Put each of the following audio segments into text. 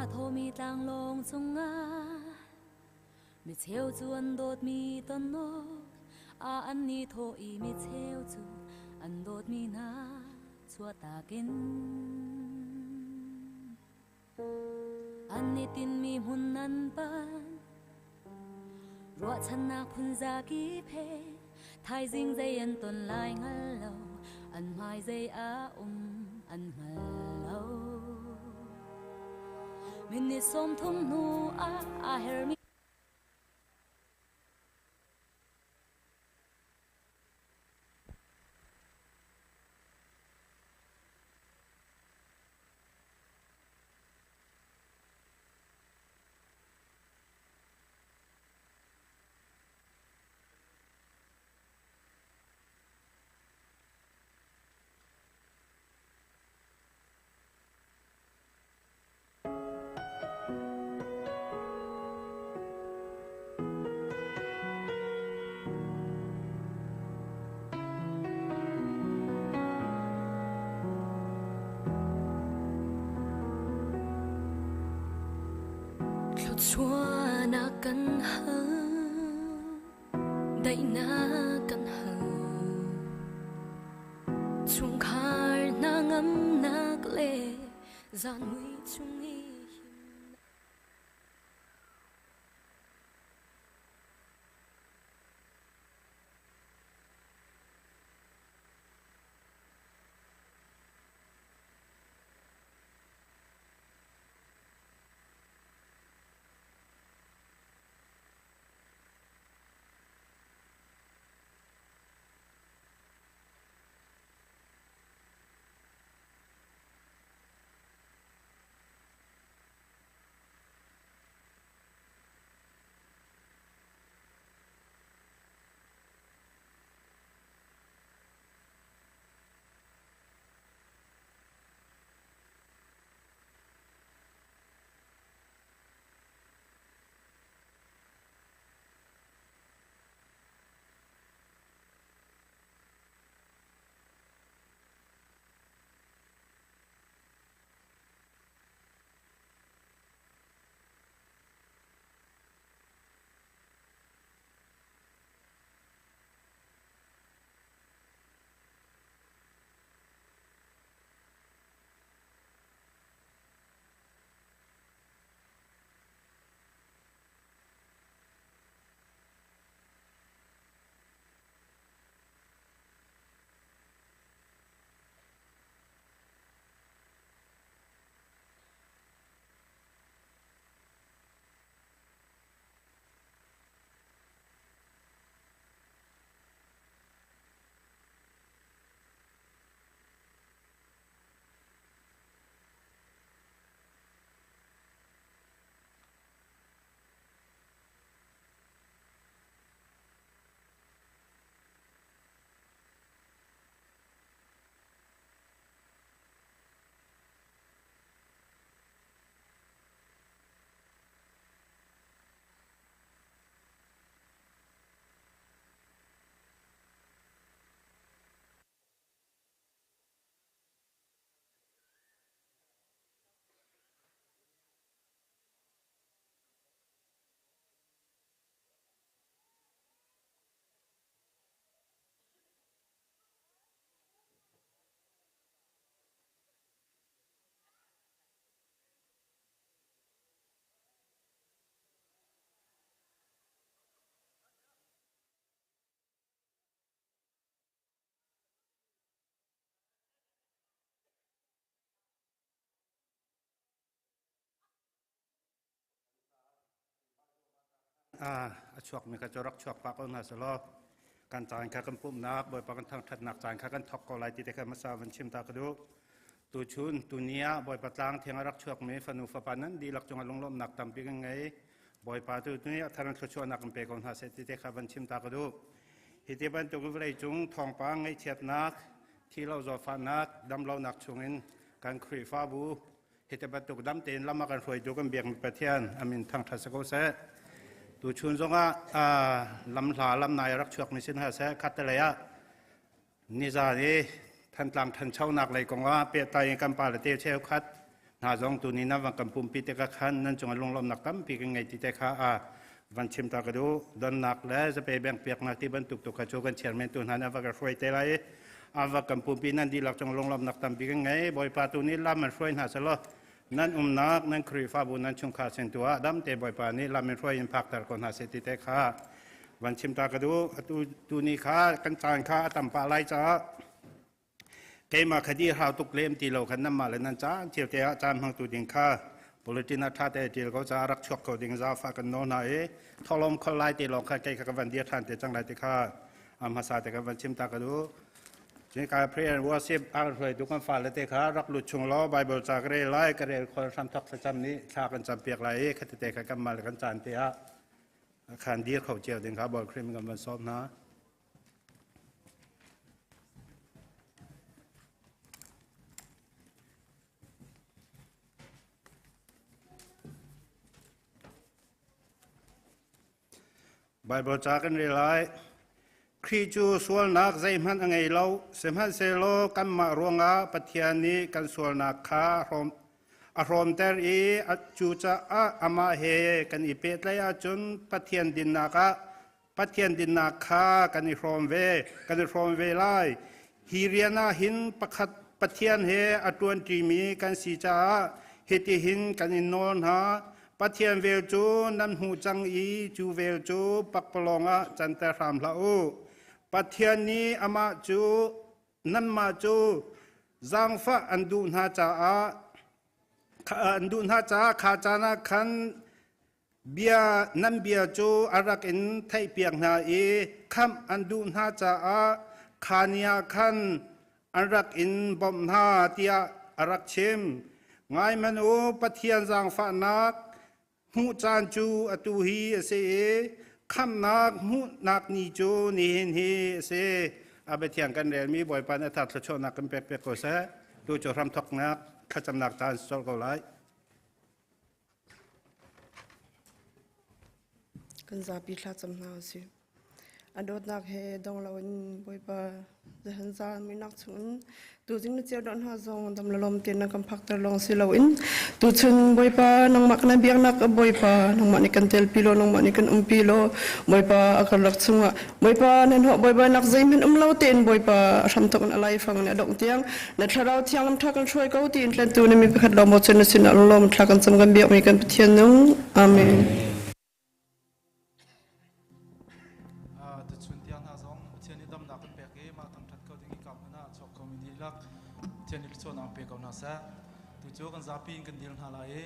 Aa thawmi tlanglawng cungah mi cheu cu an dawtmi ton awk ah an i thawh i mi cheu cu an dawtmi hna chuahtak in an i tinhmi hmun an panh. Ruahchannak phunzakip he thaizing zei an ton lai hngal lo, an hmai zei a um an hngal lo. Minute 30 hnu ah aa hermi Thluachuahnak kan hal, daihnak kan hal. Chungkhar hna ngamnak le zan mui chung i himnak. A chuakmi kha cu rak chuak pah ko hna selaw kan caan kha kan pumhnak Bawipa kan thangṭhatnak caan kha kan thawk ko lai ti te kha hmasa van chim ta ka duh. Tuchun tuni ah Bawipa tlang thiang a rak chuakmi fanu fapa nan dihlak cungah lunglawmhnak tampi kan ngei. Bawipa tu nih a thar in thluachuahnak kan pe ko hna seh ti te kha van chim ta ka duh. Hi ti bantuk vawlei cung thawngpang ngaihchiatnak, thilo zawtfahnak, damlonak chungin kan Khrihfabu hi te bantuk dam tein lam a kan hruaitu kan biakmi Pathian amin thangṭhat si ko seh. Tuchun zongah lamhla lamnai a rak chuakmi sin hna seh khat te lei ah nizan i Thantlang ṭhanchonak lei kongah pehtlai in kan pale te cheukhat Hna zong tuni na van kan pumpi te ka khan nan cungah lunglawmnak tampi kan ngei ti te kha a van chim ta ka duh. Donnak le zape bank piaknak ti bantuk tu kha cu kan chairman tu hna nih a va ka hruai te lai i a va kan pumpi nan dihlak cung lunglawmnak tampi kan ngei. Bawipa tu nih lam an hruai hna selaw nan umnak nan Khrihfabu nan chungkhar sin tu ah damte Bawipa nih lam in hruai in phakter ko hna seh ti te kha van chim ta ka duh. Atu tu ni kha kan caan kha a tam pah lai caah keimah kha di hau tuk lem ti lo khan nanmah le nan caan cio te ah caan hmangtu ding kha bulletin ah ṭha te ṭial ko caah rak chuak ko ding zafa kan nawl hna i tholom khol lai te lawng kha kei kha ka van dir ṭhan te cang lai ti kha a hmasa te ka van chim ta ka duh. Cun ka prayer and worship a hruai tu kan fale te kha rak lut chung law Bible ca ka rel lai ka rel khol hram thok thlacam nih thla kan cam piak lai i khati te kha kan mal kan caan te ah khan dir kho cio ding kha Bawi Khrih kan van sawm hna. Baibal ca kan rel lai. Khrih cu sualnak zeihmanh a ngei lo, sihmanhsehlaw kanmah ruangah Pathian nih kan sualnak kha a hrawmter i cucaah amah he kan i pehtlaih ahcun Pathian dinnak ah Pathian dinnak kha kan i hrawm ve, kan i hrawm ve lai. Hi rian ah hin pakhat Pathian he a ṭuanṭimi kan si caah hitihin kan in nawl hna. Pathian vel cu nan hmuh cang i cu vel cu pakpalawng ah canter hram hlah u. Pathian nih amah cu nanmah cu zaangfah an duh hna caah an duh hna caah kha caan ah khan Bia nan bia cu a rak in theihpiak hna i khamh an duh hna caah kha ni ah khan an rak in bawmh hna tiah a rak chim. Ngai hmanh u, Pathian zaangfahnak hmuh caan cu atu hi a si i khamhnak hmuhnak ni cu nihin hi a si. A biathiang kan relmi Bawipa nih a that thluachuahnak kan pek piak ko seh. Tu cu hramthawknak thlacamnak caan si colh ko lai. Kan zapi thlacam hna usih. A dawtnak he dong loin Bawipa zahan zaan muihnak chungin tuzing na cio dawh hna zong dam le lawm tein na kan phakter lawng si loin tuchun Bawipa nangmah kana biaknak Bawipa nangmah nih kan telpi law nangmah nih kan umpi law Bawipa a karlak chungah Bawipa nan hawh Bawipa nak zeihmanh um lo tein Bawipa a hramthok in a laifang in a dongh tiang na thlarau thiang lam tha kan hruai ko tiin tlantu na mi pakhat lawng maw cun na sinah lawm thla kan cam kan biakmi kan Pathian nung amen. Tuchun tiang hna zong Pathian nih damnak kan pek i mah thangṭhat ko ding i ka hmun ah chuak khomi dihlak Pathian nih thluachuahnak pe ko hna seh. Tu cu kan zapi in kan dil hna lai i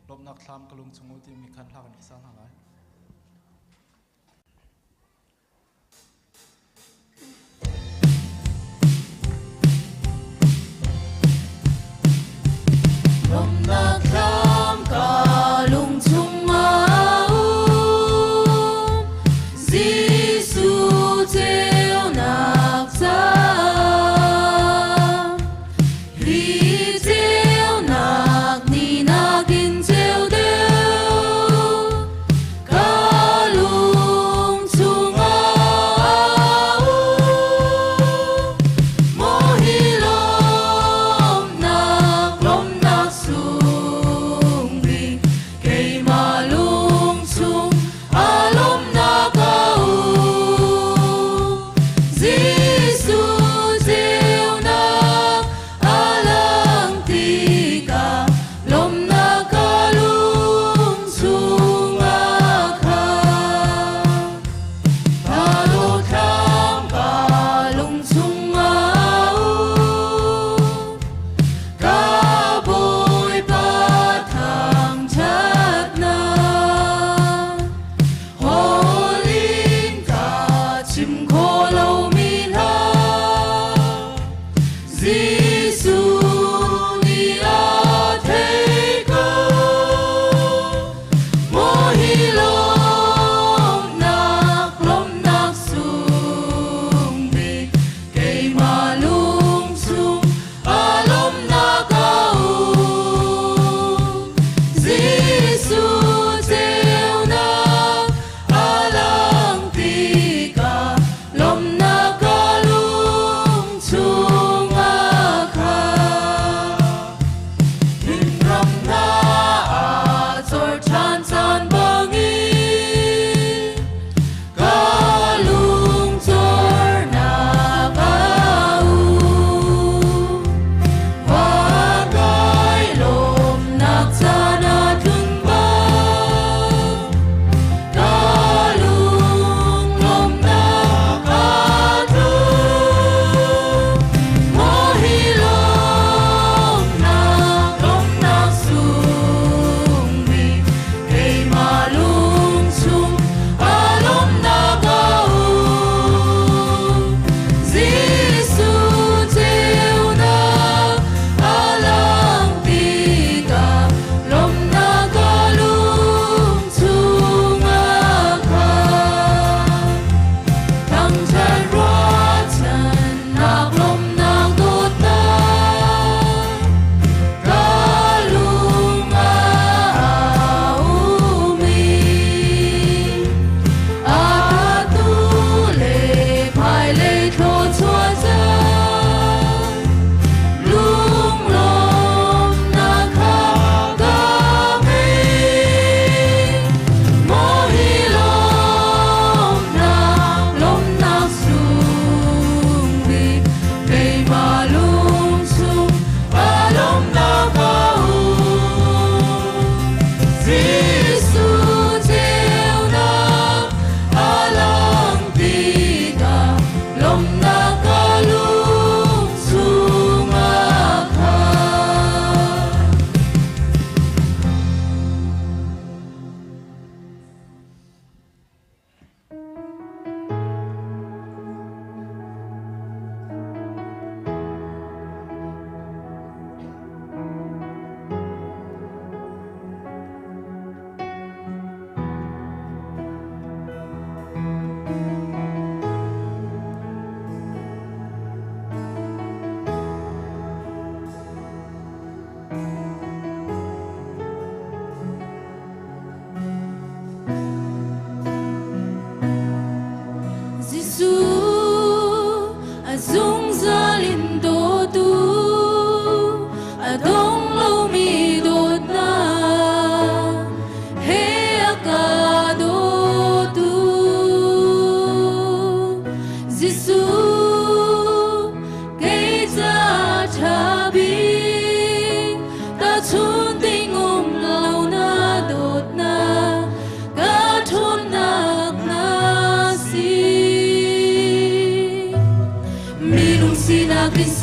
lawmhnak thlam ka lung chung u timi khan hla kan rak sa hna lai. Lawmhnak thlam ka lung chungah um, Jesuh ceunak caah. Hi ceunak ni nakin ceu deuh.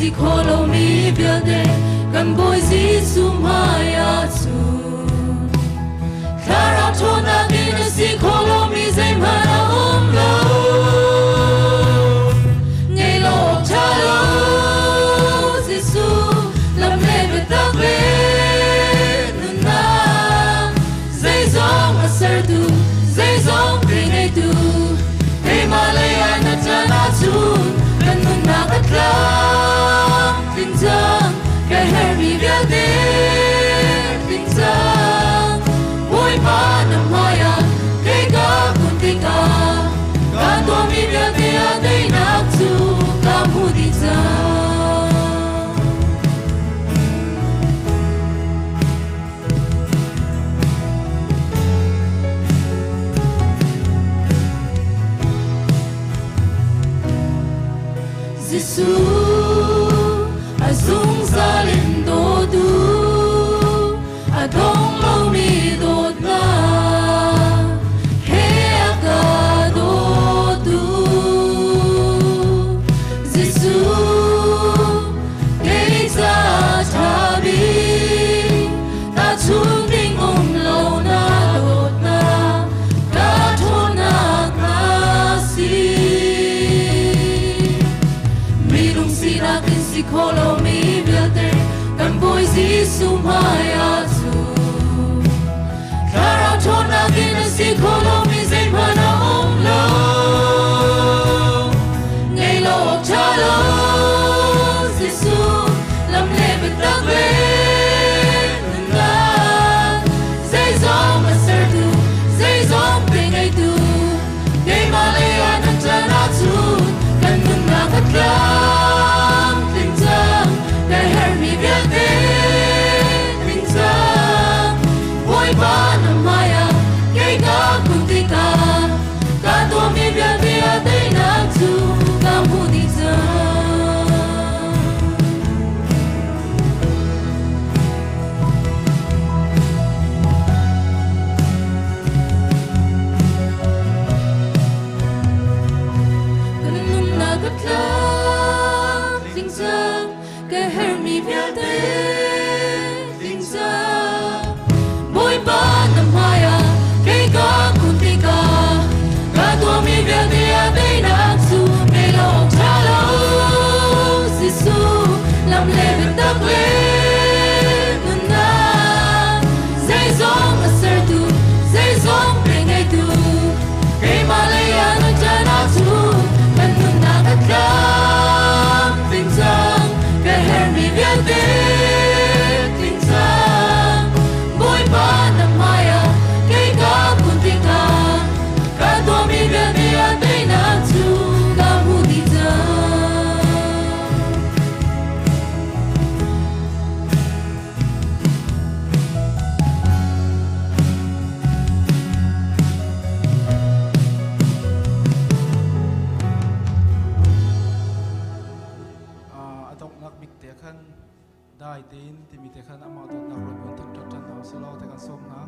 si kho lomi vialte kan Bawi Jesuh hmai ah cun Thlarau ṭhawnnak in a si kho lomi zeihmanh a um lo. Ngei lo awk ṭha lo Jesuh lam le biatak le nunnak zeizong a sertu zeizong pe ngeitu keimah lei ah na ṭan ahcun kan nunnak a tlam tling cang ka herhmi vialte tling cang Bawipa na hmaiah kei ka kun tikah ka tuahmi vialte ah teinak cu ka hmu dih cang. Jesuh a zungzal in dawtu a dong lomi dawtnak he a ka dawtu Jesuh kei ca ṭha bik tahchunh ding um lo na dawtnak ka ṭhawnnak na si. Minung sinak in si kho lomi vialte kan Bawi Jesuh hmai ah cun Thlarau ṭhawnnak in a si kho lomi zeihmanh a um lo. Ngei lo awk ṭha lo Jesuh lam le biatak le nunnak zeizong a sertu zeizong pe ngeitu keimah lei ah na ṭan ahcun kan nunnak a tlam tling cang ka herhmi vialte tling cang Bawipa na hmaiah kei ka kun tikah ka tuahmi vialte ah teinak cu ka hmuh dih cang. Kan nunnak a tlam tling cang ka herhmi vialte tling cang Bawipa na hmaiah kei ka kun tikah ka tuahmi vialte ah teinak cu ngei lo awk ṭha lo Jesuh lam le biatak le nunnak zeizong a sertu zeizong pe ngeitu keimah lei ah na ṭan ahcun kan nunnak a tlam tling cang ka herhmi vialte tling cang Bawipa na hmaiah kei ka kun tikah ka tuahmi vialte ah teinak cu ka hmu dih cang. A donghnak bik te khan dai tein timi te khan amah dawtnak rawn thangṭhat ṭhan hna usih law te kan sawm hna.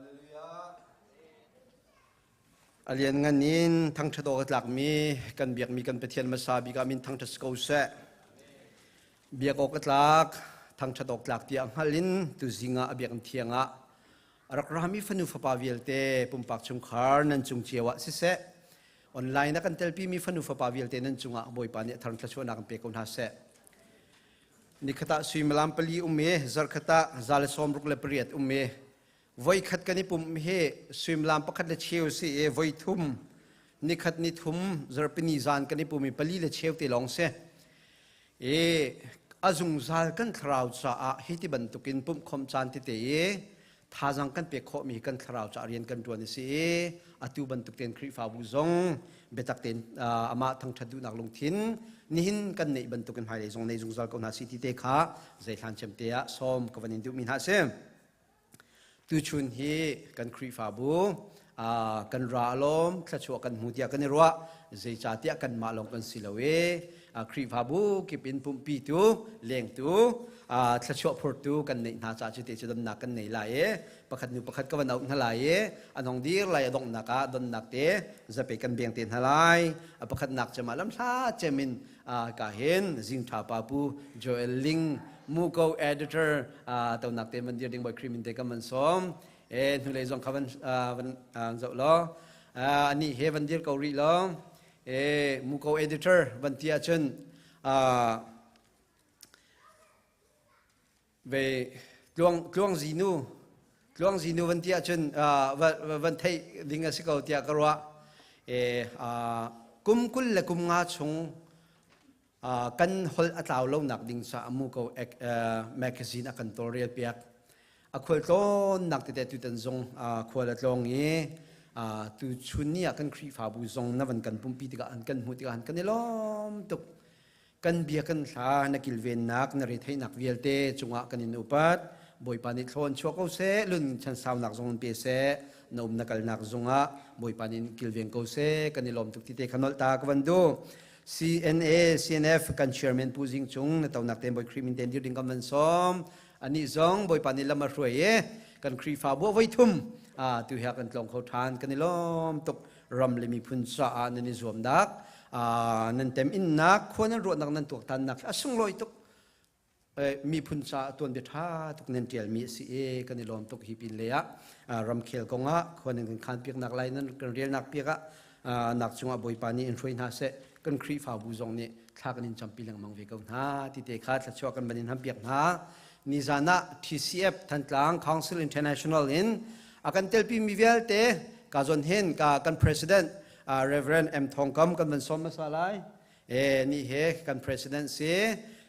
Hallelujah. A lianngan in thangṭhat awk a tlakmi kan biakmi kan Pathian hmasa bik ah min thangṭhat si ko seh. Biak awk a tlak, thangṭhat awk tlak tiah hngal in tuzing ah a biakinn thiang ah a rak rami fanu fapa vialte pumpak chungkhar nan cung cio ah siseh, online a kan telpimi fanu fapa vialte nan cungah Bawipa nih a thar thluachuahnak in pe ko hna seh. Nikhat ah suimilam pali um i zarkhat ah 168 um i voikhat kan i pumh hi suimilam pakhat le cheu si i voi thum nikhat ni thum zarpini zan kan i pum i pali le cheu te lawng si. I a zungzal kan thlarau caah hi ti bantukin pumhkhawmh caan tete i thazang kan pek khawhmi kan thlarau caah rian kan ṭuan a si i atu bantuk tein Khrihfabu zong biatak tein amah thangṭhat duhnak lungthin nihin kan neih bantukin hmailei zong nei zungzal ko hna si ti te kha zeihlan cem te ah sawm ka van in duhmi hna a si. Tuchun hi kan Khrihfabu kan ra alawm thluachuah kan hmu tiah kan i ruah zeicahtiah kanmah lawng kan si lo i Khrihfabu kip in pumhpitu lengtu thluachuah phurtu kan neih hna caah cu te cu donnak kan nei lai i pakhat nu pakhat ka van auh hna lai i an hong dir lai a donghnak ah donnak te zape kan beng te hna lai. A pakhatnak cem ah lamhla cem in ka hin zingtha pa pu Joel Ling Muko editor tonak te man dir ding boy cream in te ka man som e hnulei zong kha van van zoh law ani he van dir ko rih law e Muko editor van ti ahcun ve tluang tluang zinu tluang zinu van ti ahcun van theih ding a si ko tiah ka ruah. E kum 25 chung kan holh a tlau lonak ding caah Muko magazine a kan tawlrel piak. A khual tlawnnak tete tutan zong khual a tlawng i tu chun ni ah kan Khrihfabu zong na van kan pumpi tikah an kan hmuh tikah kan i lawm tuk. Kan bia kan hla na kilvennak na retheihnak vialte cungah kan in upat. Bawipa nih thlawn chuak ko seh, lun chan saunak zong in pe seh, na um na kalnak zungah Bawipa nih in kilveng ko seh, kan i lawm tuk ti te kha nolh ta ka van duh. CNA, CNF kan chairman Pu Zing Cung na tonak ten Bawi Khrih min ten dir ding kan van sawm. Anih zong Bawipa nih lam a hruai i kan Khrihfabu a voi thum tu hi kan tlawng kho ṭhan, kan i lawm tuk. Ram le miphun caah nan i zuamnak, nan tem innak, khua nan ruahnak, nan tuaktannak a sunglawi tuk. Miphun caah tuanbia ṭha tuk nan ṭialmi a si i kan i lawm tuk. Hi pin lei ah ramkhel kongah khua nan kan khan piaknak lai nan kan relnak piak ah nak cungah Bawipa nih in hruai hna seh. Kan Khrihfabu zong nih thla kan in campi lengmang ve ko hna ti te kha thluachuah kan van in ham piak hna. Nizan ah TCF Thantlang Council International in a kan telpi mi vialte ka zon hin ka kan president Reverend M Thong Kam kan van sawm hmasa lai. E ni he kan president si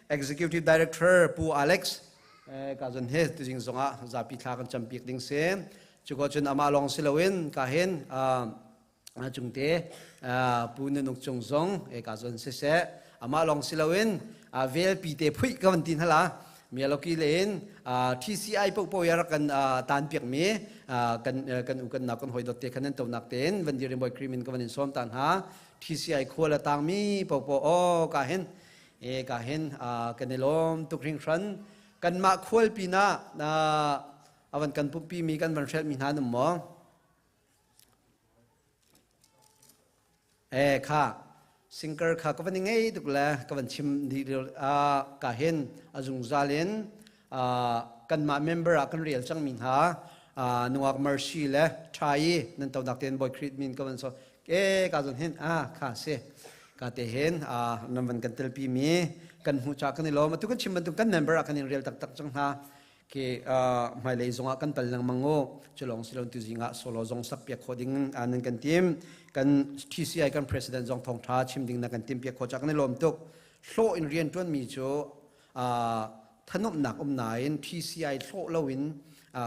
executive director Pu Alex ka zon he tuzing zongah zapi thla kan campiak ding si. Cuko cun amah lawng si loin ka hin cungte Pu Nunuk Cung zong eka zawn siseh amah lawng si loin velpi te phuih ka van ti hna la mialoki le in TCI popo ya rak kan tan piak mi kan kan u kan na kan hoi dot te khan nan tonak ten van dir boy cream in ka van in som tan ha TCI khuala tang mi popo o ka hin e ka hin kan i lawm tuk ring hran kan mah khual pina avan kan pumpi mi kan van hrel mi hna num maw? Eh kha sinker kha ka van i ngei tuk le ka van chim dih ka hin a zungzal in kanmah member ah kan rel cangmi hna nungak mercy le ṭha i nan tonak tein Bawi Khrih min ka van so ke ka zon hin a kha si ka te hin nan van kan telpi mi kan hmu cha kan i lawm. Atu kan chim bantuk kan member ah kan in rel taktak cang hna ke hmailei zongah kan pal lengmang u. Culong silon tu zingah solo zong sak piak kho ding nan kan tim. Kan TCI kan president zong thawngtha chim ding na kan tim piak kho chak ne lawm tuk. Hlawh in rian tuan mi cu thanomnak um nain TCI hlawh lo in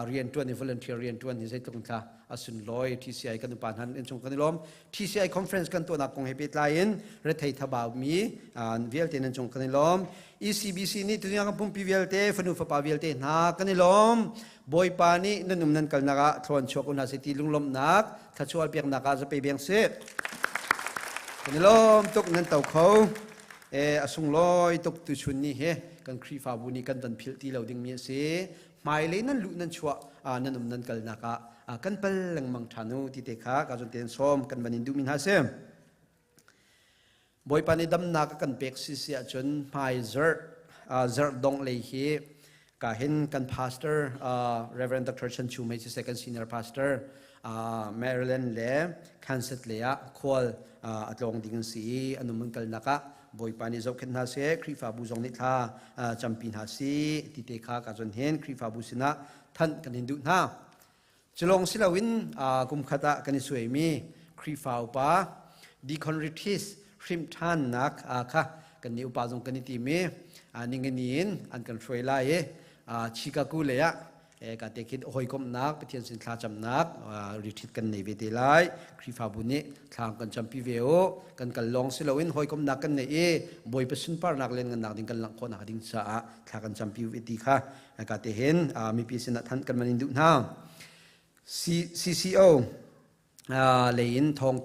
rian tuan i volunteer rian tuan hi zeitluk in thla asun loi. TCI kan upa hnan in chung kan i lawm. TCI conference kan tuahnak kong he pehtlai in rethei thabau mi vialte nan cung kan i lawm. ECBC nih tunyang kan pumpi vialte fanu fapa vialte hna kan i lawm. Bawipa nih nan um nan kalnak ah thluan chuak u hna si ti lunglawmhnak thlachual piaknak ah zape beng sih. Kan i lawm tuk nan to kho e a sunglawi tuk. Tuchun ni he kan Khrihfabu nih kan van philh ti lo ding mi a si. Hmailei nan luh nan chuah nan um nan kalnak ah kan pal lengmang ṭhan u ti te kha ka zon tein sawm kan van in duhmi hna si. Bawipa nih damnak a kan pek si si ahcun hmai zarh zarh dongh lei hi ka hin kan pastor Reverend Dr. Chan Chu Mei siseh kan senior pastor Maryland le Kansas lei ah khual a tlawng ding an si i an um an kalnak ah Bawipa nih zohkhenh hna seh, Khrihfabu zong nih thla campi hna sih ti te kha ka zon hin Khrihfabu sinah thanh kan in duh hna. Culong si loin kum khat ah kan i suaimi Khrihfa upa Deacon Retreat hrimhthannak kha kan nih upa zong kan i tim i ningani in an kan hruai lai i Chicago lei ah ka te khin hawikomhnak Pathian sin thlacamnak retreat kan nei ve te lai. Khrihfabu nih thla kan campi ve u. Kan kal lawng si loin hawikomhnak kan nei i Bawipa sunparnak le ngannak ding kan langh khawhnak ding caah thla kan campi ve ti kha ka te hin mipi sinah thanh kan man in duh hna. CCO lei in thawng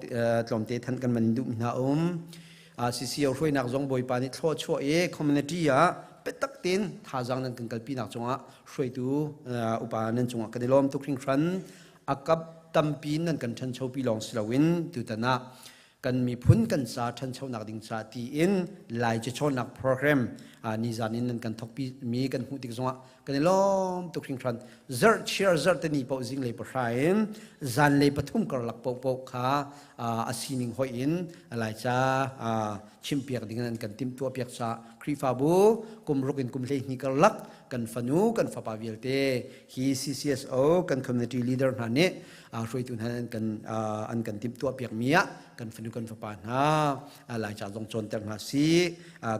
tlawmte thanh kan man in duh hna um. CCO hruainak zong Bawipa nih thlawh chuah i community ah biatak tein thazaang nan kan kalpi nak cungah hruaitu upa nan cungah kan i lawm tuk hringhran. A kap tampi nan kan ṭhanchopi lawng si loin tutan ah kan miphun kan ca ṭhanchonak ding ca tiin Lai cacawnnak program nizan in nan kan thokpi mi kan hmuh tik zongah kan i lawm tuk hringhran. Zarh chiar zarh tani paoh zinglei pahra in zanlei pathum karlak paohpaoh kha a sining hoih in Laica chimpiak ding in an kan timhtuah piak ca Khrihfabu kum ruk in kum 12 karlak kan fanu kan fapa vialte hi CCSO kan community leader hna nih hruaitu hna an kan timhtuah piakmi ah kan fanu kan fapa hna Laica zong cawnter hna si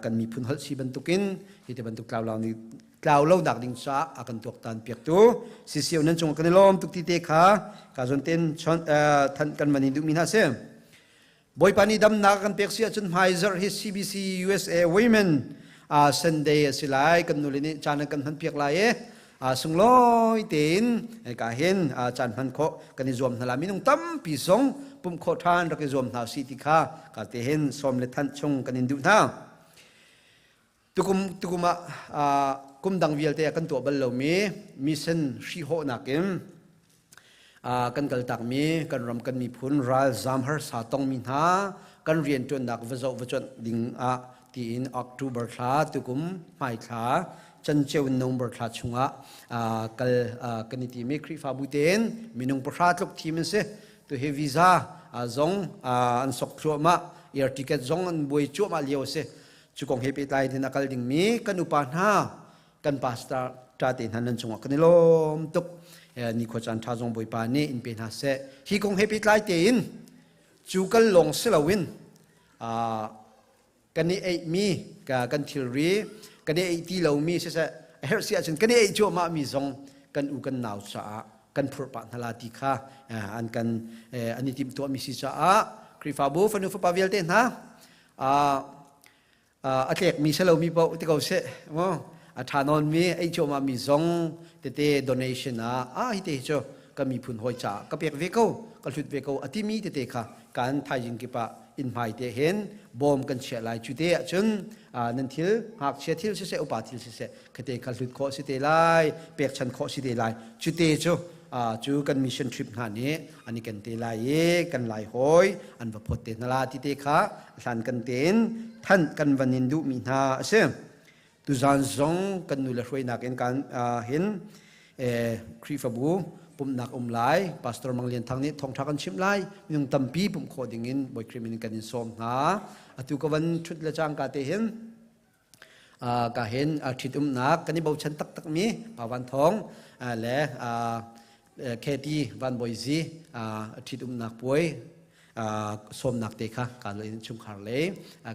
kan miphun holh si bantukin hi te bantuk tlau tlau lo nak ding caah a kan tuaktan piaktu CCO nan cung kan i lawm tuk ti te kha ka zon ten than kan man in duhmi hna si. Bawipa nih damnak kan pek si ahcun hmaizarh hi CBC USA Women Sunday a si lai. Kan nule nih caan an kan hman piak lai i sunglawi tein ka hin caan hman khawh kan i zuam hna lai. Minung tampi zong pumh khawh ṭhan rak i zuam hna si ti kha ka te hin sawm le thanh chung kan in duh hna. Tukum tukum ah kum dang vialte ah kan tuah bal lomi mission hrihhawhnak in kan kaltakmi kan ram kan miphun ralzam harsa tongmi hna kan rianṭuannak va zoh va cuanh ding ah tiin October thla tukum hmai thla canceu November thla chungah kal kan i timi Khrihfabu tein minung pahra tluk thim an si. Tu hi visa zong an sok thluahmah, air ticket zong an buai cuahmah lio a si. Cu kong he pehtlai in a kal dingmi kan upa hna kan pastor ṭa te hna nan cungah kan i lawm tuk. Nikhua caan ṭha zong Bawipa nih in pe hna seh. Hi kong he pehtlai tein cu kal lawng si loin kan i eihmi kan thilri kan i eih ti lomi siseh a herh si ahcun kan i eih cuahmah mi zong kan u kan nau caah kan phurh pah hna la ti kha an kan an i timhtuahmi si caah Khrihfabu fanu fapa vialte hna a tlekmi si lomi paoh ti ko seh mu a ṭha nawnmi ei cuahmah mi zong tete donation ah ah hi te hi cu ka miphun hawi caah ka pek ve ko ka hlut ve ko a timi tete kha kan thaizing kip ah inn hmai te hin bawm kan chiah lai. Cu te ahcun nan thil ngakchia thil siseh upa thil siseh khate kha hlut khawh si te lai, pekchan khawh si te lai. Cu te cu cu kan mission trip hna nih an i ken te lai i kan lai hawi an va phawt te hna la ti te kha hlan kan tein thanh kan van in duhmi hna a si. Tuzan zong kan nu le hruainak in kan hin Khrihfabu pumhnak um lai. Pastor Mang Lian Thang nih thawngṭha kan chimh lai. Minung tampi pumh khawh ding in Bawi Khrih min in kan in sawm hna. Atu ka van ṭhut le cangka te hin ka hin ṭhitumnak kan i bochan taktakmi Pa Van Thawng le Katie Van Bawi Zi ṭhitumnak puai sawmnak te kha ka lo in chungkhar lei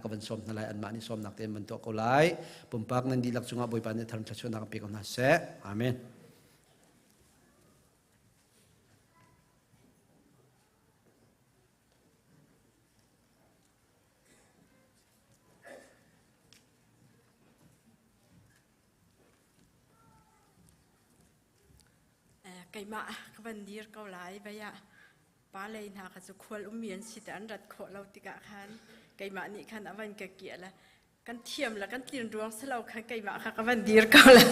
ka van sawm hna lai. Anmah nih sawmnak te an van tuah ko lai. Pumpak nan dihlak cungah Bawipa nih tharam thluachuahnak pe ko hna seh. Amen. Keimah ka van dir ko lai. Vai ah pa lei hna kha cu khual ummi an si te an rat khawh lo tikah khan keimah nih khan a van ka kiah le. Kan thiam le kan tlin ruang si lo khan keimah kha ka van dir ko le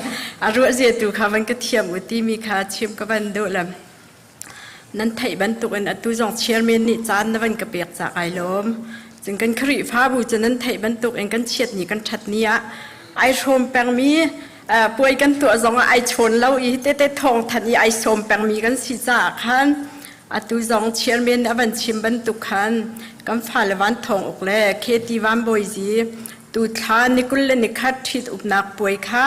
a ruah zia tu kha van ka thiam u timi kha chim ka van duh le nan theih bantukin atu zong chairman nih caan na van ka pek ca kai lawm. Cun kan Khrihfabu cu nan theih bantukin kan chiat ni kan ṭhat ni ah ai hrawm pengmi puai kan tuah zong ah ai chawn lo i tete thawng thanh i ai sawm pengmi kan si caah khan atu zong chairman a van chim bantuk khan kan fale van thawng uk le KT Van Bawi Zi tu thla ni 21 ṭhit upnak puai kha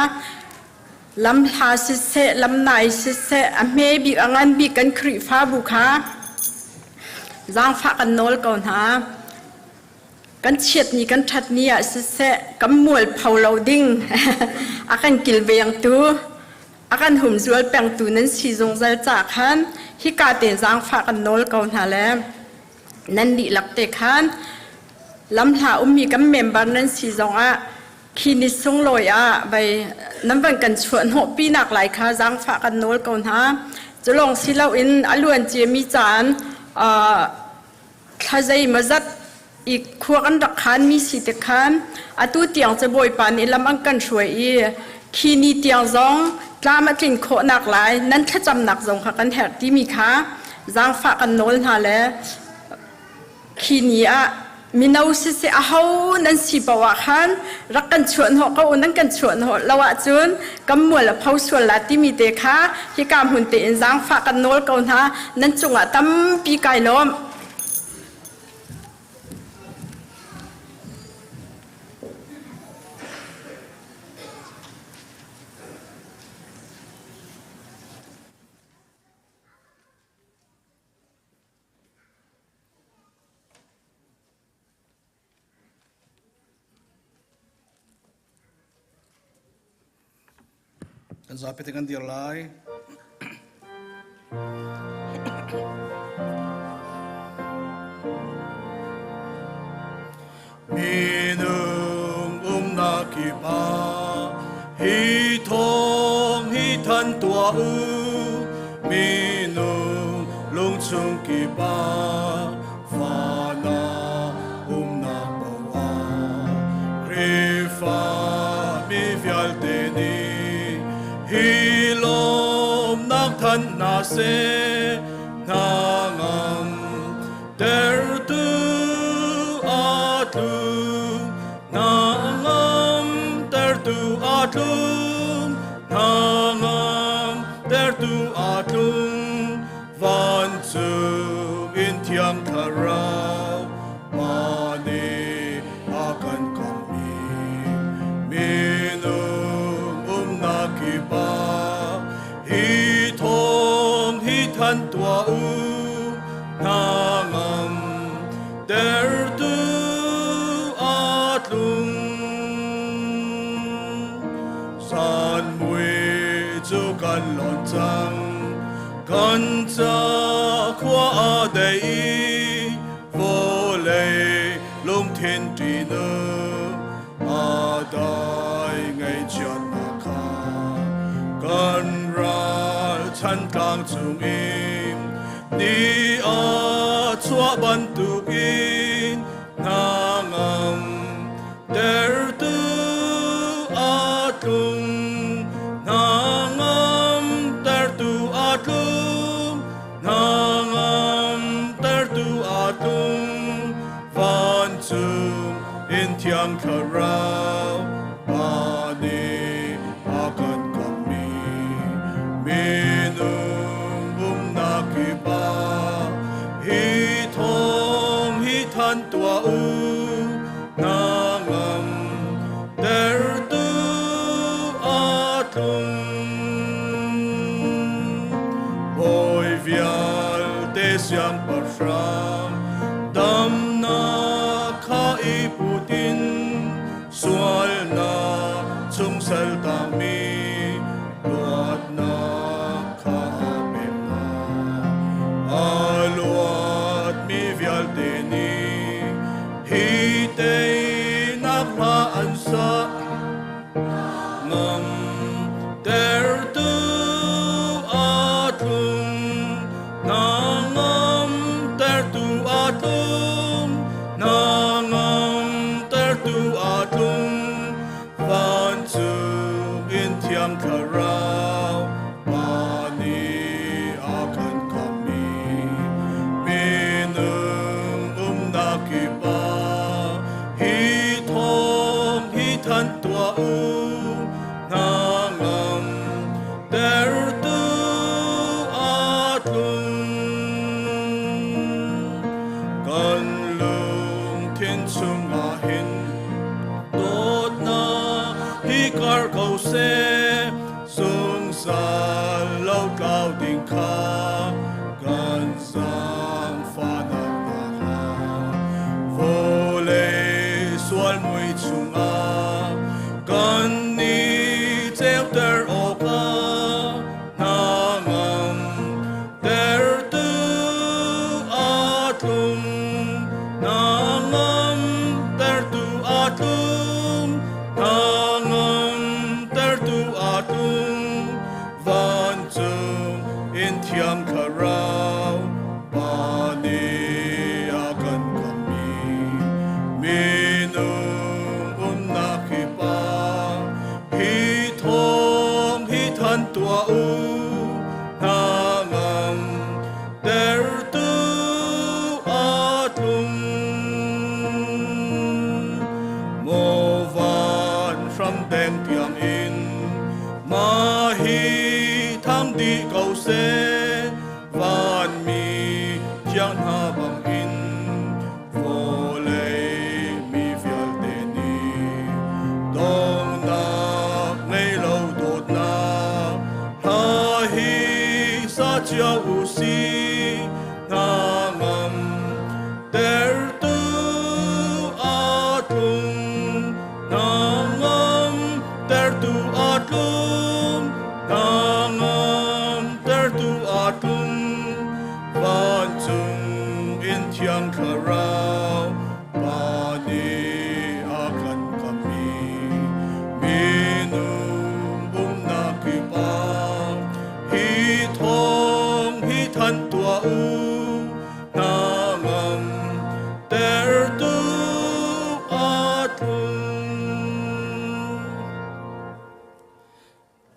lamhla siseh lamnai siseh a hme bik a ngan bik kan Khrihfabu kha zaangfah kan nawl ko hna. Kan chiat ni kan ṭhat ni ah siseh kan mualpho lo ding a kan kilvengtu a kan humzual pengtu nan si zungzal ca khan hika te zaangfah kan nawl ko hna le nan dihlak te khan lamhla ummi kan member nan si zongah khi ni sunglawi ah vai nan van kan chuah hnawh pinak lai kha zaangfah kan nawl ko hna. Culong si loin a luan ciami caan thla zeimawzat i khua kan rak khanmi si te khan atu tiang cu Bawipa nih lam an kan hruai i khi ni tiang zong tlam a tlin khawhnak lai nan thlacamnak zong kha kan herh timi kha zaangfah kan nawl hna le khi ni ah mino siseh aho nan si paoh ah khan rak kan chuahhnawh ko u, nan kan chuahhnawh lo ahcun kan mual a pho sual la timi te kha hika hmun tein zaangfah kan nawl ko hna. Nan cungah tampi kai lawm. Kan zapi te kan dir lai. Minung umnak kip ah hi thawng hi than tuah u. Minung lungchung kip ah fana umnak paoh ah Khrihfa mi vialte nih hi lawmnak than hna seh hna ngam tertu a tlung hna ngam tertu a tlung hna ngam tertu a tlung vancung in thiang thlarau pa nih a kan kammi minung umnak kip ah hi thawng hi than tuah u hna ngam tertu a tlung san mui cu kan lon cang kan ca khua a dei i vawlei lungthin ṭinu a dai ngaihchiatnak kha kan ral chantlang chungin ni a chuah bantukin hna ngam tertu a tlung hna ngam tertu a tlung hna ngam tertu a tlung vancung in thiang thlarau Pa nih a kan kammi minung umnak kip ah hi thawng hi than tuah u hna ngam tertu a tlung Bawi vialte siangpahrang damnak kha i put in sualnak chung sal tangmi luatnak kha a pek hna. A luatmi vialte nih hi teinak hla an sa. Ngam tertu a tlung, na ngam tertu a tlung, na ngam tertu a tlung. lungthin chungah hin dawtnak hi kar ko seh, zungzal lo tlau ding kha kan zaangfahnak hna. Vawlei sual mui chungah kan ni ceuter awkah hnangam tertu a tlung, hnangam tertu a tlung, hnangam tertu a tlung. Vancung in Thiang Thlarau Pa nih a kan kammi minung umnak hi Pa hi thawng hi than tuah u, hnangam tertu a tlung. Maw van hram deng tiang in mah hi thang dih ko seh, vanmi thiang hna bangin vawlei mi vialte nih donghnak ngei lo dawtnak hla hi sa cio u sih, hnangam tertu a tlung, hnangam tertu a tlung, hnangam tertu a tlung. Vancung in Thiang Thlarau Pa nih a kan kammi minung umnak kip ah hi thawng hi thanh tuah u, hnangam tertu a tlung.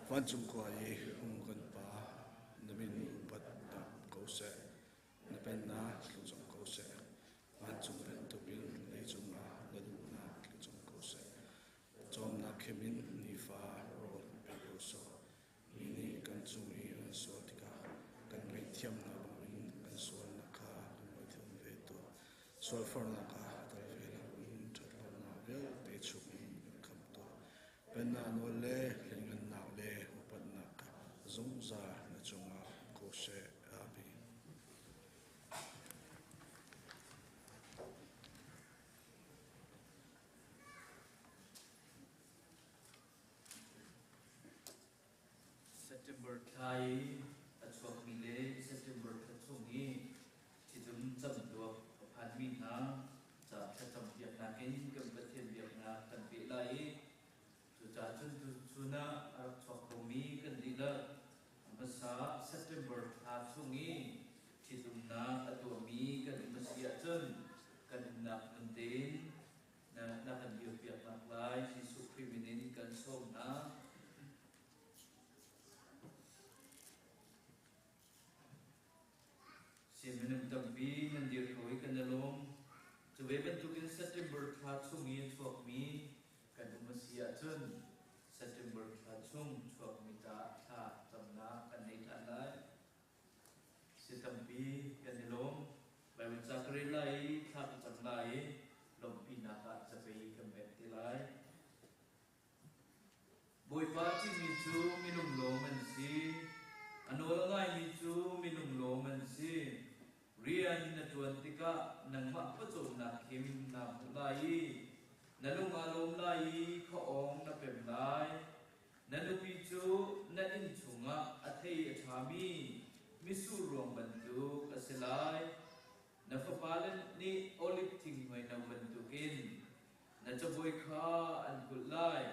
Vancung khua i um kan Pa, na min upat ko seh, na pennak tlung ko seh, vancung bantukin leicung ah na duhnak tlung ko seh. Cawmnak khim in nifa rawl pe ko sawh. Mi nih kan cung i an sual tikah kan ngaihthiam hna bangin kan sualnak kha kan ngaihthiam ve tuah. Sualfornak ah tal ve loin ṭhatlonak vialte chungin kan khamh tuah. Pennak nawl le hleihngannak le upatnak kha zungzal na cungah ko seh. Amen. September thla i a chuakmi le September thla chung i ṭhitum camtuak a phanmi hna ca thlacam piaknak in kan Pathian biaknak kan peh lai i cucaah cun tuchun ah a rak chuak khomi kan dihlak a hmasa September thla chung i ṭhitumnak a tuahmi kan um a si ahcun kan umnak hmun tein na kan dirpiaknak lai Jesuh Khrih min in kan sawm hna. Sin minung tampi nan dir ko i kan i lawm. Cu ve bantukin September thla chung i a chuakmi kan um a si ahcun September thla chung chuakmi ta thla camnak kan nei ṭhan lai. Si tampi kan i lawm. Baibal ca ka rel lai i thla ka cam lai i lawmhpinak ah zapei kan bengh te lai. Bawipa timi cu minung lawm an si. A nawl a ngaimi cu minung lawm an si. Rian na ṭuan tikah nangmah pawcawmnak khim naa hmuh lai i na lung aa lawm lai i khuaawng na pem lai. Na nupi cu na inn chungah a thei a ṭhami mitsur ruang bantuk a si lai. Na fapale nih oliv thing hnuaino bantukin na cabuai kha an kulh lai.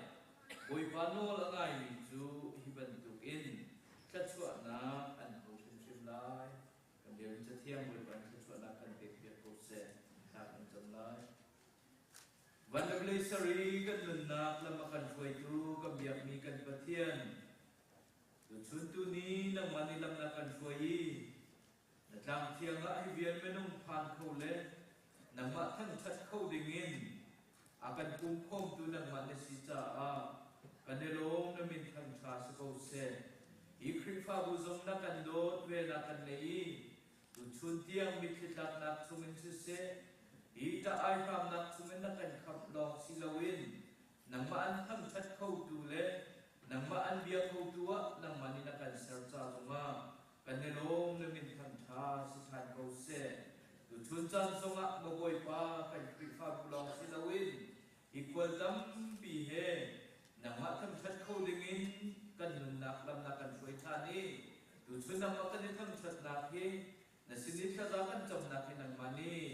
Bawipa nawl a ngaimi cu hi bantukin thluachuahnak an hmu hrimhrim lai. Kan biakinn Cathiang Bawipa nih thluachuahnak kan pekpiak ko seh. Thla kan cam lai. Van le vawlei ser i kan nunnak lam a kan hruaitu kan biakmi kan Pathian, tuchun tuni nangmah nih lam na kan hruai i na tlang thiang ah hi vial minung phan kho le nangmah thangṭhat kho dingin a kan pumkhawmtu nangmah na si caah kan i lawm. Na min thangṭha si ko seh. Hi Khrihfabu zong na kan dawt, vel na kan neih i tuchun tiang mitthli tlaknak chungin siseh, hi ṭah ai hramnak chungin na kan khamh lawng si loin nangmah an thangṭhat khotu le nangmah an bia khotu ah nangmah nih na kan ser ca zongah kan i lawm na min thangṭha si ṭhan ko seh. Tuchun caan zongah maw Bawipa kan Khrihfabu lawng si loin hi khual tampi he nangmah thangṭhat kho dingin kan nunnak lam na kan hruai ṭhan i tuchun nangmah kan i thangṭhatnak hi na sin i thlaza kan camnak hi nangmah nih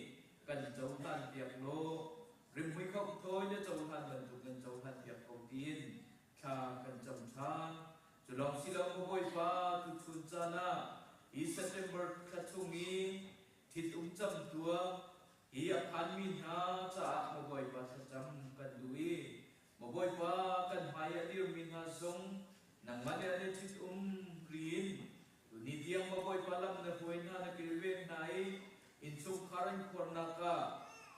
kan cohlan piak law rimhmui khawmh thawi na cohlan bantuk nan cohlan piak ko tiin thla kan cam ṭhan. Cu lawng si lo maw Bawipa tuchun caan ah hi September thla chung i ṭhitum camtuak hi a phanmi hna caah maw Bawipa thlacam kan duh i maw Bawipa kan hmai a dirmi hna zong nangmah nih an i ṭhitum rin tuni tiang maw Bawipa lam na hruai hna na kilven hna i innchungkhar an khuarnak ah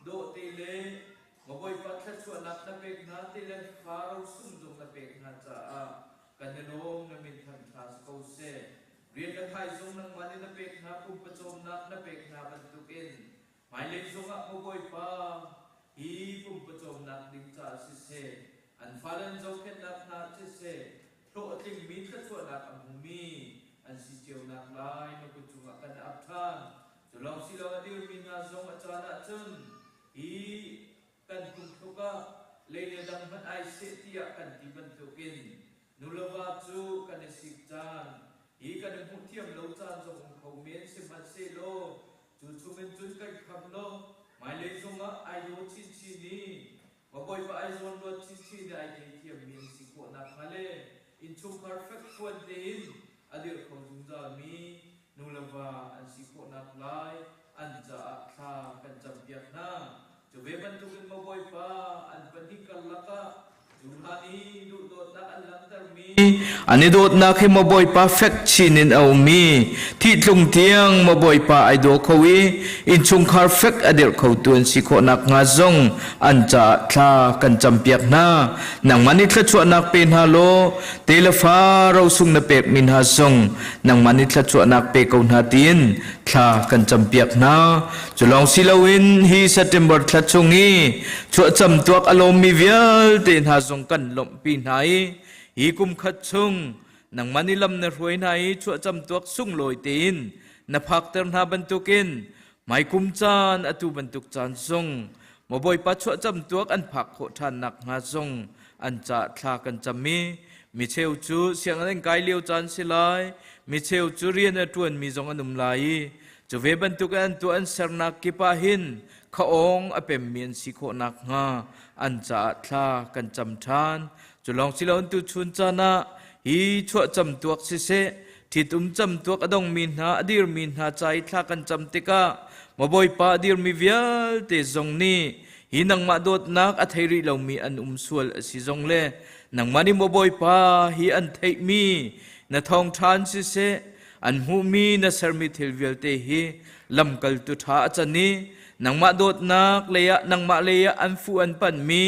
dawhte le maw Bawipa thluachuahnak na pek hna ti le fa rosung zong na pek hna caah kan i lawm na min thangṭha si ko seh. Rian le thaizung nangmah nih na pek hna, pumpacawmnak na pek hna bantukin hmailei zongah maw Bawipa hi pumpacawmnak ding caah siseh, an fale an zohkhenhnak hna siseh, hlawhtlingmi thluachuahnak a hmumi an si cio nak lai na kut cungah kan ap ṭhan. Cu lawng si lo a dirmi hna zong a caan ahcun hi kan phungthluk ah lei le dang hmanh ai seh tiah kan ti bantukin nuleva cu kan i sik caan hi kan i hmuh thiam lo caan zong um kho men sihmanhsehlaw cu chungin cun kan kham lo hmailei zongah ai daw chinchin i Bawipa ai zawn ruat chinchin i ai theithiam mi an si khawh nakhnga le innchungkhar fekfuan tein a dirh kho zungzal mi nu le va an si khawh naklai an caah thla kan campiak hna. Cu ve bantukin maw Bawipa an pahnih karlak ah cu hlan i duhdawtnak an langhtermi An i dawtnak hi maw Bawipa fek chin in a um i thihtlung tiang maw Bawipa ai daw kho i innchungkhar fek a dirh khotu an si khawh nakhnga zong an caah thla kan campiak hna. Nangmah nih thluachuahnak pe hna law te le fa rosung na pekmi hna zong nangmah nih thluachuahnak pe ko hna tiin thla kan campiak hna. Cu lawng si loin hi September thla chung i chuahcam tuak a lawmmi vialte hna zong kan lawmhpi hna i hi kum khat chung nangmah nih lam na hruai hna i chuahcam tuak sunglawi tein na phakter hna bantukin hmaikum caan atu bantuk caan zong maw Bawipa chuahcam tuak an phak khawh ṭhan nakhnga zong an ca thla kan cam i mi cheu cu sianginn an kai lio caan si lai mi cheu cu rian a ṭuanmi zong an um lai i cu ve bantuk an tuah an sernak kip ah hin khaawng a pemmi an si khawh nakhnga an caah thla kan cam ṭhan cu lawng si loin tuchun caan ah hi chuahcam tuak siseh ṭhitum cam tuak a dongmi hna a dirmi hna ca i thla kan cam tikah maw Bawipa a dirmi vialte zong nih hi nangmah dawtnak a thei rih lomi an um sual a si zong le nangmah nih maw Bawipa hi an theihmi na thawngṭha an siseh an hmuhmi na sermi thil vialte hi lamkaltu ṭha a can i nangmah dawtnak leiah nangmah leiah an fuh an panhmi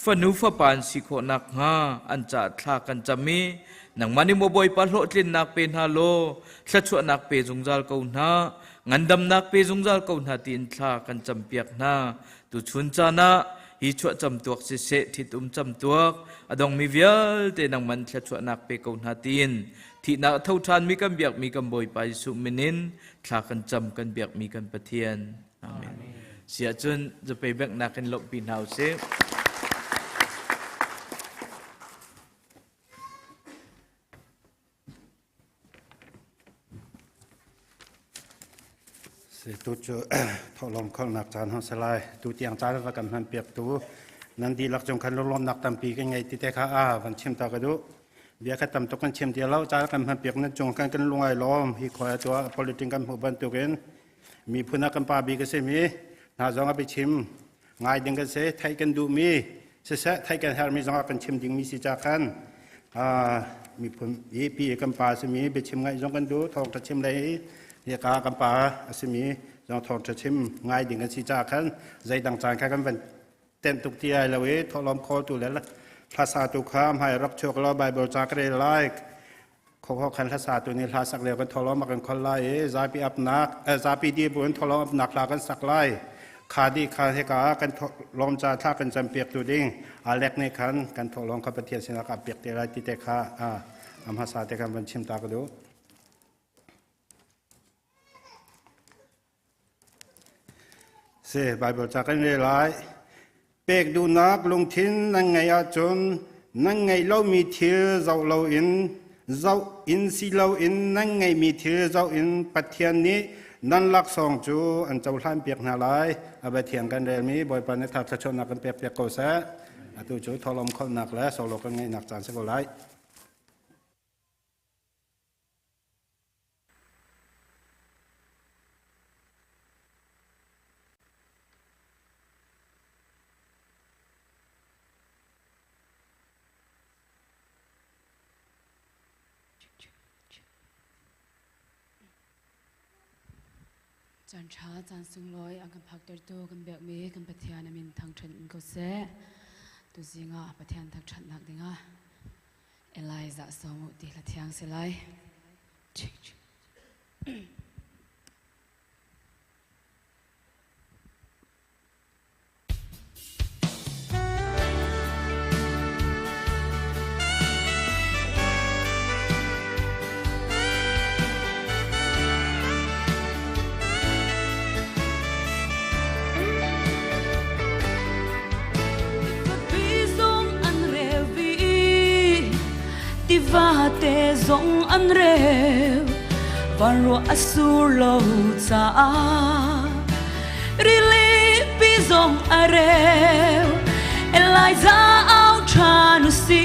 fanu fapa an si khawh nakhnga an caah thla kan cam i nangmah nih maw Bawipa hlawhtlinnak pe hna law thluachuahnak pe zungzal ko hna ngandamnak pe zungzal ko hna tiin thla kan campiak hna tuchun caan ah hi chuah camtuak siseh ṭhitum camtuak a dongmi vialte nangman thluachuahnak pe ko hna tiin thihnak a tho ṭhanmi kan biakmi kan Bawipa Jesuh min in thla kan cam kan biakmi kan Pathian Amen. Siah cun zapei benghnak in lawmhpi hna usih. Si tu cu thawhlawm kholnak caan hong si lai. Tu tiang caan va kan hman piak tu nan dihlak cung khan lunglawmnak tampi kan ngei ti te kha a van chim ta ka duh. Bia kha tam tuk kan chim ti lo caan kan hman piak nan cung kan kan lungai lawm hi khoi tua politics kan hmuh bantukin miphun ah kan pa bik a simi hna zong a biachim ngai ding kan si theih kan duhmi siseh theih kan herhmi zong ah kan chim dingmi si ca khan miphun i pi kan pa simi biachim ngaih zong kan duh thawngṭha chim lei hi ka kan pa a simi zong thawngṭha chim ngai ding kan si ca khan zeidang caan kha kan van tenh tuk ti ai lo i thawhlawm khawltu le hlasa tu kha hmai rak chuak lo Bible ca ka rel lai Khokho khan hlasa tu nih hla sak lio kan tholom a kan khol lai i zapi apnak zapi di bu in tholom apnak hla kan sak lai. Kha dih kha hika ah kan lawm ca thla kan campiak tu ding Alek nih khan kan thawhlawm kha Pathian sinah ka piak te lai ti te kha a hmasa te khan van chim ta ka duh. Si Bible ca kan rel lai. Pek duhnak lungthin nan ngeih ahcun nan ngeih lomi thil zoh loin zoh in si loin nan ngeihmi thil zoh in Pathian nih nan laksawng cu an cohlan piak hna lai. A Pathian kan relmi Bawipa nih tha thluachuahnak kan pek piak ko seh. Atu cu thawhlawm kholhnak le solo kan ngeihnak caan si ko lai. Caan ṭha, caan sunglawi an kan phaktertu kan biakmi kan Pathian a min thangṭhat in ko seh. Tuzing ah Pathian thangṭhatnak dingah Elijah sawm u ti hla thiang si lai. Tivate zong an reu van ruah a sur lo caah rili pi zong a reu Elijah au ṭhan u si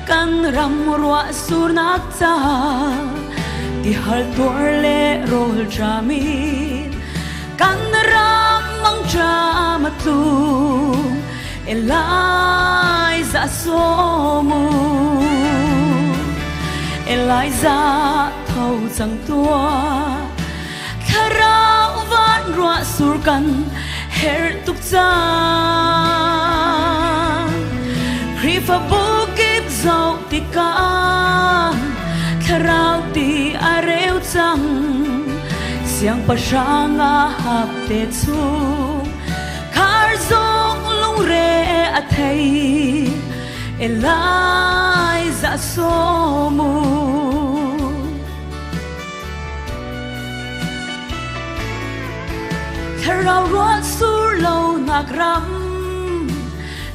kan ram ruah surnak ca tihal tuar le rawl ṭamin kan ram mangṭam a tlung Eliza sawm u Eliza tho cang tuah thlarau van ruah sur kan herh tuk cang Khrihfabu kip zoh tikah thlarau ti a reu cang siangpahrang a hap te chung khar zong lungre a thei Eliza sawm u Thlarau ruah sur lo nak ram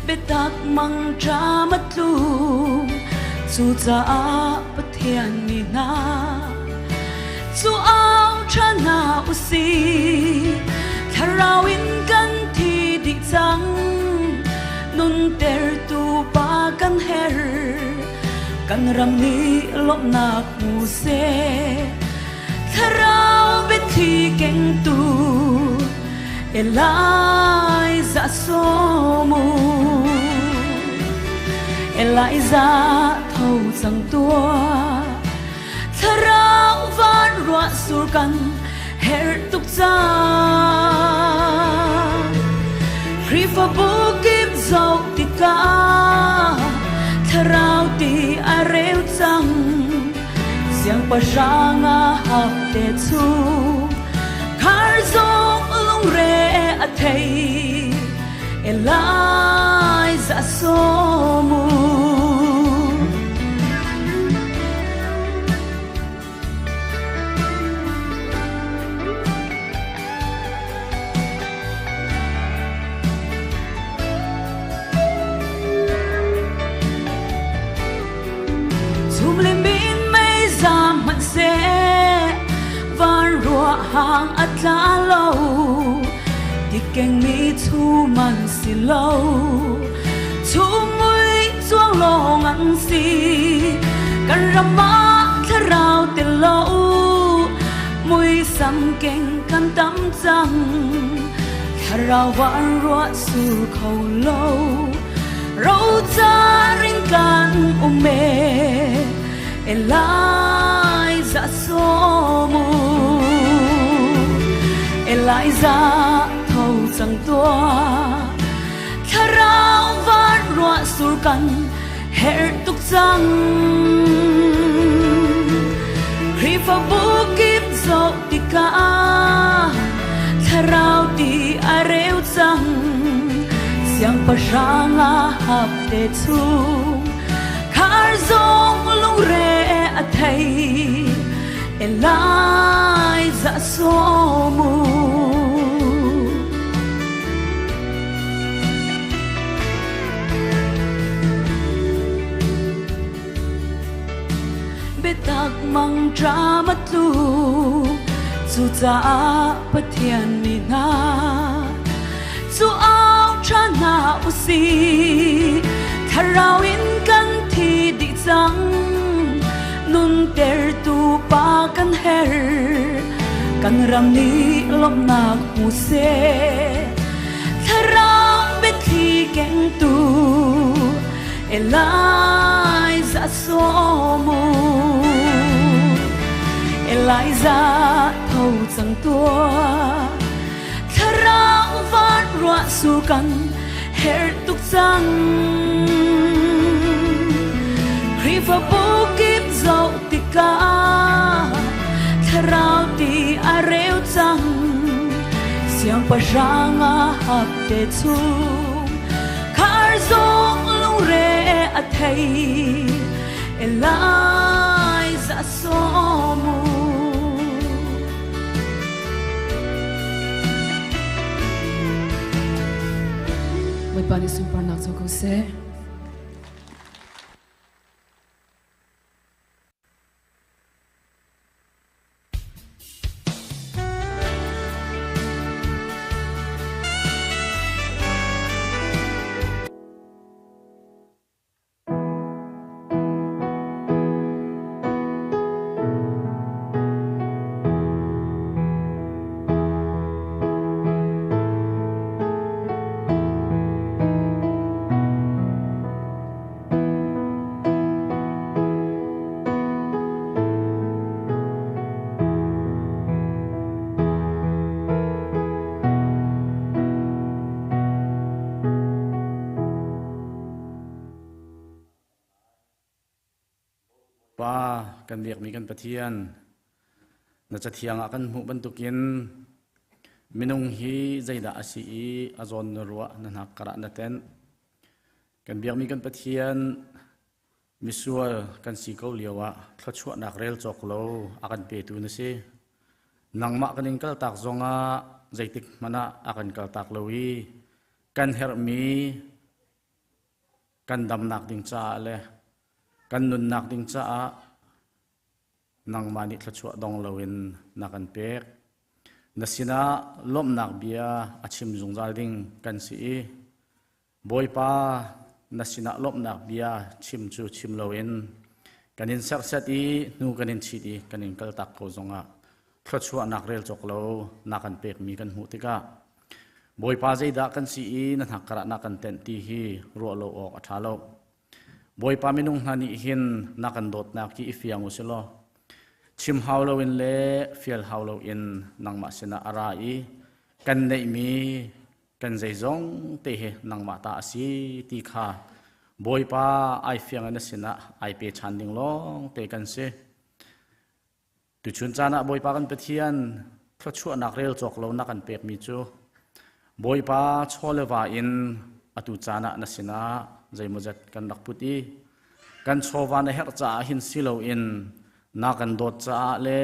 biatak mangṭam a tlung cucaah Pathian mi hna cu au ṭha hna u sih thlarau in kan thi dih cang nuntertu pa kan herh kan ram nih lawmhnak hmu seh thlarau biathli kengtu Eliza sawm u Eliza tho cang tuah thlarau van ruah sur kan herh tuk cang Khrihfabu kip zoh tikah thlarau ti a reu cang siangpahrang a hap te chung khar zong lungre a thei Eliza sawm u Chum le min mei zam hmanh seh van ruah hang a tla lo tikeng mi chum an si lo chum mui chuang lawng an si kan ram ah thlarau te lo muisam keng kan tam cang thlarau van ruah sur kho lo rocar in kan um e Eliza sawm u Eliza tho cang tuah thlarau van ruah sur kan herh tuk cang Khrihfabu kip zoh tikah thlarau ti. Siangpahrang a hapte chung khar zong lungre a thei Elijah sawm u. Biatak mangṭam a tlu cucaah Pathian mi hna cu au ṭha hna u sih thlarau in kan thi dih cang nuntertu pa kan herh kan ram nih lawmhnak hmu seh thlarau biathli kengtu Eliza sawm u Eliza tho cang tuah thlarau van ruah su kan herh tuk cang Khrihfabu kip zoh tikah thlarau ti a reu cang siangpahrang a hapte chung khar zong lungre a thei Eliza sawm u. Bawipa nih sunparnak co ko seh. Pa kan biakmi kan Pathian na cathiang ah kan hmuh bantukin minung hi zeidah a si i a zawn na ruah na hnak karah na tenh Kan biakmi kan Pathian misual kan si ko lio ah thluachuahnak rel cawk lo a kan petu na si. Nangmah kan in kaltak zongah zeitik hmanh ah a kan kaltak lo i kan herhmi kan damnak ding caah le kan nunnak ding caah nangmah nih thluachuah dong loin na kan pek. Na sinah lawmhnak bia a chim zungzal ding kan si i Bawipa, na sinah lawmhnak bia chim cu chim loin kan in serhsat i hnu kan in chit i kan in kaltak ko zongah thluachuahnak rel cawk lo na kan pekmi kan hmuh tikah Bawipa zeidah kan si i na hnakkar ah na kan tenh ti hi ruah lo awk a ṭha lo. Bawipa minung hna nih hin na kan dawtnak hi i fiang u si law chim hau loin le fial hau loin nangmah sinah a ra i kan neihmi kan zeizong te hi nangmah ta a si ti kha Bawipa ai fiang in na sinah ai pe ṭhan ding lawng te kan si. Tuchun caan ah Bawipa kan Pathian thluachuahnak rel cawk lo na kan pekmi cu Bawipa chaw le va in atu caan ah na sinah zeimawzet kan rak put i kan chawva na herh caah hin si loin na kan dawt caah le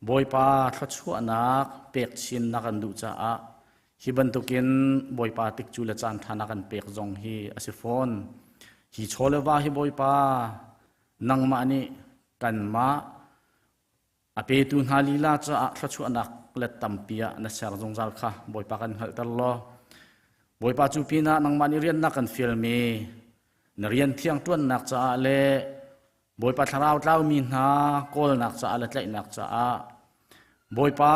Bawipa thluachuahnak pek chin na kan duh caah hi bantukin Bawipa tikcu le caan ṭha na kan pek zong hi a si fawn. Hi chaw le va hi Bawipa nangmah nih kanmah a petu hna lila caah thluachuahnak let tampi ah na ser zungzal kha Bawipa kan hngalhter law Bawipa cu pinah nangmah nih rian na kan fialmi na rian thiang ṭuannak caah le Bawipa thlarau tlaumi hna kawlnak caah le tlaihnak caah Bawipa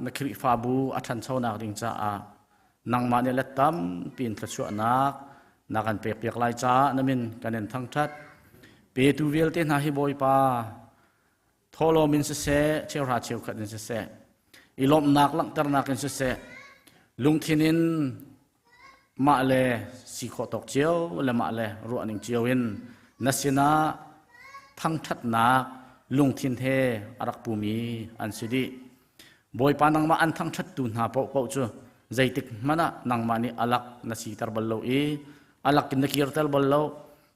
na Khrihfabu a ṭhanchonak ding caah nangmah nih let tampi in thluachuahnak na kan pekpiak lai caah na min kan in thangṭhat. Petu vialte hna hi Bawipa thawhlawm in siseh, cheuhra cheukhat in siseh, i lawmhnak langhternak in siseh, lungthin in mah le si khawh tawk cio le mah le ruahning cio in na sinah thangṭhatnak lungthin he a rak pumi an si dih. Bawipa nangmah an thangṭhattu hna paohpaoh cu Zeitik hmanh ah nangmah nih alak na siter bal lo i alak in na kirter bal lo.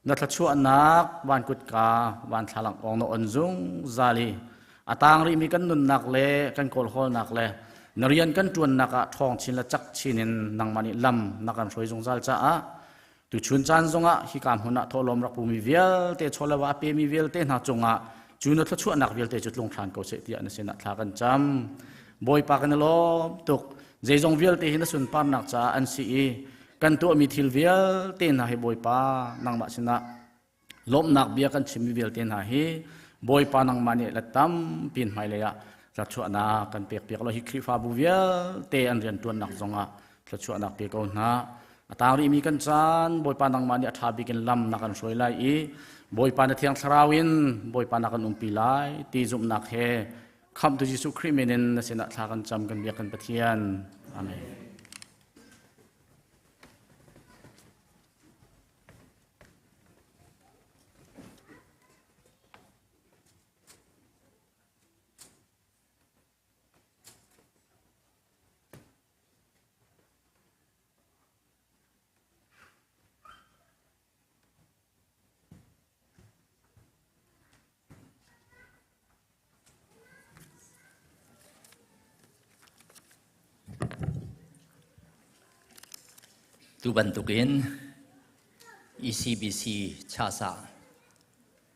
Na thluachuahnak van kutka van thlalang ong na on zungzal i a tang rihmi kan nunnak le kan kawlhawlnak le na rian kan ṭuannak ah ṭhawng chin le cak chin in nangmah nih lam na kan hruai zungzal caah tuchun caan zongah hika hmun ah thawhlawm rak pumi vialte chawlewa a pemi vialte hna cungah cu na thluachuahnak vialte cu tlung hran ko seh tiah na sinah thla kan cam. Bawipa kan i lawm tuk. Zeizong vialte hi na sunparnak caah an si i kan tuahmi thil vialte hna hi Bawipa nangmah sinah lawmhnak bia kan chimmi vialte hna hi Bawipa nangmah nih la tampi hmailei ah thluachuahnak kan pek piak lo. Hi Khrihfabu vialte an rianṭuannak zongah thluachuahnak pe ko hna. A tang rihmi kan caan Bawipa nangmah nih a ṭha bik in lam na kan hruai lai i Bawipa na thiang thlarau in Bawipa na kan umpi lai ti zumhnak he Khamhtu Jesuh Khrih min in na sinah thla kan cam kan biak kan Pathian. Amen. Tu bantukin ECBC chasa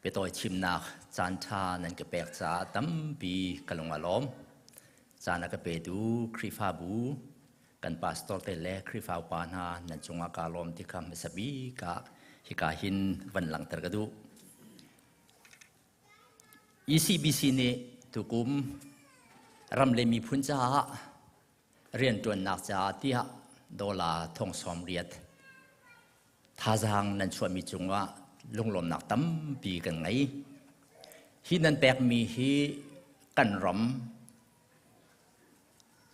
biatawi chimnak caanṭha nan ka pek caah tampi ka lung a lawm. Caan a ka petu Khrihfabu kan pastor te le Khrihfa upa hna nan cungah kaa lawm ti kha hmasa bik ah hika hin van langhter ka duh. ECBC nih tukum ram le miphun caah rianṭuannak caah tiah dollar thong sawm riat thazaang nan chuahmi cungah lunglawmnak tampi kan ngei. Hi nan pekmi hi kan ram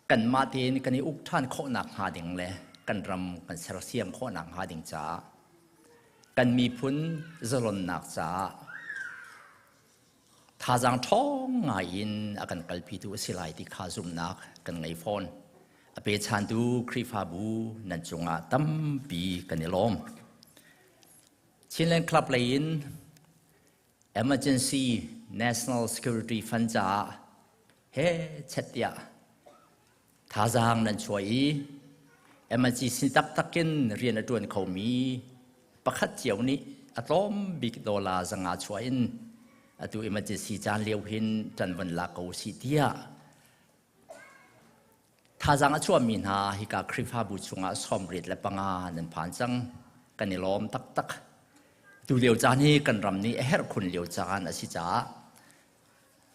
kanmah tein kan i uk ṭhan khawhnak hnga ding le kan ram kan sersiam khawhnak hnga ding caah kan miphun zalonnak caah thazaang ṭhawng ngai in a kan kalpitu a si lai ti kha zumhnak kan ngei fawn. A pechantu Khrihfabu nan cungah tampi kan i lawm. Chinland Club lei in Emergency National Security Fund caah he chet tiah thazaang nan chuah i emergency taktak in rian a ṭuan khomi pakhat cio nih a tlawm bik dollar zanga chuah in atu emergency caan lio hin ṭan von lak ko usih tiah thazaang a chuahmi hna hika Khrihfabu chungah 75 nan phan cang. Kan i lawm taktak. Tu lio caan hi kan ram nih a herh khun lio caan a si caah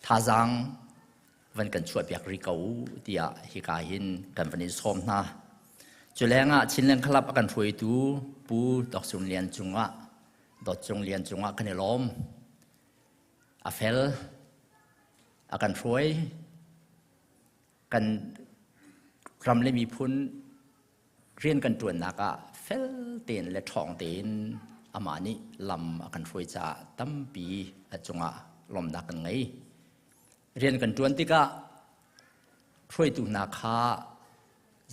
thazaang van kan chuahpiak rih ko tiah hika hin kan van in sawm hna. Cu lengah Chinland Club a kan hruaitu Pu Dawt Cung Lian cungah Dawt Cung Lian cungah kan i lawm. A fel, a kan hruai, kan ram le miphun rian kan ṭuannak ah fel tein le ṭhawng tein amah nih lam a kan hruai caah tampi a cungah lawmnak kan ngei. Rian kan ṭuan tikah hruaitu hna kha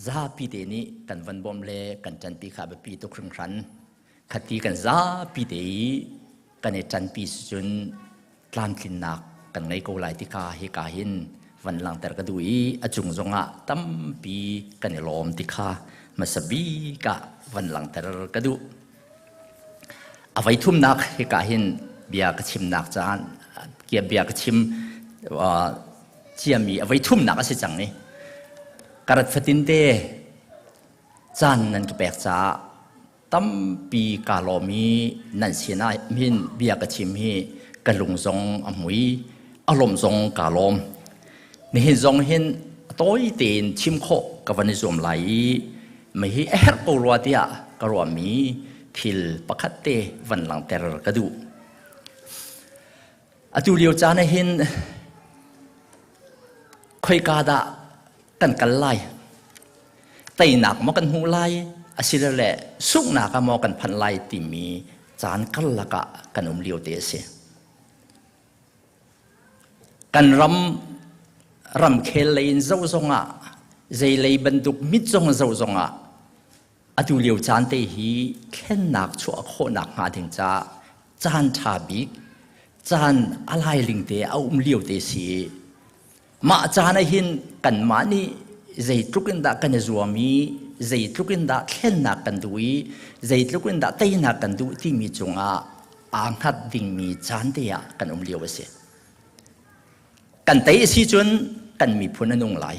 zapi te nih kan van bawmh le kan ṭanpi kha a biapi tuk hringhran. Khati kan zapi te i kan i ṭanpi cun tlamtlinnak kan ngei ko lai ti kha hika hin van langhter ka duh i a cung zongah tampi kan i lawm ti kha hmasa bik ah van langhter ka duh. A voi thumnak hika hin bia ka chimnak caan bia ka chim ciami a voi thumnak a si cang i karat fatin te caan nan ka pek caah tampi kaa lawm i nan sinah hin bia ka chim hi ka lung zong a hmui, a lawmh zong kaa lawm. Nihin zong hin a tawi tein chim khawh ka van i zuam lai i mei hi a herh ko rua tiah ka ruahmi thil pakhat te van langhter ka duh. Atu lio caan ah hin khoika dah kan kal lai? Teinak maw kan hmuh lai asilole sunghnak ah maw kan phanh lai timi caan karlak ah kan um lio te a si. Kan ram ramkhel lei in zoh zongah Zeilei bantuk mit zong zoh zongah atu lio caan te hi thlennak chuah khawhnak hnga ding caah caan ṭha bik, caan a lailing te a um lio te si. Mah caan ah hin kanmah nih zeitluk in dah kan i zuam i zeitluk in dah thlennak kan duh i zeitluk in dah teinak kan duh timi cungah aa hngat dingmi caan te ah kan um lio a si. Kan tei a si cun kan miphun a nung lai.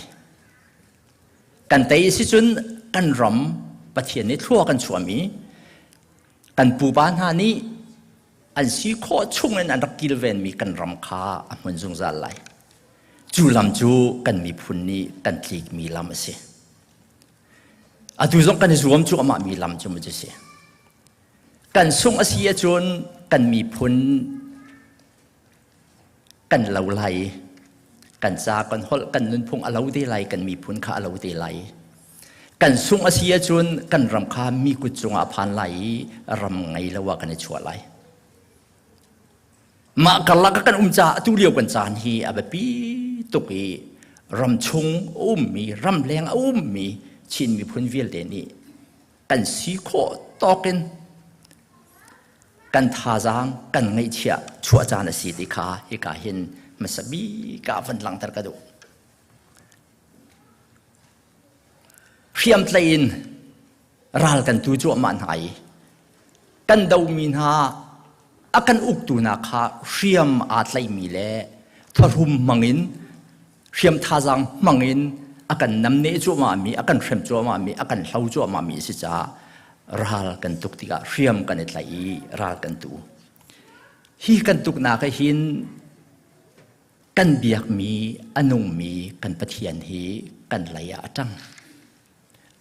Kan tei a si cun kan ram Pathian nih thlua kan chuahmi kan pupa hna nih an si khawh chungin an rak kilvenmi kan ram kha a hmun zungzal lai. Cu lam cu kan miphun nih kan tlikmi lam a si. Atu zong kan i zuam cuahmah mi lam cu mu cu si. Kan sungh a si ahcun kan miphun kan lo lai i kan ca kan holh kan nunphung a lo te lai kan miphun kha a lo te lai. Kan sungh a si ahcun kan ram kha mi kut cungah a phan lai i ram ngei lo ah kan i chuah lai. Mah karlak ah kan um caah atu lio kan caan hi a biapi tuk i ramchung a ummi, ramleng a ummi Chin miphun vialte nih kan si khawh tawk in kan thazaang kan ngeihchiah chuah caan a si ti kha hika hin hmasa bik ah van langhter ka duh. Hriamtlaih in ral kan tu cuahmah hna i kan domi hna a kan uktu hna kha hriam aa tlaihmi le thahrum hmangin hriam thazaang hmangin a kan namneh cuahmahmi a kan hrem cuahmahmi a kan hlo cuahmahmi a si caah ral kan tuk tikah hriam kan i tlaih i ral kan tu. Hi kan tuknak ah hin kan biakmi a nungmi kan Pathian hi kan lei ah a ṭang.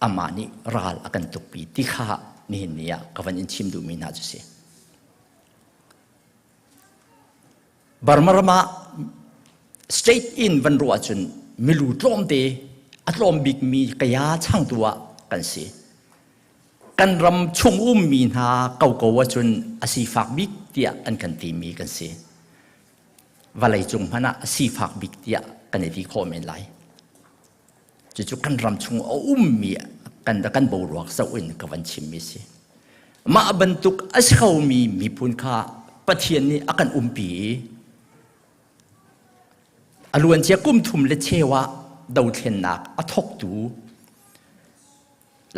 Amah nih ral a kan tukpi ti kha nihin ni ah ka van in chim duhmi hna cu si. Burma ram ah state in van ruah ahcun milu tlawmte a tlawm bikmi kaya changtu ah kan si. Kan ram chung ummi hna koko ahcun a sifak bik tiah an kan timi kan si. Vawlei cung hmanh ah a sifak bik tiah kan i ti khawh men lai. Cucu kan ram chung a ummi kan kan boruak zoh in ka van chimmi si. Mah bantuk a si khomi miphun kha Pathian nih a kan umpi i a luancia kum thum le cheu ah dothlennak a thawktu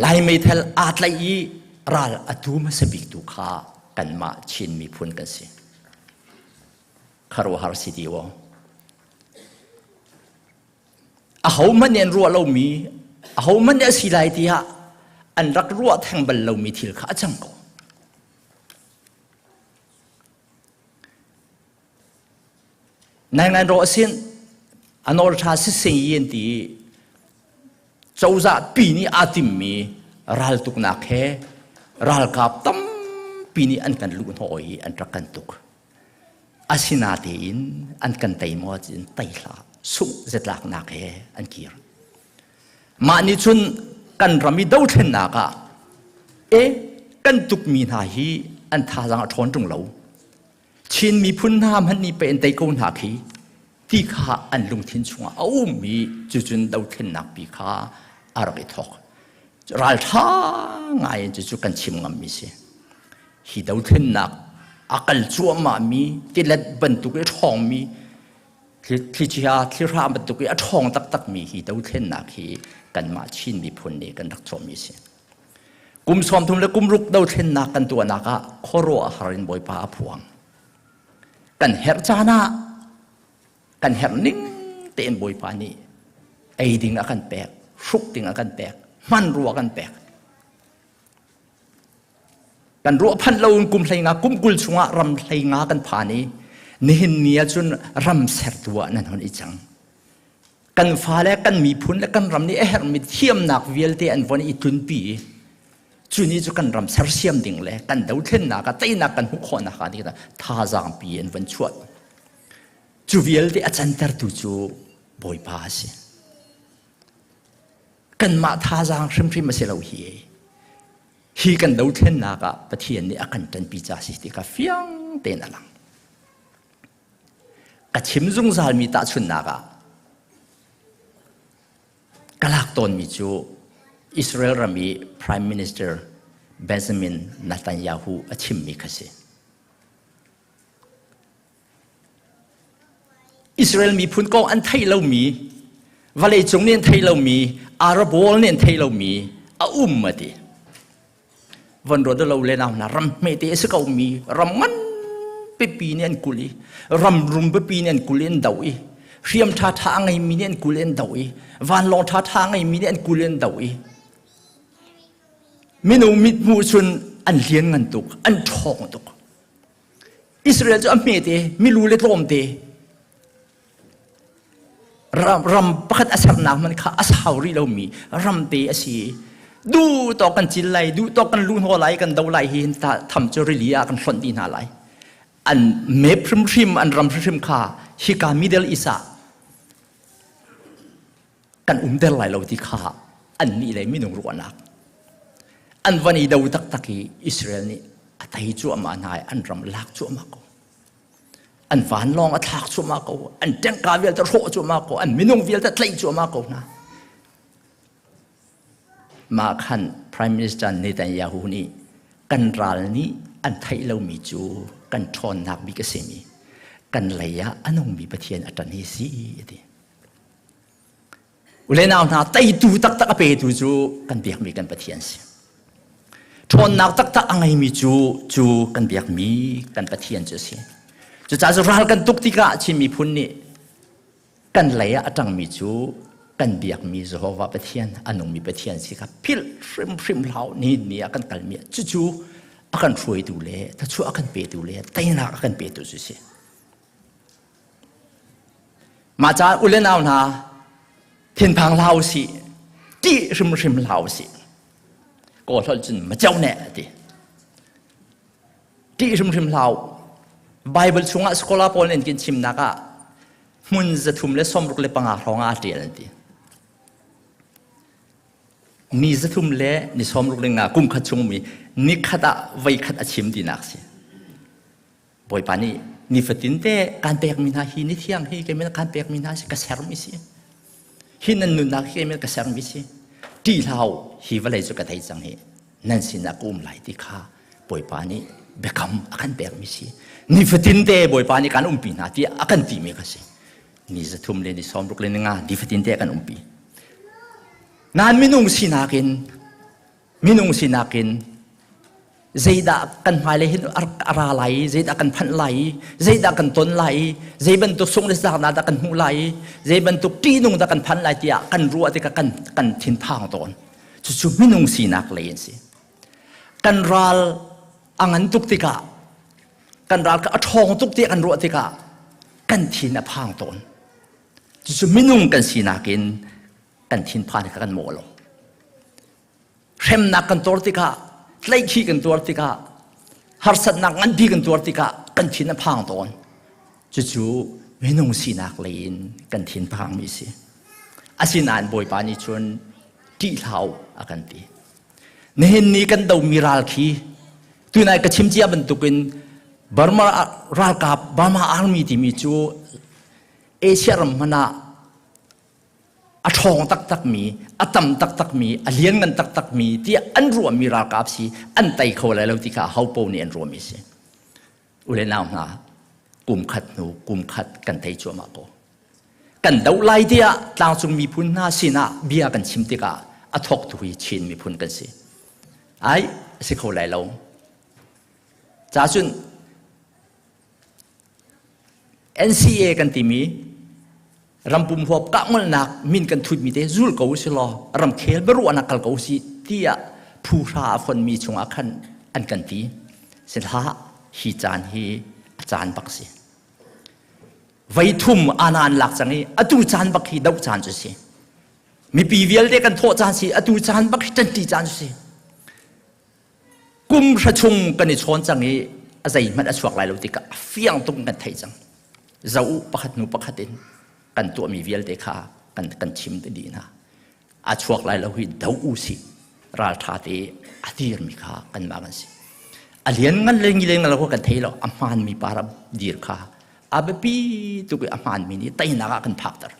Lai meithal aa tlaih i ral a tu hmasa biktu kha kanmah Chin miphun kan si. Kharuahhar si ti aw. Ahohmanh nih an ruah lomi, ahohmanh nih a si lai tiah an rak ruah theng bal lomi thil kha a cang ko. Nai rawh sin a nawl ṭha sising yin ti cozah pi nih aa timmi raltuknak he ralkap tampi nih an kan luh hnawh i an rak kan tuk. Asinatein an kan tei maw cun tei hlah sungh zatlaknak he an kir. Mah nih cun kan ram i dothlennak ah e kan tukmi hna hi an thazaang a ṭhawn ṭung lo. Chin miphun hna hmanh nih pei an tei ko hna khi ti kha an lungthin chungah a ummi cucun dothlennak pi kha a rak i thawk. Ralṭha ngai in cucu kan chim ngammi si. Hi dothlennak a kal cuahmahmi tilet bantuk i a ṭhawngmi thlichia thlihra bantuk i a ṭhawng taktakmi hi dothlennak hi kanmah Chin miphun nih kan rak cawhmi a si. Kum 30 le kum ruk dothlennak kan tuahnak ah khuaruahhar in Bawipa a phuang. Kan herh caan ah kan herh ning tein Bawipa nih ei ding a kan pek, hruk ding a kan pek, hmanrua a kan pek. Kan ruah phanh lo in kum 15 kum 20 chungah ram 15 kan phan i nihin ni ahcun ram sertu ah nan hon i cang. Kan fale kan miphun le kan ram nih a herhmi thiamnak vialte an von i tlunpi i cu ni cu kan ram sersiam ding le kan dothlennak ah teinak kan hmuh khawhnak ah ding thazaang pi an von chuah. Cu vialte a cantertu cu Bawipa a si. Kanmah thazaang hrimhrim a si lo hi. Hi kan dothlennak ah Pathian nih a kan ṭanpi ca si ti kha fiang tein a lang. Ka chim zungzalmi tahchunhnak ah. Ka lak tawnmi cu Israel ram i Prime Minister Benjamin Netanyahu a chimmi kha si. Israel miphun kong an theih lomi, vawleicung nih an theih lomi, Arab world nih an theih lomi a um a ti. Van ruat lo le nau hna ram hmete a si ko mi ram ngan pipi nih an kulh i ram rum pipi nih an kulh i an doh i hriam ṭha ṭha a ngeimi nih an kulh i an doh i vanlawng ṭha ṭha a ngeimi nih an kulh i an doh i minung mithmuh cun an lian ngan tuk an ṭhawng tuk. Israel cu a hmete milu le tlawmte ram, ram pakhat a sernak hmanh kha a sau rih lomi ramte a si. Duh tawk kan cil lai, duh tawk kan luh hnaw lai, kan do lai hi tham cu rili ah kan hlonh dih hna lai. An map hrimhrim, an ram hrimhrim kha hika Middle East ah kan umter lai lo ti kha an nih le minung ruahnak. An van i do taktak i Israel nih a tei cuahmah hna i an ram lak cuahmah ko. An vanlawng a thlak cuahmah ko. An tengka vialte hrawh cuahmah ko. An minung vialte tlaih cuahmah ko hna. Mah khan Prime Minister Netanyahu nih kan ral nih an theih lomi cu kan ṭhawnnak bik a simi kan lei ah a nungmi Pathian a ṭan hi si a ti. Ule nau hna teitu taktak a petu cu kan biakmi kan Pathian si. Ṭhawnnak taktak a ngeimi cu cu kan biakmi kan Pathian cu a si. Cucaah cu ral kan tuk tikah Chin miphun nih kan lei ah a ṭangmi cu kan biakmi Jehovah Pathian a nungmi Pathian si kha philh hrimhrim hlah ni ni ah kan kalmi cucu a kan hruaitu le thluachuah a kan petu le teinak a kan petu cu si. Mah caah u le nau hna thinphang hlah u sih, ṭih hrimhrim hlah u sih. Kawl holh cun macau ne a ti. Ṭih hrimhrim hlah u. Bible chungah scholar pawl nih an kin chimnak ah hmun 365 hrawng ah a ṭial an ti. Ni 365 kum khat chung mi ni khat ah voi khat a chim tinak si. Bawipa nih nifatin te kan pekmi hna hi ni thiang hi keimah kan pekmi hna si ka sermi si. Hi nan nunnak hi keimah ka sermi si. Ṭih hlah u, hi vawlei cu ka thei cang hi. Nan sinah ka um lai ti kha Bawipa nih biakam a kan pekmi si. Nifatin te Bawipa nih kan umpi hna tiah a kan timi kha si. Ni 3 le ni 60 le ni 5 nifatin te kan umpi. Nan minung sinak in minung sinak in zeidah kan hmailei hin a ra lai i zeidah kan phanh lai i zeidah kan ton lai i zei bantuk sung le zaaknak dah kan hmuh lai i zei bantuk ṭihnung dah kan phan lai tiah kan ruah tikah kan kan thinphang tawn. Cucu minung sinak lei an si. Kan ral a ngan tuk tikah kan ral a ṭhawng tuk tiah kan ruah tikah kan thin a phang tawn. Cucu minung kan sinak in kan thinphan kha kan mawh lo. Hremnak kan tuar tikah, tlaihkhih kan tuar tikah, harsatnak nganpi kan tuar tikah kan thin a phang tawn. Cucu minung sinak lei in kan thin phangmi si. Asinain Bawipa nih cun ṭih hlah u a kan ti. Nihin ni kan domi ral khi tunai ka chim cia bantukin Burma ralkap Burma Army timi cu Asia ram hmanh ah a ṭhawng taktakmi, a tam taktakmi, a lianngan taktakmi tiah an ruahmi ralkap si an tei kho lai lo ti kha hopo nih an ruahmi si. U le nau hna, kum khat hnu kum khat kan tei cuahmah ko. Kan doh lai tiah tlangcung miphun hna sinah bia kan chim tikah a thawktu hi Chin miphun kan si. Ai, a si kho lai lo. Ca cun NCA kan timi rampum huap kahngolnak min kan thutmi te zul ko si law ramkhel biaruahnak kal ko si tiah phu hra a fonmi chungah khan an kan ti. Sihlah hi caan hi a caan bak si. Voi thum ana an lak cang i atu caan bak hi doh caan cu si. Mipi vialte kan thawh caan si atu caan bak hi ṭanṭi caan cu si. Kum hra chung kan i chawn cang i a zeihmanh a chuak lai lo tikah a fiang tuk kan theih cang. Zo u pakhat hnu pakhat in kan tuahmi vialte kha kan kan chim te dih hna. A chuak lai lo hi do u si ralṭha te a dirmi kha kanmah kan si. A lian ngan le ngi ngan lo kan thei lo a hmaanmi para dir kha a biapi tuk i a hmaanmi nih teinak ah kan phakter.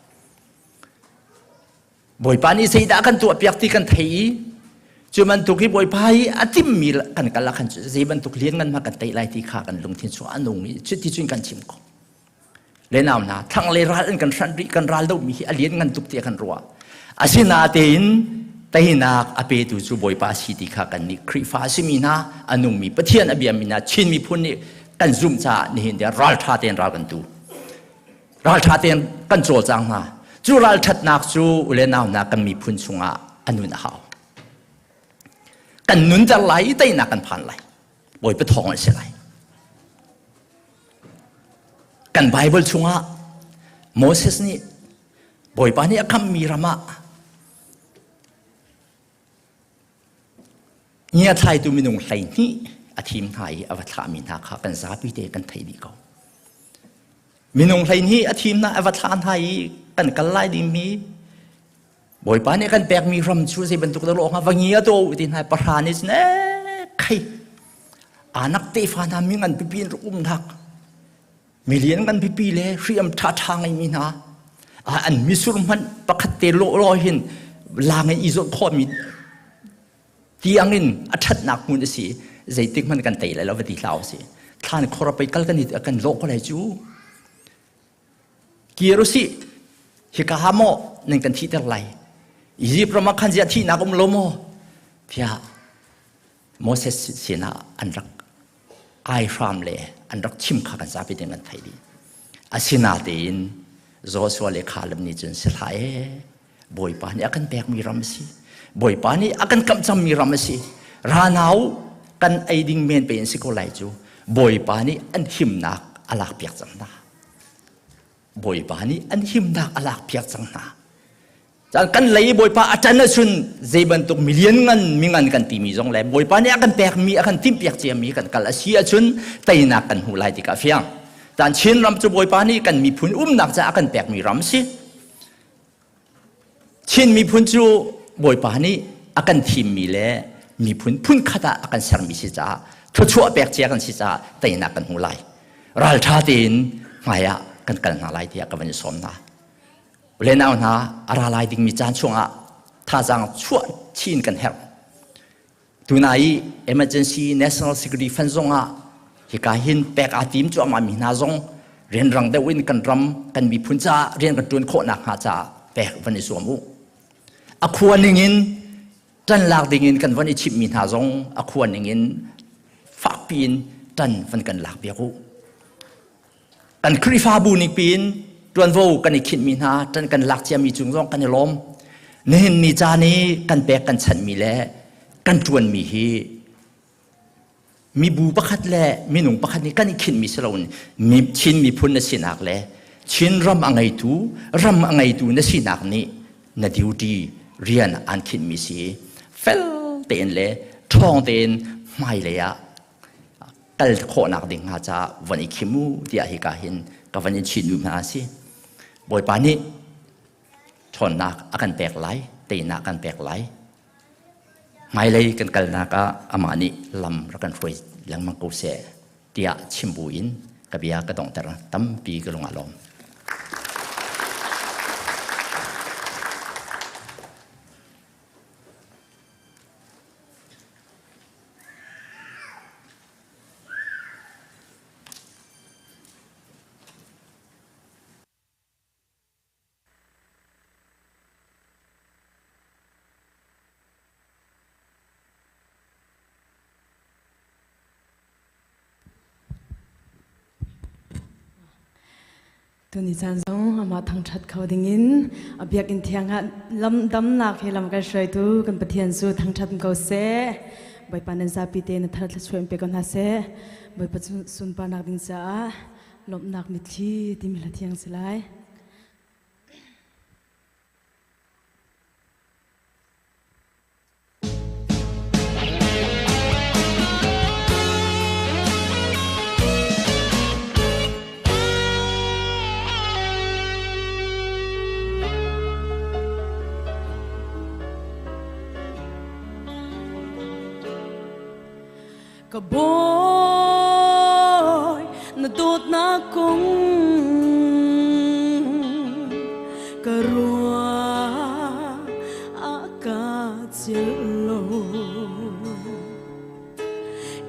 Bawipa nih zeidah kan tuahpiak ti kan thei i cu bantuk hi Bawipa hi a timmi kan kal ah khan zei bantuk lianngan hmanh kan tei lai ti kha kan lungthin chung a nung i cuti cun kan chim ko. Le nau hna thlang le ral in kan hranh rih kan ral dohmi hi a lianngan tuk tiah kan ruah. Asinatein teinak a petu cu Bawipa si ti kha kan nih Khrihfa a simi hna a nungmi Pathian a biami hna Chin miphun nih kan zumh caah nihin tiang ralṭha tein ral kan tu. Ralṭha tein kan cawlcang hna. Cu ralṭhatnak cu u le nau hna kan miphun chungah a nun a hau. Kan nunter lai i teinak kan phan lai. Bawipa thawng an si lai. Kan Bible chungah Moses nih Bawipa nih a khammi ram ah ngiathlaitu minung 12 a thim hna i a va thlahmi hna kha kan zapi te kan theih dih ko. Minung 12 a thim hna a va thlah hna i kan kal lai dingmi Bawipa nih kan pekmi ram cu zei bantuk dah lawng va ngia to ti hna pahra nih cun khai anak tefa hna mi ngan pipi in rak umnak milian ngan pipi le hriam ṭha ṭha ngeimi hna an misur hmanh pakhat te lawh law hin lang in i zawt khawhmi tiangin a ṭhatnak hmun a si zeitik hmanh kan tei lai lo va ti hlah usih thlan khor pei kal kan i kan lawh ko lai cu Kir usih, hika ha maw nan kan thihter lai? Izipt ram ah khan ziah thihnak um lo maw? Tiah Moses sinah an rak aihram le an rak chim kha kan zapi ding an thei dih. Asinatein Joshua le Caleb nih cun si hlah ee, Bawipa nih a kan pekmi ram a si. Bawipa nih a kan kamh cangmi ram a si. Ranau kan ei ding men pe in si ko lai cu. Bawipa nih an himnak a lakpiak cang hna. Bawipa nih an himnak a lakpiak cang hna. Caan kan lei Bawipa a ṭan ahcun zei bantuk milian ngan mingan kan timi zong le Bawipa nih a kan pekmi a kan timhpiak ciami kan kal a si ahcun teinak kan hmu lai ti ka fiang. Caan Chin ram cu Bawipa nih kan miphun umnak caah a kan pekmi ram si. Chin miphun cu Bawipa nih a kan thimmi le miphun phunkhat ah a kan sermi si caah thluachuah pek cia kan si caah teinak kan hmu lai. Ralṭha tein hmai ah kan kal hna lai tiah ka van i sawm hna. Le nau hna a ra lai dingmi caan chungah thazaang chuah chin kan herh. Tuna i Emergency National Security Fund zong ah hika hin pek aa tim cuahmah mi hna zong rianrang deuh in kan ram kan miphun caah rian kan ṭuan khawh nakhnga caah pek van i zuam u. A khua ning in ṭan lak ding in kan van i chimhmi hna zong a khua ning in fakpi in ṭan van kan lak piak u. Kan Khrihfabu ning piin ṭuanvo kan i khinhmi hna ṭan kan lak ciami cung zong kan i lawm. Nihin ni caan i kan pek kan chanhmi le kan ṭuanmi hi mibu pakhat le minung pakhat nih kan i khinhmi si loin Chin miphun na sinak le Chin ram a ngeitu ram a ngeitu na sinak nih na duty rian an khinhmi si fel tein le ṭhawng tein hmailei ah kal khawhnak ding hnga caah von i khim u tiah hika hin ka van in chin duh hna a si. Bawipa nih ṭhawnnak a kan pek lai, teinak kan pek lai. Hmailei kan kalnak ah amah nih lam rak kan hruai lengmang ko seh tiah chim bu in ka bia ka donghter tampi ka lung a lawm. Tuni caan zong amah thangṭhat kho dingin a biakinn thiang ah lam damnak he lam kan hruaitu kan Pathian cu thangṭhat ko seh. Bawipa nan zapi te na thar thluachuah in pe ko hna seh. Bawipa sunparnak ding caah lawmhnak mitthli timi hla thiang si lai. Ka bawi na dawtnak kong ka ruah.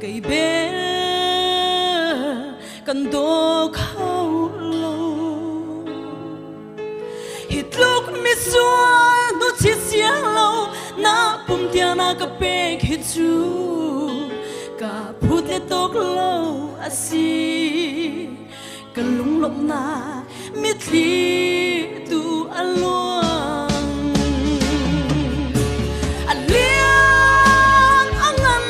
Kei bel kan daw kho lo. Hi tluk misual nu chi siang lo na pum tia na ka pek hi cu ka phut le tok lo a si. Ka lunglawmhnak mitthli tu a luang. A lian a ngan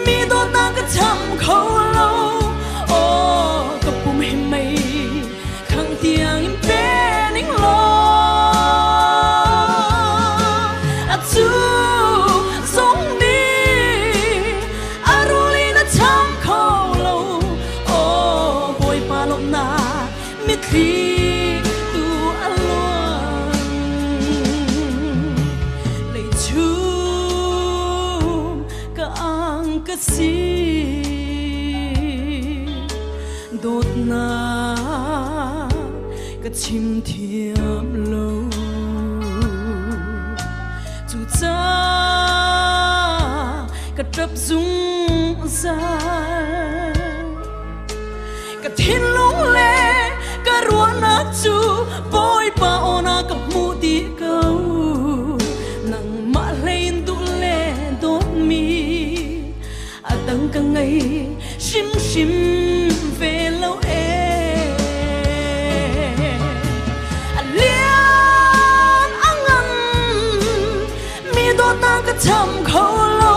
mi dawtnak ka cham kho lo. Aw ka pum hi mei khang tiang in pe ning law a cu zong nih a rul in a cham kho lo. Aw Bawipa lawmhnak mitthli tu a luang. Leichum ka ang ka si dawtnak ka chim thiam lo. Cucaah ka ṭap zungzal. Ka thinlung le ka ruahnak cu Bawipa aw na ka hmuh dih ko. Nangmah hlei in duh le dawtmi a dang ka ngei hrimhrim ve lo ee. A lian a ngan mi dawtnak ka cham kho lo.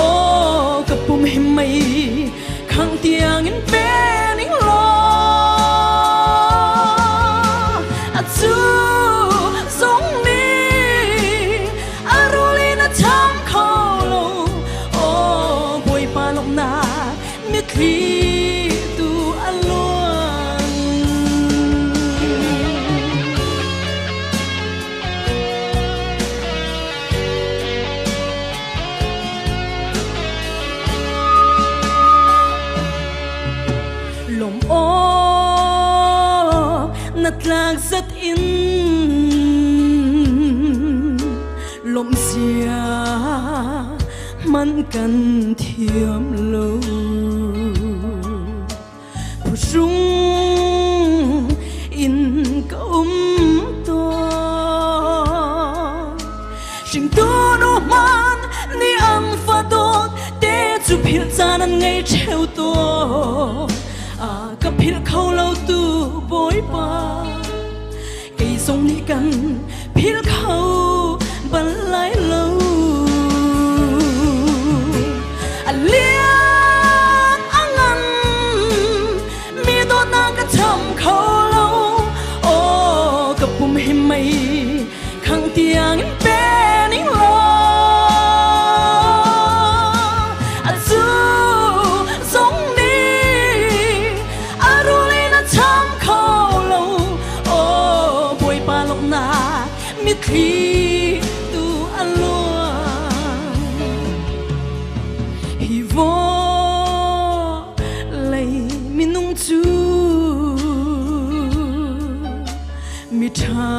Aw ka pum hi mei khang tiang in pe ning law a cu zong nih a rul in a cham kho lo. Aw Bawipa lawmhnak mitthli tu a luang. Lawm awk na tlak zat in lawmh zia hmanh kan thiam lo. Phuhrung in ka um tawn. Hringtu nu hman nih an fa dawt te cu philh caan an ngei ṭheo tawn. A ka philh kho lo tu Bawipa kei zong nih kan philh kho bal lai lo. A lian a ngan mi dawtnak ka cham kho lo. Aw ka pum hi mei khang tiang in pe ning law a cu zong nih a rul in a cham kho lo. Aw Bawipa lawmhnak mitthli tu a luang. Hi vawlei minung cu miṭha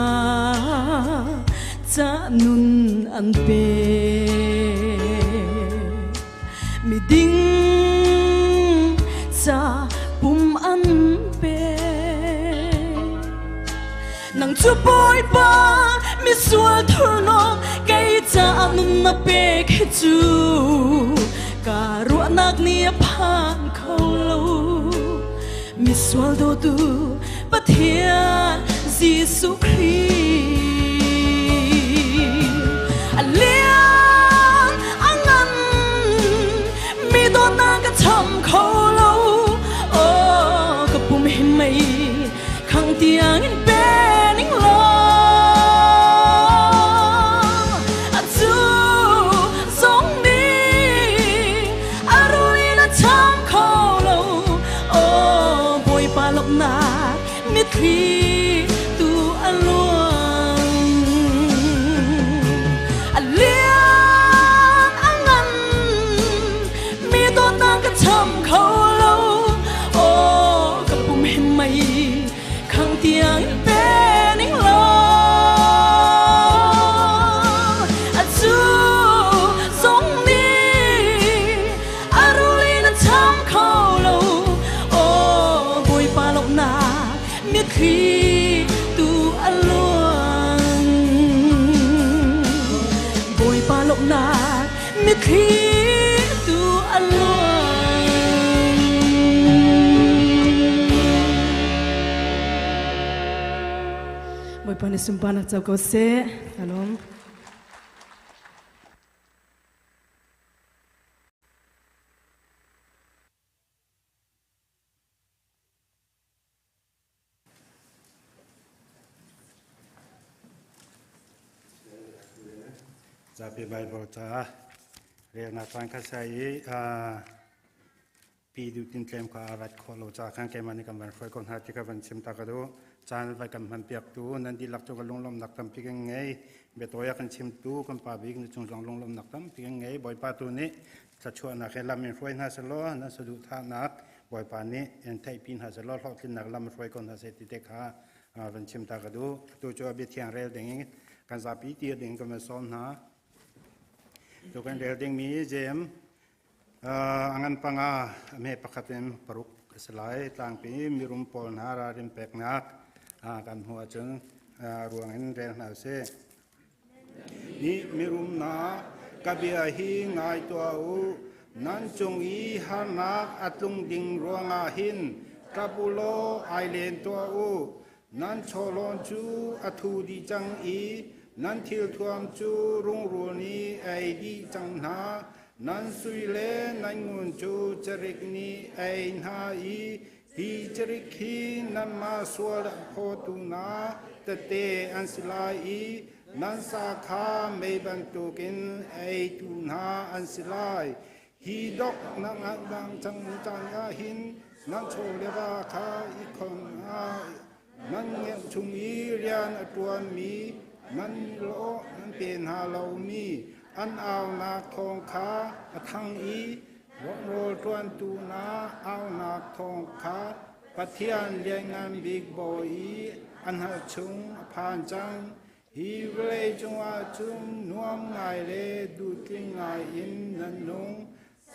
ca nun an pe. Miding ca pum an pe. Nang cu Bawipa misual thurhnawm kei caah nun na pek hi cu ka ruahnak nih a phan kho lo. Misual dawtu Pathian Jesuh Khrih. A lian a ngan mi dawtnak ka cham kho lo. Aw ka pum hi mei khang tiang in pe ning law a cu zong nih a rul in a cham kho lo. Aw Bawipa lawmhnak mitthli tu a luang. Lawmhnak mitthli tu a luang. Bawipa nih sunparnak co ko seh. Alom. Zapi Bible ca relnak caan kha sai i pi du tin tlem kha a rat khawh lo ca khan keimah nih kan van hruai ko hna ti ka van chim ta ka duh. Caan vai kan hman piak tu nan dihlak cu ka lunglawmhnak tampi kan ngei. Biatawi a kan chimtu kan pa bik na cung zong lunglawmhnak tampi kan ngei. Bawipa tu nih thluachuahnak he lam in hruai hna selaw nan saduhthahnak Bawipa nih in theihpi hna selaw hlawhtlinnak lam hruai ko hna seh ti te kha van chim ta ka duh. Atu cu a biathiang rel ding in kan zapi ti ding kan van sawm hna. Tu kan rel dingmi Jeim a ngan panga a me pakhat in paruk a si lai. Tlangpi mirum pawl hna ralrin peknak kan hmuh ahcun ruang in rel hna usih. Nih mirumnak ka bia hi ngai tuah u. Nan cung i harnak a tlung ding ruangah hin ṭap u law ai len tuah u. Nan chawhlawn cu a thu dih cang i nan thilthuam cu rungrul nih a ei dih cang hna. Nan sui le nan ngun cu cerik nih a ei hna i Hi carik hi nanmah sual a phawtu hna tete an si lai i nan sa kha mei bantukin a eitu hna an si lai. Hi dok na ngan cang caan ah hin nan chaw le va kha i khon hna. Nan ngeih chung i rian a ṭuanmi nan lawh nan pe hna lomi an aunak thawng kha a thang i rawl ṭuantu hna aunak thawng kha Pathian Lianngan Bik Bawi i a hngalh chung a phan cang. Hi vawlei cungah cun nuam ngai le duhtling ngai in nan nung.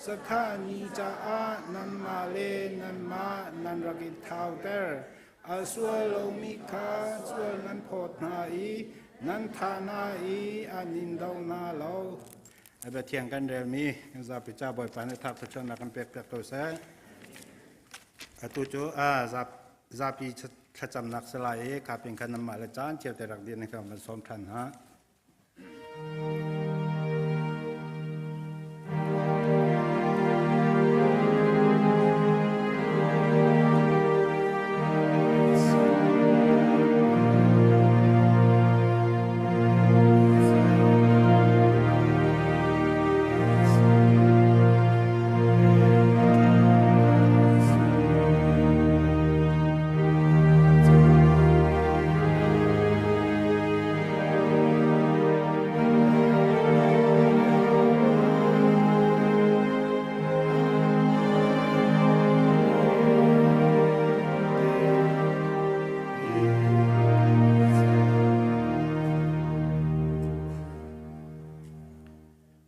Sathah ni caah nanmah le nanmah nan rak i thauter. A sual lomi kha sual nan phawt hna i nan thah hna i an in do hna lo. A biathiang kan relmi kan zapi ca Bawipa nih thak thluachuahnak kan pek piak ko seh. Atu cu zapi thlacamnak si lai i kapin khan nanmah le caan cio te rak dir na kan van sawm ṭhan hna.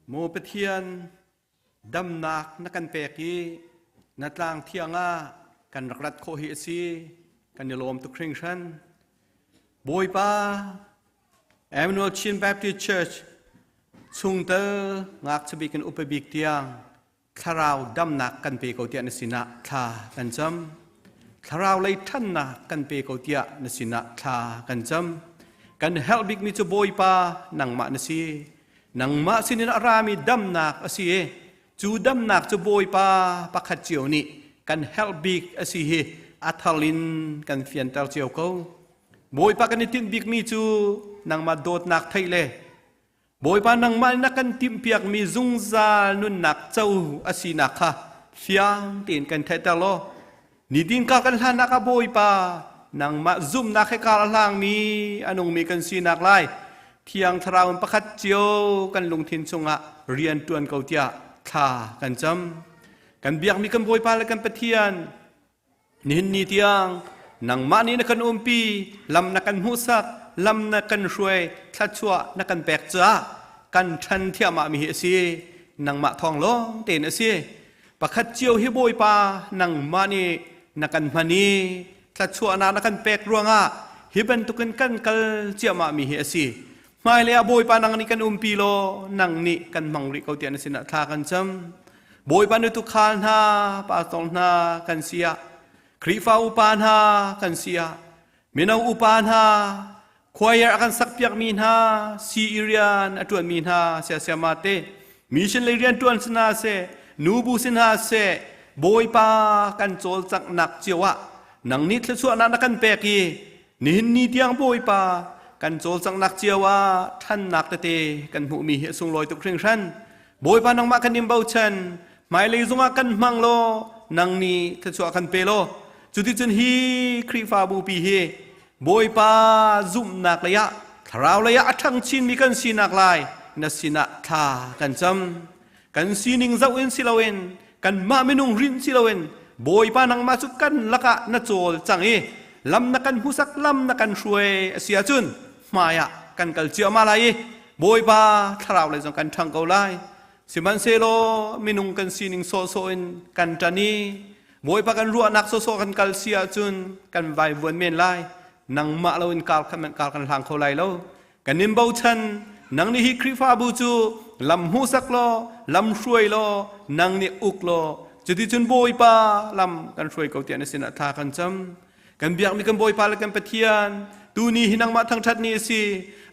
Maw Pathian, damnak na kan pek i na tlang thiang ah kan rak rat khawh hi a si. Kan i lawm tuk hringhran. Bawipa, Emmanuel Chin Baptist Church chungtel ngakchia bik in upa bik tiang thlarau damnak kan pe ko tiah na sinah thla kan cam. Thlarau lei ṭhannak kan pe ko tiah na sinah thla kan cam. Kan herh bikmi cu Bawipa nangmah na si. Nangmah sinin a rami damnak a si i cu damnak cu Bawipa pakhat cio nih kan herh bik a si hi a thar in kan fianter cio ko. Bawipa kan i tinh bikmi cu nangmah dawtnak theih le Bawipa nangmah na kan timhpiakmi zungzal nunnak co a sinak kha fiang tein kan theihter law nitin ka kan hlannak ah Bawipa nangmah zumhnak he kar a hlangmi a nungmi kan sinak lai Thiang Thlarau in pakhat cio kan lungthin chungah rian ṭuan ko tiah thla kan cam. Kan biakmi kan Bawipa le kan Pathian Nihin ni tiang nangmah nih na kan umpi, lam na kan hmuhsak, lam na kan hruai, thluachuah na kan pek caah kan ṭhan thiahmah mi hi a si. Nangmah thawng lawng tein a si. Pakhat cio hi Bawipa nangmah nih na kan hman i thluachuahnak na kan pek ruangah hi bantukin kan kal ciahmah mi hi a si. Hmailei ah Bawipa nang nih kan umpi law nang nih kan hmang rih ko tiah na sinah thla kan cam. Bawipa nu tukhal hna, pastor hna kan si ah, Khrihfa upa hna kan si ah, mino upa hna, choir a kan sakpiakmi hna, CE rian a ṭuanmi hna siasiama te, mission lei rian ṭuan si hna seh, nubu si hna seh, Bawipa kan cawlcanghnak cio ah nang nih thluachuahnak na kan pek i Nihin ni tiang Bawipa kan cawlcanghnak cio ah ṭhannak tete kan hmuhmi hi a sunglawi tuk hringhran. Bawipa nangmah kan in bochan, hmailei zongah kan hmang law nang nih thluachuah kan pe law cuticun hi Khrihfabu pi hi Bawipa zumhnak lei ah thlarau lei ah a ṭhang chinmi kan sinak lai na sinah thla kan cam. Kan sining zoh in si loin kanmah minung rinh si loin Bawipa nangmah cu kan lakah na cawl cang i lam na kan hmusak lam na kan hruai a si ahcun hmai ah kan kal ciahmah lai i Bawipa thlarau lei zong kan ṭhang ko lai. Sihmanhsehlaw minung kan sining sawhsawh in kan ṭan i Bawipa kan ruahnak sawhsawh kan kal si ahcun kan vaivuan men lai. Nangmah loin kar kan hlang kho lai lo. Kan in bochan nang nih hi Khrihfabu cu lam hmuhsak law lam hruai law nang nih uk law cuticun Bawipa lam kan hruai ko tiah na sinah thla kan cam. Kan biakmi kan Bawipa le kan Pathian tuni hi nangmah thangṭhat ni a si.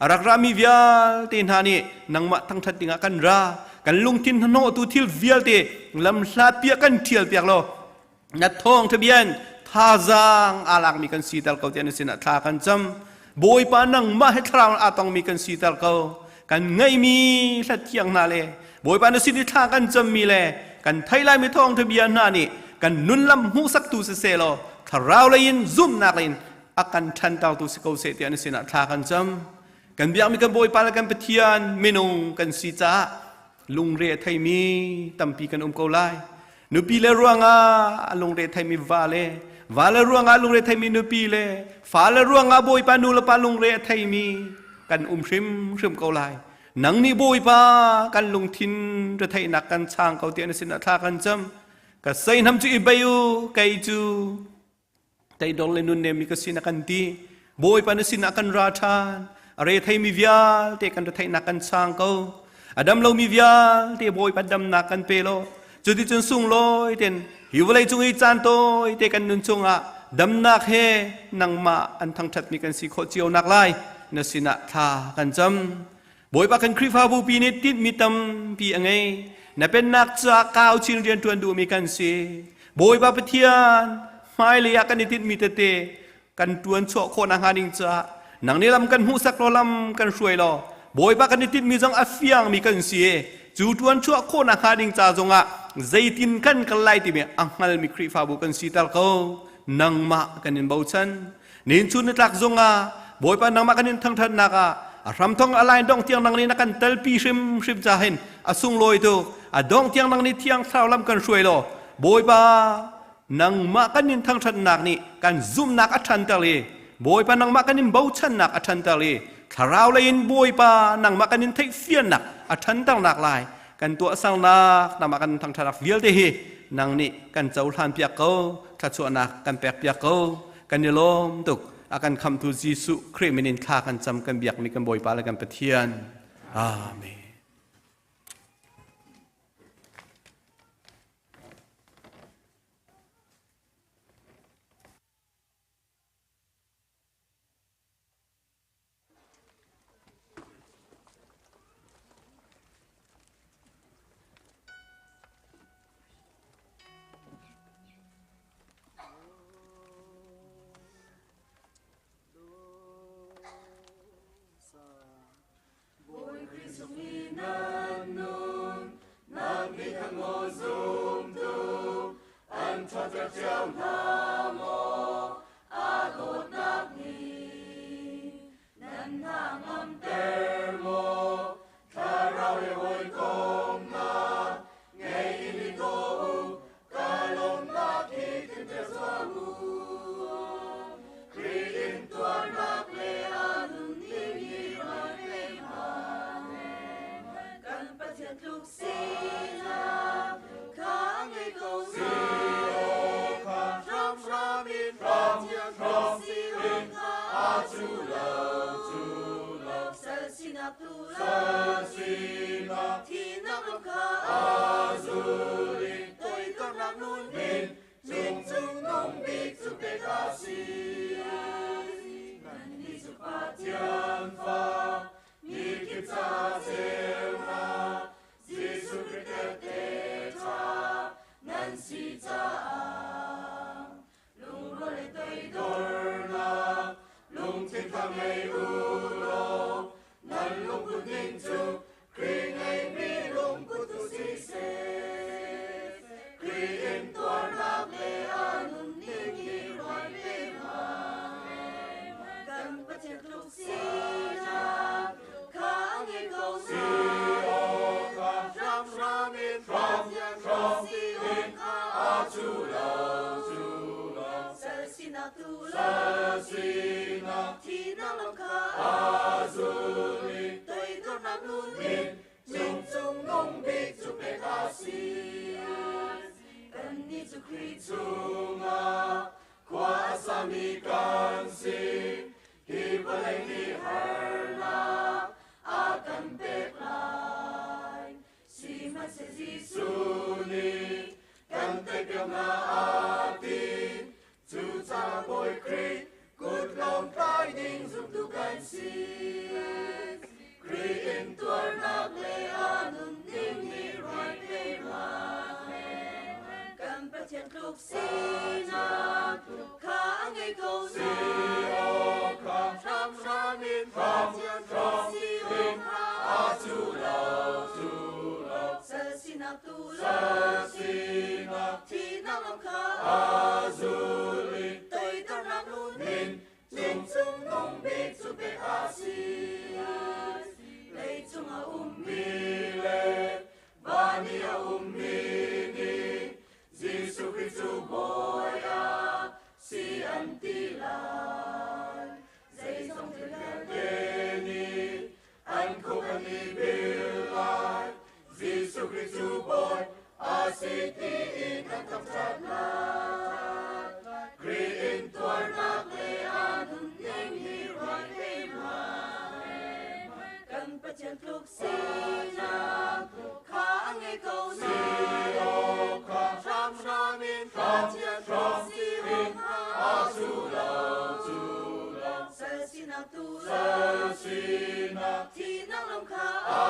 A rak rami vialte hna nih nangmah thangṭhat dingah kan ra. Kan lungthin hnahnawhtu thil vialte lam hlat piak kan ṭhial piak law na thawngṭha bian thazaang aa lakmi kan siter ko tiah na sinah thla kan cam. Bawipa nangmah he thlarau aa tongmi kan siter ko. Kan ngeihmi hlathiang hna le Bawipa na sin i thla kan cammi le kan thei laimi thawngṭha bia hna nih kan nunlam hmuhsaktu siseh law thlarau lei in zumhnak lei in a kan ṭhantertu si ko seh tiah na sinah thla kan cam. Kan biakmi kan Bawipa le kan Pathian minung kan si caah lungre a theimi tampi kan um ko lai. Nupi le ruangah a lungre theimi va le va le ruangah lungre theimi nupi le fa le ruangah Bawipa nu le pa lungre a theimi kan um hrimhrim ko lai. Nang nih Bawipa kan lungthin retheihnak kan chang ko tiah na sinah thla kan cam. Ka seihnam cu i bei u, kei cu teidor le nunnem mi ka sin a kan ti. Bawipa na sinah kan ra ṭhan. A retheimi vialte kan retheihnak kan chang ko. A dam lomi vialte Bawipa damnak kan pe law cuticun sunglawi ten hi vawlei cung i caan tawi te kan nun chungah damnak he nangmah an thangṭhatmi kan si khawh cio nak lai na sinah thla kan cam. Bawipa kan Khrihfabu pi nih tinhmi tampi a ngei. Na pennak caah kau chin rian ṭuan duhmi kan si. Bawipa Pathian hmailei ah kan i tinhmi tete kan ṭuan chuah khawh nakhnga ding caah nang nih lam kan hmuhsak law lam kan hruai law Bawipa kan i tinhmi zong a fiangmi kan si i cu ṭuan chuah khawh nakhnga ding ca zongah zeitin kan kal lai timi a hngalmi Khrihfabu kan siter ko. Nangmah kan in bochan. Nin chun nitlak zongah Bawipa nangmah kan in thangṭhatnak ah a hramthong a lain dong tiang nang nih na kan telpi hrimhrim ca hin a sunglawi tuk. A dong tiang nang nih thiang thlarau lam kan hruai law Bawipa nangmah kan in thangṭhatnak nih kan zumhnak a ṭhanter i Bawipa nangmah kan in bochannak a ṭhanter i thlarau lei in Bawipa nangmah kan in theihfiannak a ṭhanternak lai kan tuahsernak nangmah kan thangṭhatnak vialte hi nang nih kan cohlan piak ko thluachuahnak kan pek piak ko. Kan i lawm tuk. A kan khamtu Jesuh Khrih min in thla kan cam kan biakmi kan Bawipa le kan Pathian. Amen. Bawi Khrih sung i nan nun, nang nih khan maw zumtu, an ṭhatter cio hna maw, a dawtnak nih nan hna ngamter maw, thlarau he hawikomhnak ngei in i daw u, ka lawmnak hi tlinter zuam u. Khrih in tuarnak le a nunning hi ruat ve hmanh. Kan Pathian tluk sinak kha ngei ko seh. sinak tu sal sinak thihnak lam kha a zul i toidornak nun min min cungnung bik cu pek a si. Nannih cu Pathian fa mi kip ca ceunak Jesuh Khrih tehte ṭha nan si caah lungrual le toidornak lungthin kha ngei u law nan lungput ning cu Khrih ngeihmi lungput tu si seh. Khrih in tuarnak le a nunning hi ruai ve hmanh. Kan Pathian tluk sinak kha a ngei ko na. Hramhram in Pathian tluk si awk kha a cu lo cu lo. Sal sinak tu lo. Sinak thihnak lam kha a zul i toidornak nun min min cungnung bik cu pek a si. Kannih cu Khrih chungah khua a sami kan si. Hi vawlei nih harnak a kan pek lai. Sihmanhseh Jesuh nih kan teipiak hna a ti. Cucaah Bawi Khrih kut lawng tlai ding zumtu kan si. Khrih in tuarnak le a nunning hi ruai ve hmanh. Kan Pathian tluk sinak kha a ngei ko na. Hramhram in Pathian tluk si awk kha a cu lo cu lo. Sal sinak tu lo. Sal sinak thihnak lam kha a zul i toidornak nun min min cungnung bik cu pek a si. Leicung a ummi le van i a ummi nih Jesuh Khrih cu Bawi a si an ti lai. Zeizong thil vialte nih an khuk an i bil lai. Jesuh Khrih cu Bawi a si tiin an thangṭhat lai. Khrih in tuarnak le a nunning hi ruat ve hmanh. Kan Pathian tluk sinak kha a ngei ko na. Hramhram in Pathian tluk si awk kha a cu lo cu lo. Sal sinak tu lo. Sal sinak thihnak lam kha a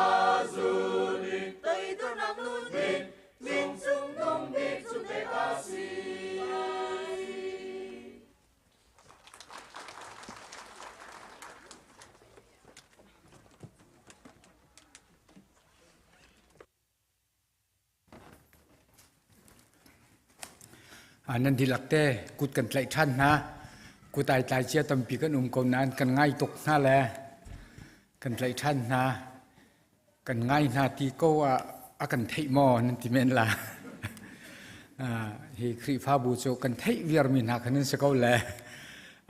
zul i toidornak nun min min cungnung bik cu pek a si. Nan dihlak te kut kan tlaih ṭhan hna. Kut ai tlai cia tampi kan um ko nain kan ngai tuk hna le kan tlaih ṭhan hna. Kan ngai hna ti ko ah a kan theih maw nan ti men la. Hi Khrihfabu cu kan theih viarmi hna khan an si ko le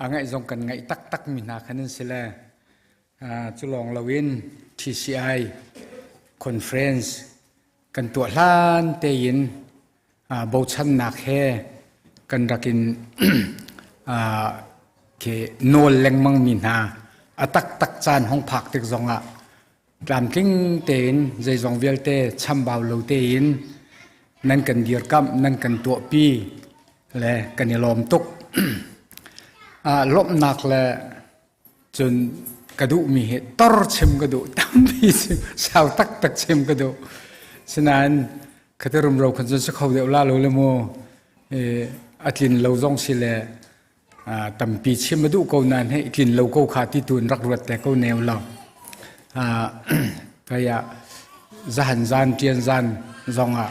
a ngaih zong kan ngaih taktakmi hna khan an si le Cu lawng loin TCI conference kan tuah hlan tein bochannak he kan rak in khi nawl lengmang mi hna a taktak caan hong phak tik zongah tlamtling tein zeizong vialte chambau lo tein nan kan dirkamh nan kan tuahpi le kan i lawm tuk. Lawmhnak le Cun ka duhmi hi tor chim ka duh tampi sau taktak chim ka duh. Sinain khati rumro khan cun si kho deuh la lo le mu a tlin lo zong si le tampi chim a duh ko nain hei tlin lo ko kha ti tu in rak ruat te ko neu lo. Kaya zahan zan ṭian zan zong ah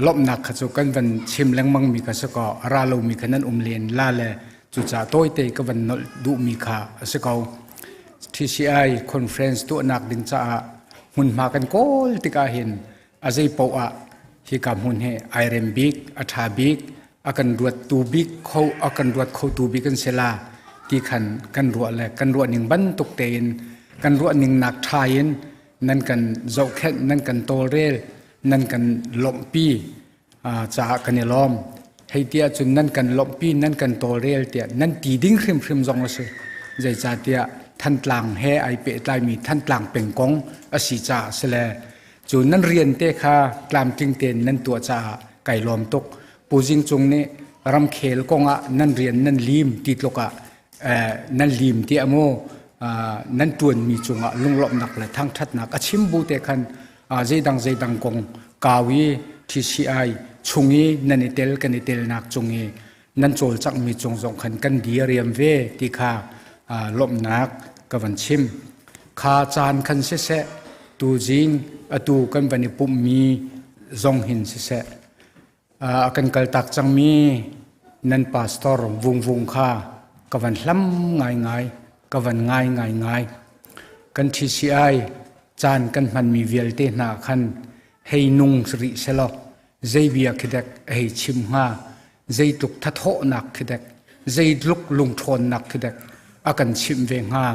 lawmhnak kha cu kan van chim lengmang mi kha si ko a ra lomi kha nan um len la le cucaah tawite ka van nolh duhmi kha a si ko. TCI conference tuahnak ding caah hmunhma kan kawl tikah hin a zei paoh ah hika hmun hi ai rem bik a ṭha bik a kan ruattu bik kho a kan ruat khotu bik kan si la ti khan kan ruah le kan ruah ning bantuk tein kan ruah ning nak ṭha in nan kan zohkhenh nan kan tawlrel nan kan lawmhpi caah kan i lawm. Hei ti ahcun nan kan lawmhpi, nan kan tawlrel tiah nan ti ding hrimhrim zong a si. Zeicahtiah Thantlang he ai pehtlaimi Thantlang pengkong a si caah si le cu nan rian te kha tlamtling tein nan tuah caah kai lawm tuk. Pu Zing Cung nih ramkhel kongah nan rian nan lim ti tluk ah nan lim tiah mu nan ṭuanmi cungah lunglawmhnak le thangṭhatnak a chim bu te khan zeidang zeidang kong kau i TCI chung i nan i tel kan i telnak cung i nan cawlcanghmi cung zong khan kan diriam ve ti kha lawmhnak ka van chim. Kha caan khan siseh tuzing atu kan van i pumhmi zong hin siseh a kan kaltak cangmi nan pastor Vungvung kha ka van hlam ngaingai ka van ngai ngaingai. Kan TCI caan kan hmanmi vialte hna khan hei nung rih selaw zei bia khi dek a hei chim hnga zeitluk thathawhnak khi dek zeitluk lungṭhawnnak khi dek a kan chimh ve hnga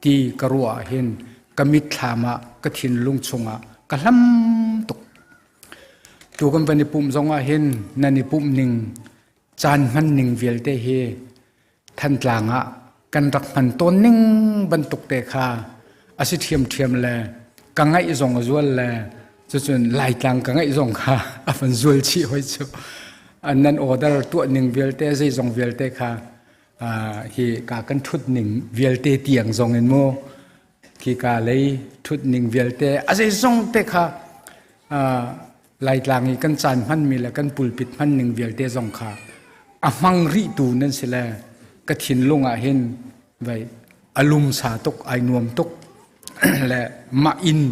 ti ka ruah ah hin ka mitthlam ah ka thinlung chungah ka hlam tuk. Tu kan van i pumh zong ah hin nan i pumh ning caan hman ning vialte hi Thantlang ah kan rak hman tawn ning bantuk te kha a si ṭhiamṭhiam le ka ngaih zong a zual le cucun Laitlang ka ngaih zong kha a van zual chih hoi cu. Nan order tuah ning vialte zeizong vialte kha hi ka kan ṭhut ning vialte tiang zong in mu khi ka lei ṭhut ning vialte a zeizong te kha Laitlang i kan caan hmanmi le kan pulpit hman ning vialte zong kha a hmang rihtu nan si le ka thinlung ah hin vai a lumsa tuk ai nuam tuk le mah inn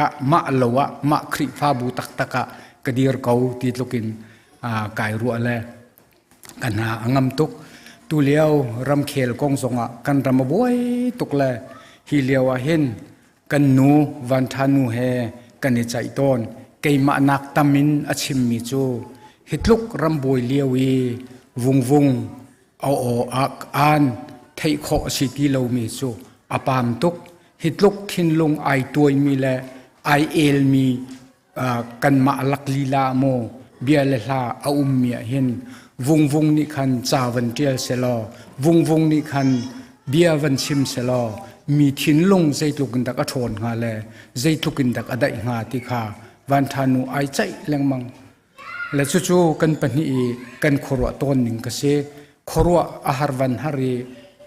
ah mah lo ah mah Khrihfabu taktak ah ka dir ko ti tlukin kai ruah le kan hna a ngam tuk. Tu lio ramkhel kong zongah kan ram a buai tuk le hi lio ah hin Kan nu Van Tha nu he kan i ceih tawn. Keimah nak tam in a chimmi cu hi tluk rambuai lio i vungvung a aw ak aan theih khawh a si ti lomi cu a paam tuk. Hi tluk thinlung ai tuaimi le ai elmi kanmah lak lila maw bia le hla a ummi ah hin vungvung nih khan ca van ṭial selaw vungvung nih khan bia van chim selaw mi thinlung zeitluk in dak a ṭhawn hnga le zeitluk in dak a daih hnga ti kha van ṭha nu ai ceih lengmang le cucu kan pahnih i kan khuaruah tawn ning ka si. Khuaruah a har van har i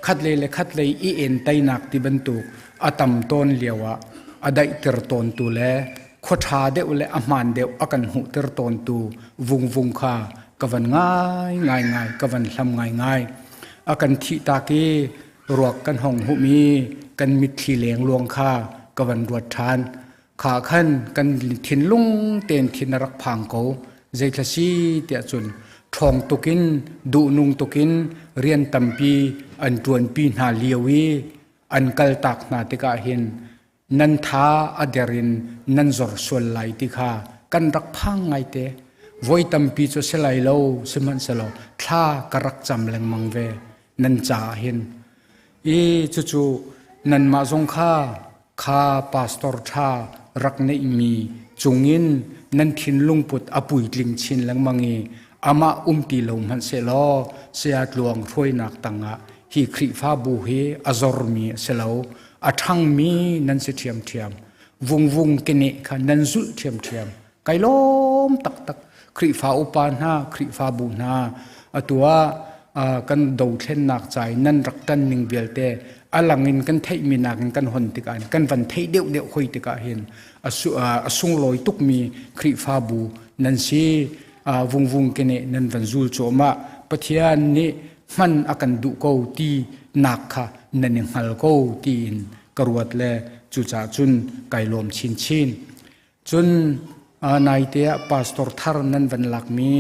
khatlei le khatlei i entainak ti bantuk a tam tawn lio ah a daihter tawntu le khua ṭha deuh le a hmaan deuh a kan hmuhter tawntu vungvung kha ka van ngai ngaingai, ka van hlam ngaingai. A kan thihtak i ruak kan hong humh i kan mitthli lengluang kha ka van ruat ṭhan. Kha khan kan thinlung tein thin a rak phang ko. Zeithla si tiah cun ṭhawng tukin duhnung tukin rian tampi an ṭuanpi hna lio i an kaltak hna tikah hin nan tha a der in nan zor sual lai ti kha kan rak phang ngaite. Voi tampi cu si lai lo, sihmanhsehlaw thla ka rak cam lengmang ve nan caah hin. I cucu nanmah zong kha kha pastor ṭha rak neihmi cungin nan thinlungput a puitling chin lengmang i amah um ti lo hmanhsehlaw saya tluang hruainak tangah hi Khrihfabu hi a zormi a si lo, a ṭhangmi nan si ṭhiamṭhiam. Vungvung keneh kha nan zulh ṭhiamṭhiam. Kai lawm taktak. Khrihfa upa hna, Khrihfabu hna, atu ah kan dothlennak ca i nan rak ṭan ning vialte a lang in kan theihmi nakin kan hon tikah hin kan van theih deuhdeuh hoi tikah hin a sunglawi tukmi Khrihfabu nan si. Vungvung kene nan van zul cuahmah. Pathian nih hman a kan duh ko ti nak kha nan i hngal ko tiin ka ruat le cucaah cun kai lawm chinchin. Cun naite ah pastor thar nan van lakmi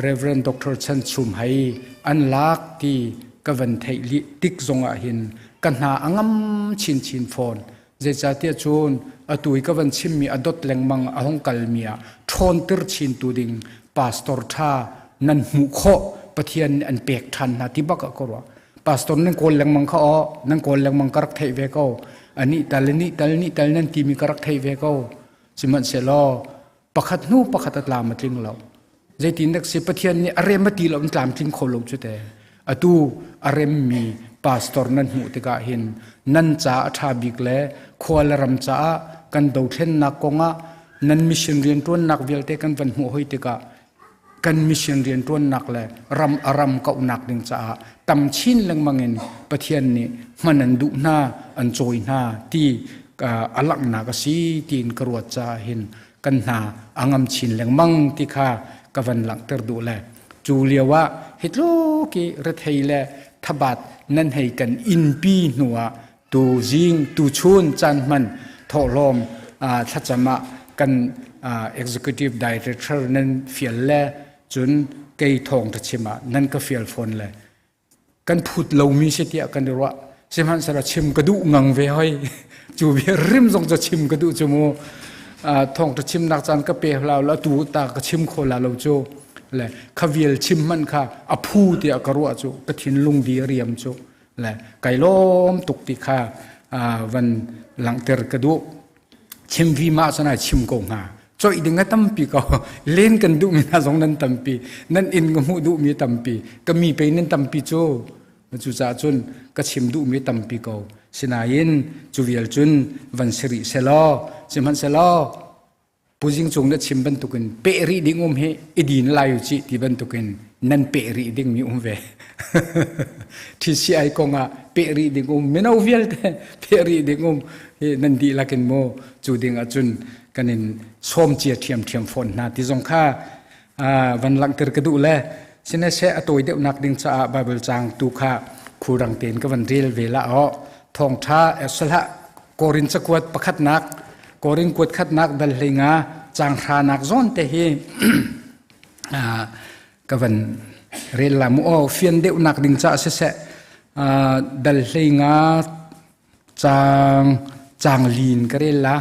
Reverend Dr. Chan Chum Hei an lak ti ka van theih tik zong ah hin ka hna a ngam chinchin fawn. Zeicahtiah cun atu i ka van chimmi a dot lengmang a hung kalmi ah ṭhawnter chin tu ding pastor ṭha nan hmuh khawh Pathian nih an pek ṭhan hna ti bak ah ka ruah. Pastor nan kawl lengmang kha aw, nan kawl lengmang ka rak theih ve ko. Anih tal nih tal nih tal nan timi ka rak theih ve ko. Sihmanhsehlaw pakhat hnu pakhat a tlam a tling lo. Zeitin dak si Pathian nih a rem a ti lo in tlam tling kho lo cu te. Atu a remmi pastor nan hmuh tikah hin nan ca a ṭha bik le khua le ram caah kan dothlennak kongah nan mission rianṭuannak vialte kan van hmuh hoi tikah kan mission rianṭuannak le ram a ram kauhnak ding caah tam chin lengmang in Pathian nih hman an duh hna an cawi hna ti a langhnak a si tiin ka ruat caah hin kan hna a ngam chin lengmang ti kha ka van langhter duh le cu lio ah hi tluk i rethei le thabat nan hei kan innpi hnu ah tu zing tu chun caan hman thawhlawm thlacam ah kan executive director nan fial le cun kei thawng ta chim ah nan ka fial fawn le kan phut lomi si tiah kan i ruah. Sihmanhsehlaw chim ka duh ngang ve hoi. Cu bia rim zong cu chim ka duh cu mu. Thawngṭha chimnak caan ka pe hlah la tu ta ka chim kho la lo cu. Le khavial chim hmanh kha a phu tiah ka ruah cu ka thinlung di a riam cu. Le kai lawm tuk ti kha van langhter ka duh. Chim vi ma cun ai chim ko hnga. Coih ding a tampi ko. Len kan duhmi hna zong nan tampi. Nan inn ka hmuh duhmi tampi. Ka mi pei nan tampi cu. Cucaah cun ka chim duhmi tampi ko. Sinain cu vial cun van si rih selaw, sihmanhsehlaw Puzing cung na chim bantukin peh rih ding um hi i din lai u cih ti bantukin nan peh rih dingmi um ve. TCI kong ah peh rih ding um mino vialte peh rih ding um hi nan dihlak in mu cu ding ahcun kan in sawm cia ṭhiamṭhiam fawn hna ti zong kha van langhter ka duh le sine a tawi deuhnak ding caah Bible caang tu kha khulrang tein ka van rel ve la aw thawngṭha salah Korin cakuat pakhatnak Korin kuat khatnak dal hleinga caang hranak zawn te hi ka van rel la mu aw fian deuhnak ding caah siseh dal hleinga caang caang lin ka rel la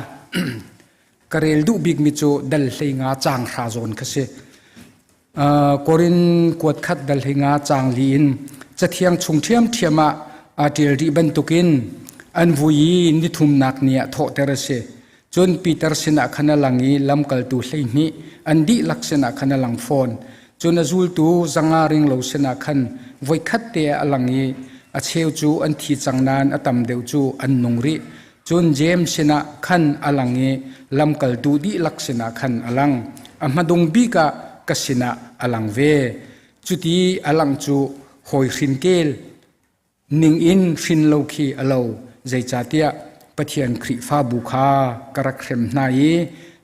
Ka rel duh bikmi cu dal 15 caang hra zawn kha si. Korin kuat khat dal 15 caang li in cathiang chung ṭhiamṭhiam ah aa ṭial rih bantukin an vui i nithumnak ni ah thawhter a si. Cun Peter sinah khan a lang i lamkaltu 12 an dihlak sinah khan a lang fawn. Cun a zultu 500 ring lo sinah khan voikhat te ah a lang i a cheu cu an thi cang nain a tam deuh cu an nung rih. Cun Jeim sinah khan a lang i lamkaltu dihlak sinah khan a lang. A hmadung bik ah ka sinah a lang ve. Cuti a langh cu hawi hrinkel ning in hrin lo khi a lo. Zeicahtiah Pathian Khrihfabu kha ka rak hrem hna i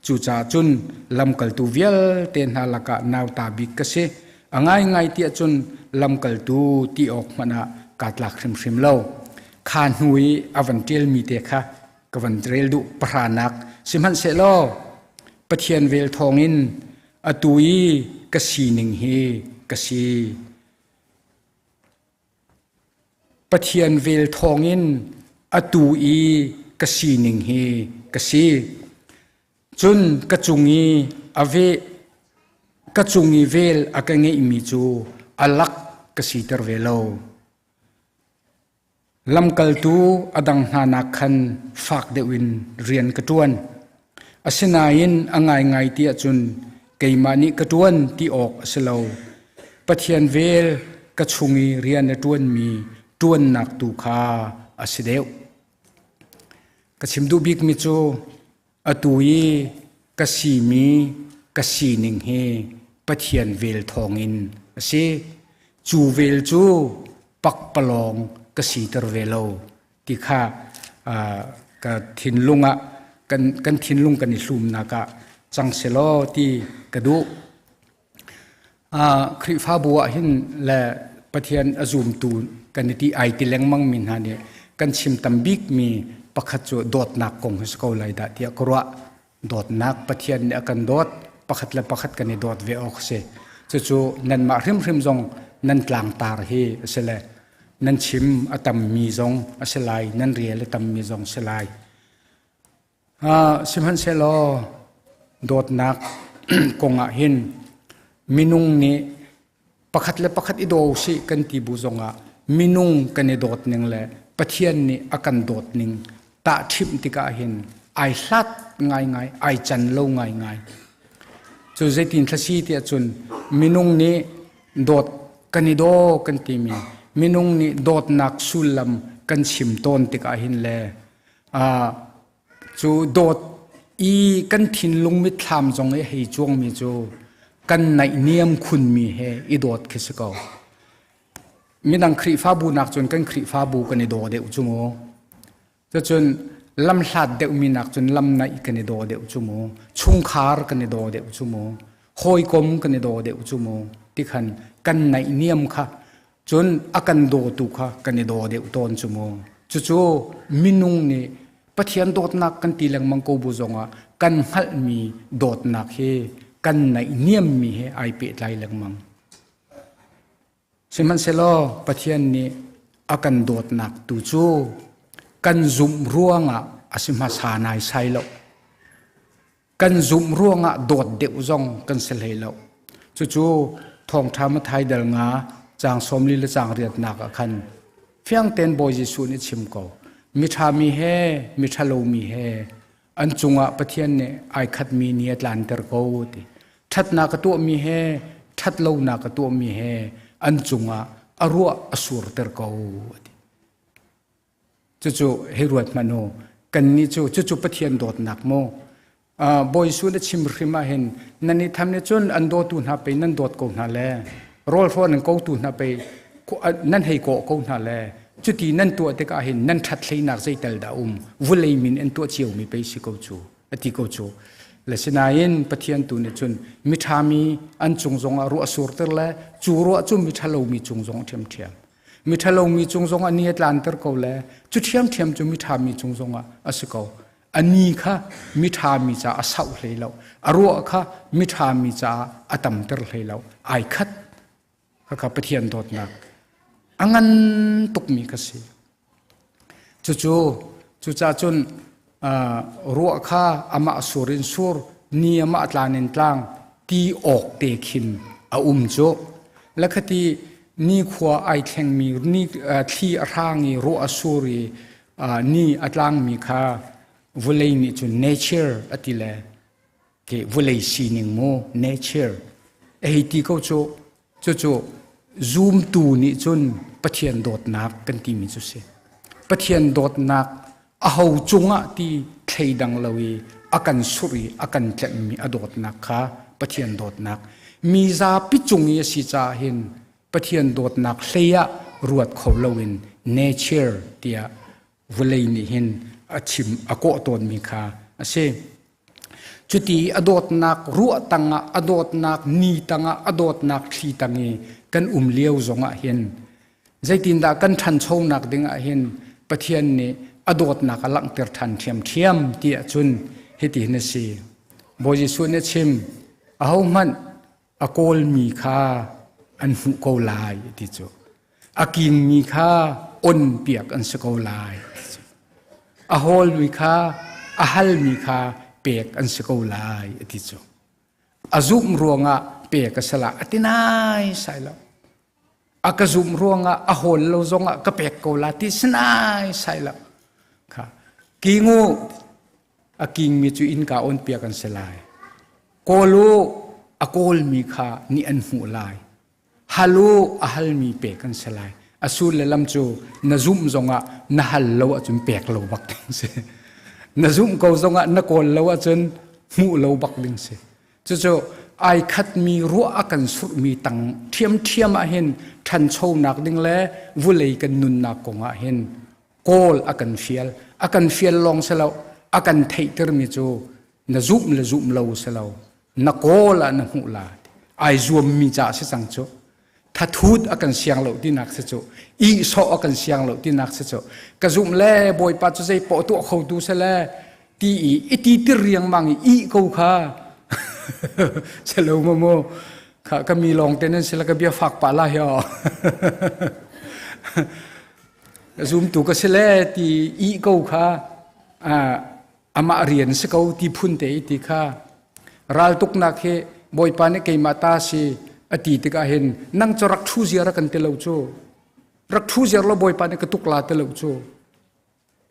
cucaah cun lamkaltu vialte hna lakah nauta bik ka si. A ngaingai tiah cun lamkaltu ti awk hmanh ah kaa tlak hrimhrim lo. Kha hnu i a van ṭialmi te kha ka van rel duh pahranak sihmanhsehlaw Pathian vel thawngin atu i ka sining hi ka si. Pathian vel thawngin atu i ka sining hi ka si. Cun ka cung i a ve ka cung i vel a ka ngeihmi cu a lak ka siter ve lo. Lamkaltu a dang hna nak khan fak deuh in rian ka ṭuan. Asinain a ngaingai ti ahcun keimah nih ka ṭuan ti awk a si lo. Pathian vel ka chung i rian a ṭuanmi ṭuannak tu kha a si deuh. Ka chim duh bikmi cu atu i ka simi ka sining hi Pathian vel thawngin a si. Cu vel cu pakpalawng ka siter ve lo ti kha ka thinlung ah kan thinlung kan i hlumnak ah cang selaw ti ka duh. Khrihfabu ah hin le Pathian a zumtu kan i ti ai ti lengmang mi hna nih kan chim tam bikmi pakhat cu dawtnak kong hi si ko lai dah tiah ka ruah. Dawtnak Pathian nih a kan dawt, pakhat le pakhat kan i dawt ve awk a si. Cucu nanmah hrimhrim zong nan tlangtar hi a si le nan chim a tammi zong a si lai, nan rial a tammi zong a si lai. Sihmanhsehlaw dawtnak kong ah hin minung nih pakhat le pakhat i daw usih kan ti bu zongah minung kan i dawt ning le Pathian nih a kan dawt ning tahṭhimh tikah hin ai hlat ngaingai, ai can lo ngaingai. Cu zeitin thla si tiah cun minung nih dawt kan i daw kan timi. Minung nih dawtnak sullam kan chim tawn tikah hin le cu dawt i kan thinlung mitthlam zong i hei cuangmi cu kan naihniam khunmi he i dawt khi si ko. Midang Khrihfabu nak cun kan Khrihfabu kan i daw deuh cu mu. Cucun lamhlat deuhmi nak cun lam naih kan i daw deuh cu mu. Chungkhar kan i daw deuh cu mu. Hawikom kan i daw deuh cu mu. Tikhan kan naihniam kha cun a kan dawtu kha kan i daw deuh tawn cu mu. Cucu minung nih Pathian dawtnak kan ti lengmang ko bu zongah kan hngalhmi dawtnak hi kan naihniammi he ai pehtlai lengmang. Sihmanhsehlaw Pathian nih a kan dawtnak tu cu kan zumh ruangah a si hmasa naisai lo. Kan zumh ruangah dawt deuh zong kan si hlei lo. Cucu thawngṭha Matthai dal nga caang 40 le caang riatnak ah khan fiang tein Bawi Jesuh nih chim ko. Miṭha mi he miṭha lomi he an cungah Pathian nih ai khatmi ni a tlanter ko ti. Ṭhatnak a tuahmi he ṭhatlonak a tuahmi he an cungah a ruah a surter ko ti. Cucu hei ruat hmanh u. Kannih cu cucu Pathian dawtnak maw? Bawi Jesuh na chim hrim ah hin nan i tham nih cun an dawtu hna pei nan dawt ko hna le rawl hrawn an kotu hna pei nan hei kawh ko hna le cuti nan tuah tikah hin nan ṭhat hleinak zeital dah um vulei min an tuah ciomi pei si ko cu a ti ko cu le sinain Pathian tu nih cun miṭha mi an cung zongah ruah surter le cu ruah cu miṭha lomi cung zong ṭhiamṭhiam miṭha lomi cung zongah ni a tlanter ko le cu ṭhiamṭhiam cu miṭha mi cung zongah a si ko a ni kha miṭha mi caah a sauh hlei lo a ruah kha miṭha mi caah a tamter hlei lo ai khat khakha Pathian dawtnak a ngan tukmi ka si cucu cucaah cun ruah kha amah sur in sur ni amah tlan in tlang ti awk te khin a um cu lakhati nikhua ai thlengmi ni thli a hrang i ruah a sur i ni a tlangmi kha vulei nih cun nature a ti le ke vulei sining mu nature ei ti ko cu cucu zumtu nih cun Pathian dawtnak kan timi cu si Pathian dawtnak a ho cungah ti thleidang lo i a kan surh i a kan tlenhmi a dawtnak kha Pathian dawtnak mi zapi cung i a si caah hin Pathian dawtnak hlei ah ruat kho loin nature tiah vawlei nih hin a chim a kawh tawnmi kha a si. Cuti a dawtnak ruah tangah a dawtnak ni tangah a dawtnak thli tang i kan um lio zongah hin zeitindah kan ṭhanchonak dingah hin Pathian nih a dawtnak a langhter ṭhan ṭhiamṭhiam ti ahcun hitihin a si. Bawi Jesuh nih a chim, ahohmanh a kawlmi kha an hmuh ko lai ti cu a kingmi kha on piak an si ko lai a hawlmi kha a halmi kha pek an si ko lai ti cu a zumh ruangah pek a si la a ti nai sai lo a ka zumh ruangah a hawl lo zongah ka pek ko la ti sinai sai lo kha kingu a kingmi cu innka on piak an si lai kawl u a kawlmi kha nih an hmuh lai hal u a halmi pek an si lai a sul le lam cu na zumh zongah na hal lo ahcun pek lo bak ding si na zumh ko zongah na kawl lo ahcun hmuh lo bak ding si cucu ai khatmi ruah a kan surhmi tang ṭhiamṭhiam ah hin ṭhanchonak ding le vulei kan nunnak kong ah hin kawl a kan fial a kan fial lawng si lo a kan theihtermi cu na zumh le zumh lo si lo na kawl ah na hmuh la ai zuammi ca si cang cu thathut a kan siang lo tinak si cu i sawh a kan siang lo tinak si cu ka zumh le bawipa cu zei poh tuah kho tu se le ti i iti tir riangmang i i ko kha selo ma mu kha ka mi lawng te nan sila ka bia fak pa la hi Zumtu ka si le ti i ko kha amah rian si ko ti phun te i ti kha raltuknak hi Bawipa nih keimah ta si a ti tikah hin nang cu rak ṭhu ziar a kan ti lo cu rak ṭhu ziar lo Bawipa nih ka tuk la ti lo cu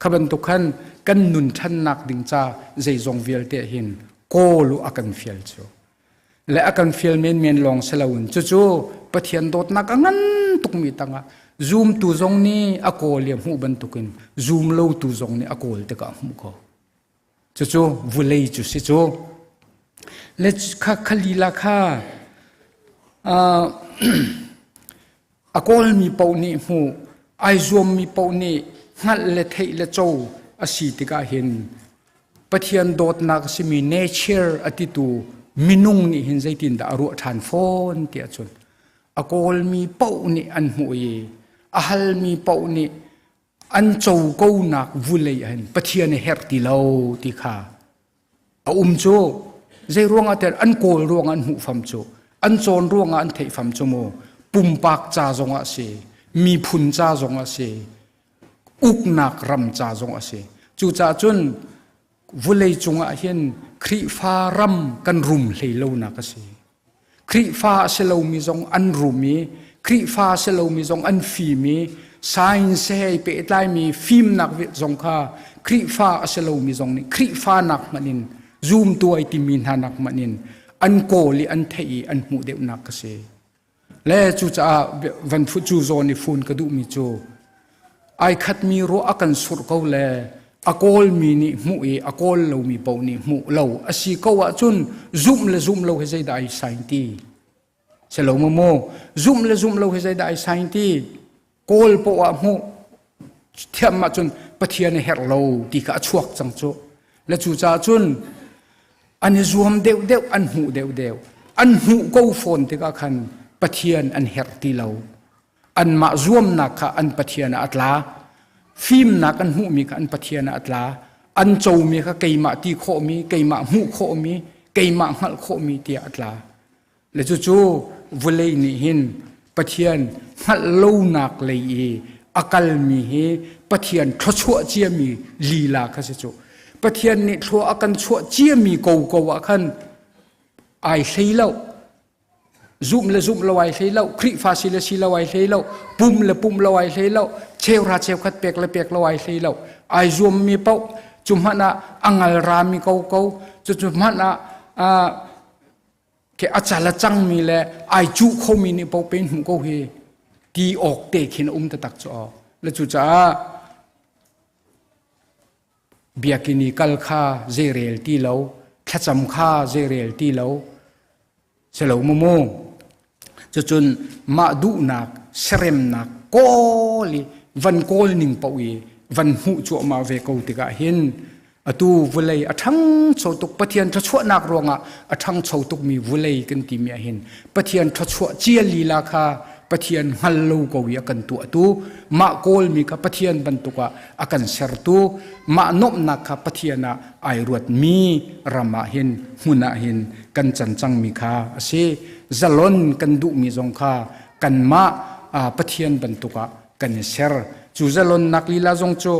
kha bantuk khan kan nun ṭhannak ding ca zeizong vialte hin kawl u a kan fial cu le a kan fial menmen lawng si loin cucu Pathian dawtnak a ngan tukmi tangah zoom tu zong nih a kawl i a hmuh bantukin zoom lo tu zong nih a kawl tikah a hmuh ko. Cucu vulei cu si cu. Le kha khalila kha a kawlmi paoh nih hmuh ai zuammi paoh nih hngalh le theih le co a si tikah hin Pathian dawtnak a simi nature a titu minung nih hin zeitindah a ruah ṭhan fawn tiah cun a kawlmi paoh nih an hmuh i a halmi paoh nih an co konak vulei ah hin Pathian a herh ti lo ti kha a um cu. Zei ruangah tiah an kawl ruangah an hmuh fam cu, an cawn ruangah an theih fam cu mu. Pumpak ca zongah a si, miphun ca zongah a si, uknak ram ca zong a si. Cucaah cun vulei cungah hin Khrihfa ram kan rum hlei lonak a si. Khrihfa a si lomi zong an rum i Khrihfa a si lomi zong an fim i science he ai pehtlaimi fimnak zong kha Khrihfa a si lomi zong nih Khrihfa nak hmanh in zumtu ai timi hna nak hmanh in an kawl i an theih i an hmuh deuhnak ka si. Le cucaah van fu cu zawn i fun ka duhmi cu ai khatmi ruah a kan surh ko le a kawlmi nih hmuh i a kawl lomi paoh nih hmuh lo a si ko ahcun zumh le zumh lo hi zeidah ai sain ti si lo maw mu? Zumh le zumh lo hi zeidah ai sain ti? Kawl poah ah hmuh thiam ahcun Pathian a herh lo ti kha a chuak cang cu. Le cucaah cun an i zuam deuhdeuh, an hmuh deuhdeuh, an hmuh ko fawn tikah khan Pathian an herh ti lo. Anmah zuamnak kha an Pathian ah a tla. Fimnak an hmuhmi kha an Pathian ah a tla. An comi kha keimah ti khawhmi, keimah hmuh khawhmi, keimah hngalh khawhmi tiah a tla. Le cucu vawlei nih hin Pathian hngalh lonak lei i a kalmi hi Pathian thluachuah ciami lila kha si cu. Pathian nih thlua a kan chuah ciami koko ah khan ai hlei lo. Zumh le zumh lo ai hlei lo. Khrihfa si le si lo ai hlei lo. Pum le pum lo ai hlei lo. Cheuhra cheukhat pek le pek lo ai hlei lo. Ai zuammi paoh cu hmanh ah a ngal rami koko, cucu hmanh ah ke a cal a cangmi le ai cuh khomi nih paoh pen hmuh ko hi ti awk te khin a um taktak cu aw. Le cucaah biakinn i kal kha zeirel ti lo, thlacam kha zeirel ti lo si lo mu mu. Cucun mah duhnak seremnak kawl i van kawl ning paoh i van hmuh cuahmah ve ko tikah hin atu vulei a ṭhangcho tuk, Pathian thluachuahnak ruangah a ṭhangcho tukmi vulei kan timi ah hin Pathian thluachuah cia lila kha Pathian hngal lo ko i a kan tuahtu, mah kawlmi kha Pathian bantuk ah a kan sertu, mah nuamhnak kha Pathian ah ai ruatmi ram ah hin, hmun ah hin kan can cangmi kha a si. Zalon kan duhmi zong kha kanmah Pathian bantuk ah kan i ser. Cu zalonnak lila zong cu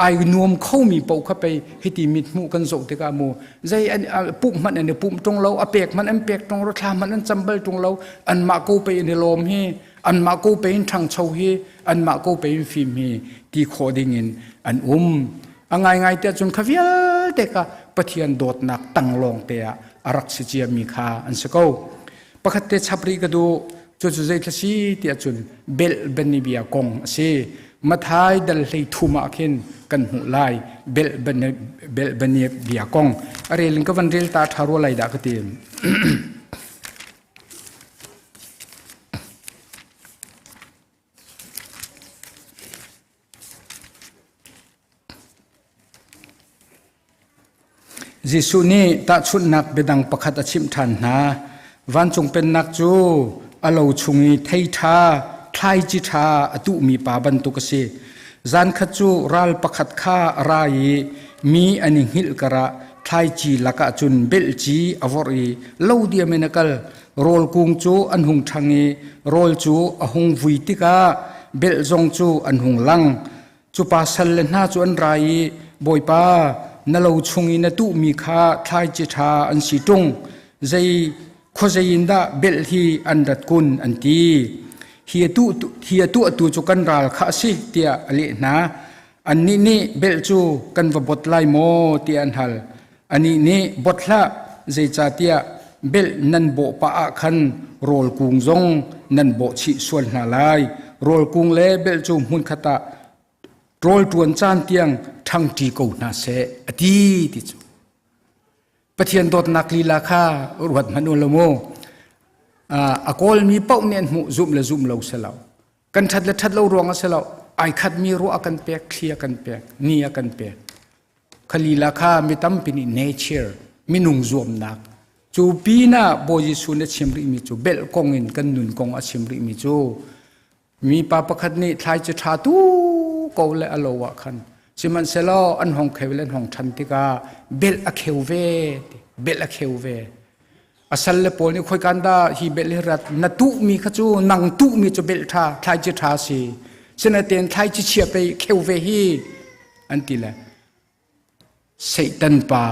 ai nuam khomi paoh kha pei hiti mithmuh kan zoh tikah mu zei an pumh hmanh an i pumh ṭung lo, a pek hmanh an pek ṭung lo, thla hmanh an cam bal ṭung lo, anmah ko pei an i lawm hi, anmah ko pei in ṭhangcho hi, anmah ko pei in fim hi ti khawh ding in an um. A ngaingai tiah cun kha vialte kha Pathian dawtnak tang lawng te ah a rak si ciami kha an si ko. Pakhat te chap rih ka duh. Cucu zeithla si tiah cun belh banibia kong a si. Mathai dal hlei thum ah khin kan hmuh lai belh bia kong. A rel in ka van rel ta ṭha rua lai dah ka ti. Jesuh nih tahchunhnak biadang pakhat a chimh ṭhan hna. Vancung Pennak cu a lo chung i thei ṭha, thlaici ṭha a tuhmi pa bantuk a si. Zankhat cu ral pakhat kha a ra i mi an i hngilh karah thlaici lakah cun belhci a vorh i lo diam in a kal. Rawl kung cu an hung ṭhang i rawl cu a hung vui tikah belh zong cu an hung lang. Cu pa sal le hna cu an ra i, Bawipa, na lo chung i na tuhmi kha thlaici ṭha an si ṭung, zei khuazei in dah belh hi an rat kun, an ti. Hi a tuahtu cu kan ral kha a si, tiah a leh hna. Annih nih belh cu kan va bot lai maw, tiah an hal. Anih nih, Bot hlah, zeicahtiah Belh nan bawh pah ah khan rawl kung zong nan bawh chih sual hna lai. Rawl kung le belh cu hmunkhat ah rawl ṭuan caan tiang ṭhangṭi ko hna seh, a ti ti cu. Pathian dawtnak lila kha ruat hmanh u law mu. A kawlmi paoh nih an hmuh zumh le zumh lo si lo. Kan ṭhat le ṭhat lo ruang a si lo. Ai khatmi ruah a kan pek, thli a kan pek, ni a kan pek. Kha lila kha mi tampi nih nature, minung zuamnak. Cu pinah Bawi Jesuh nih a chim rihmi cu belh kong in kan nun kong a chim rihmi cu mipa pakhat nih thlaici ṭha tu ko le a lo ah khan sihmanhsehlaw an hong kheu le an hong ṭhan tikah belh a kheu ve belh a kheu ve. A sal le pawl nih khoikan dah hi belh hi rat na tuhmi kha cu nang tuhmi cu belh ṭha thlaici ṭha si sinaten thlaici chia pei kheu ve hi an ti le Satan pa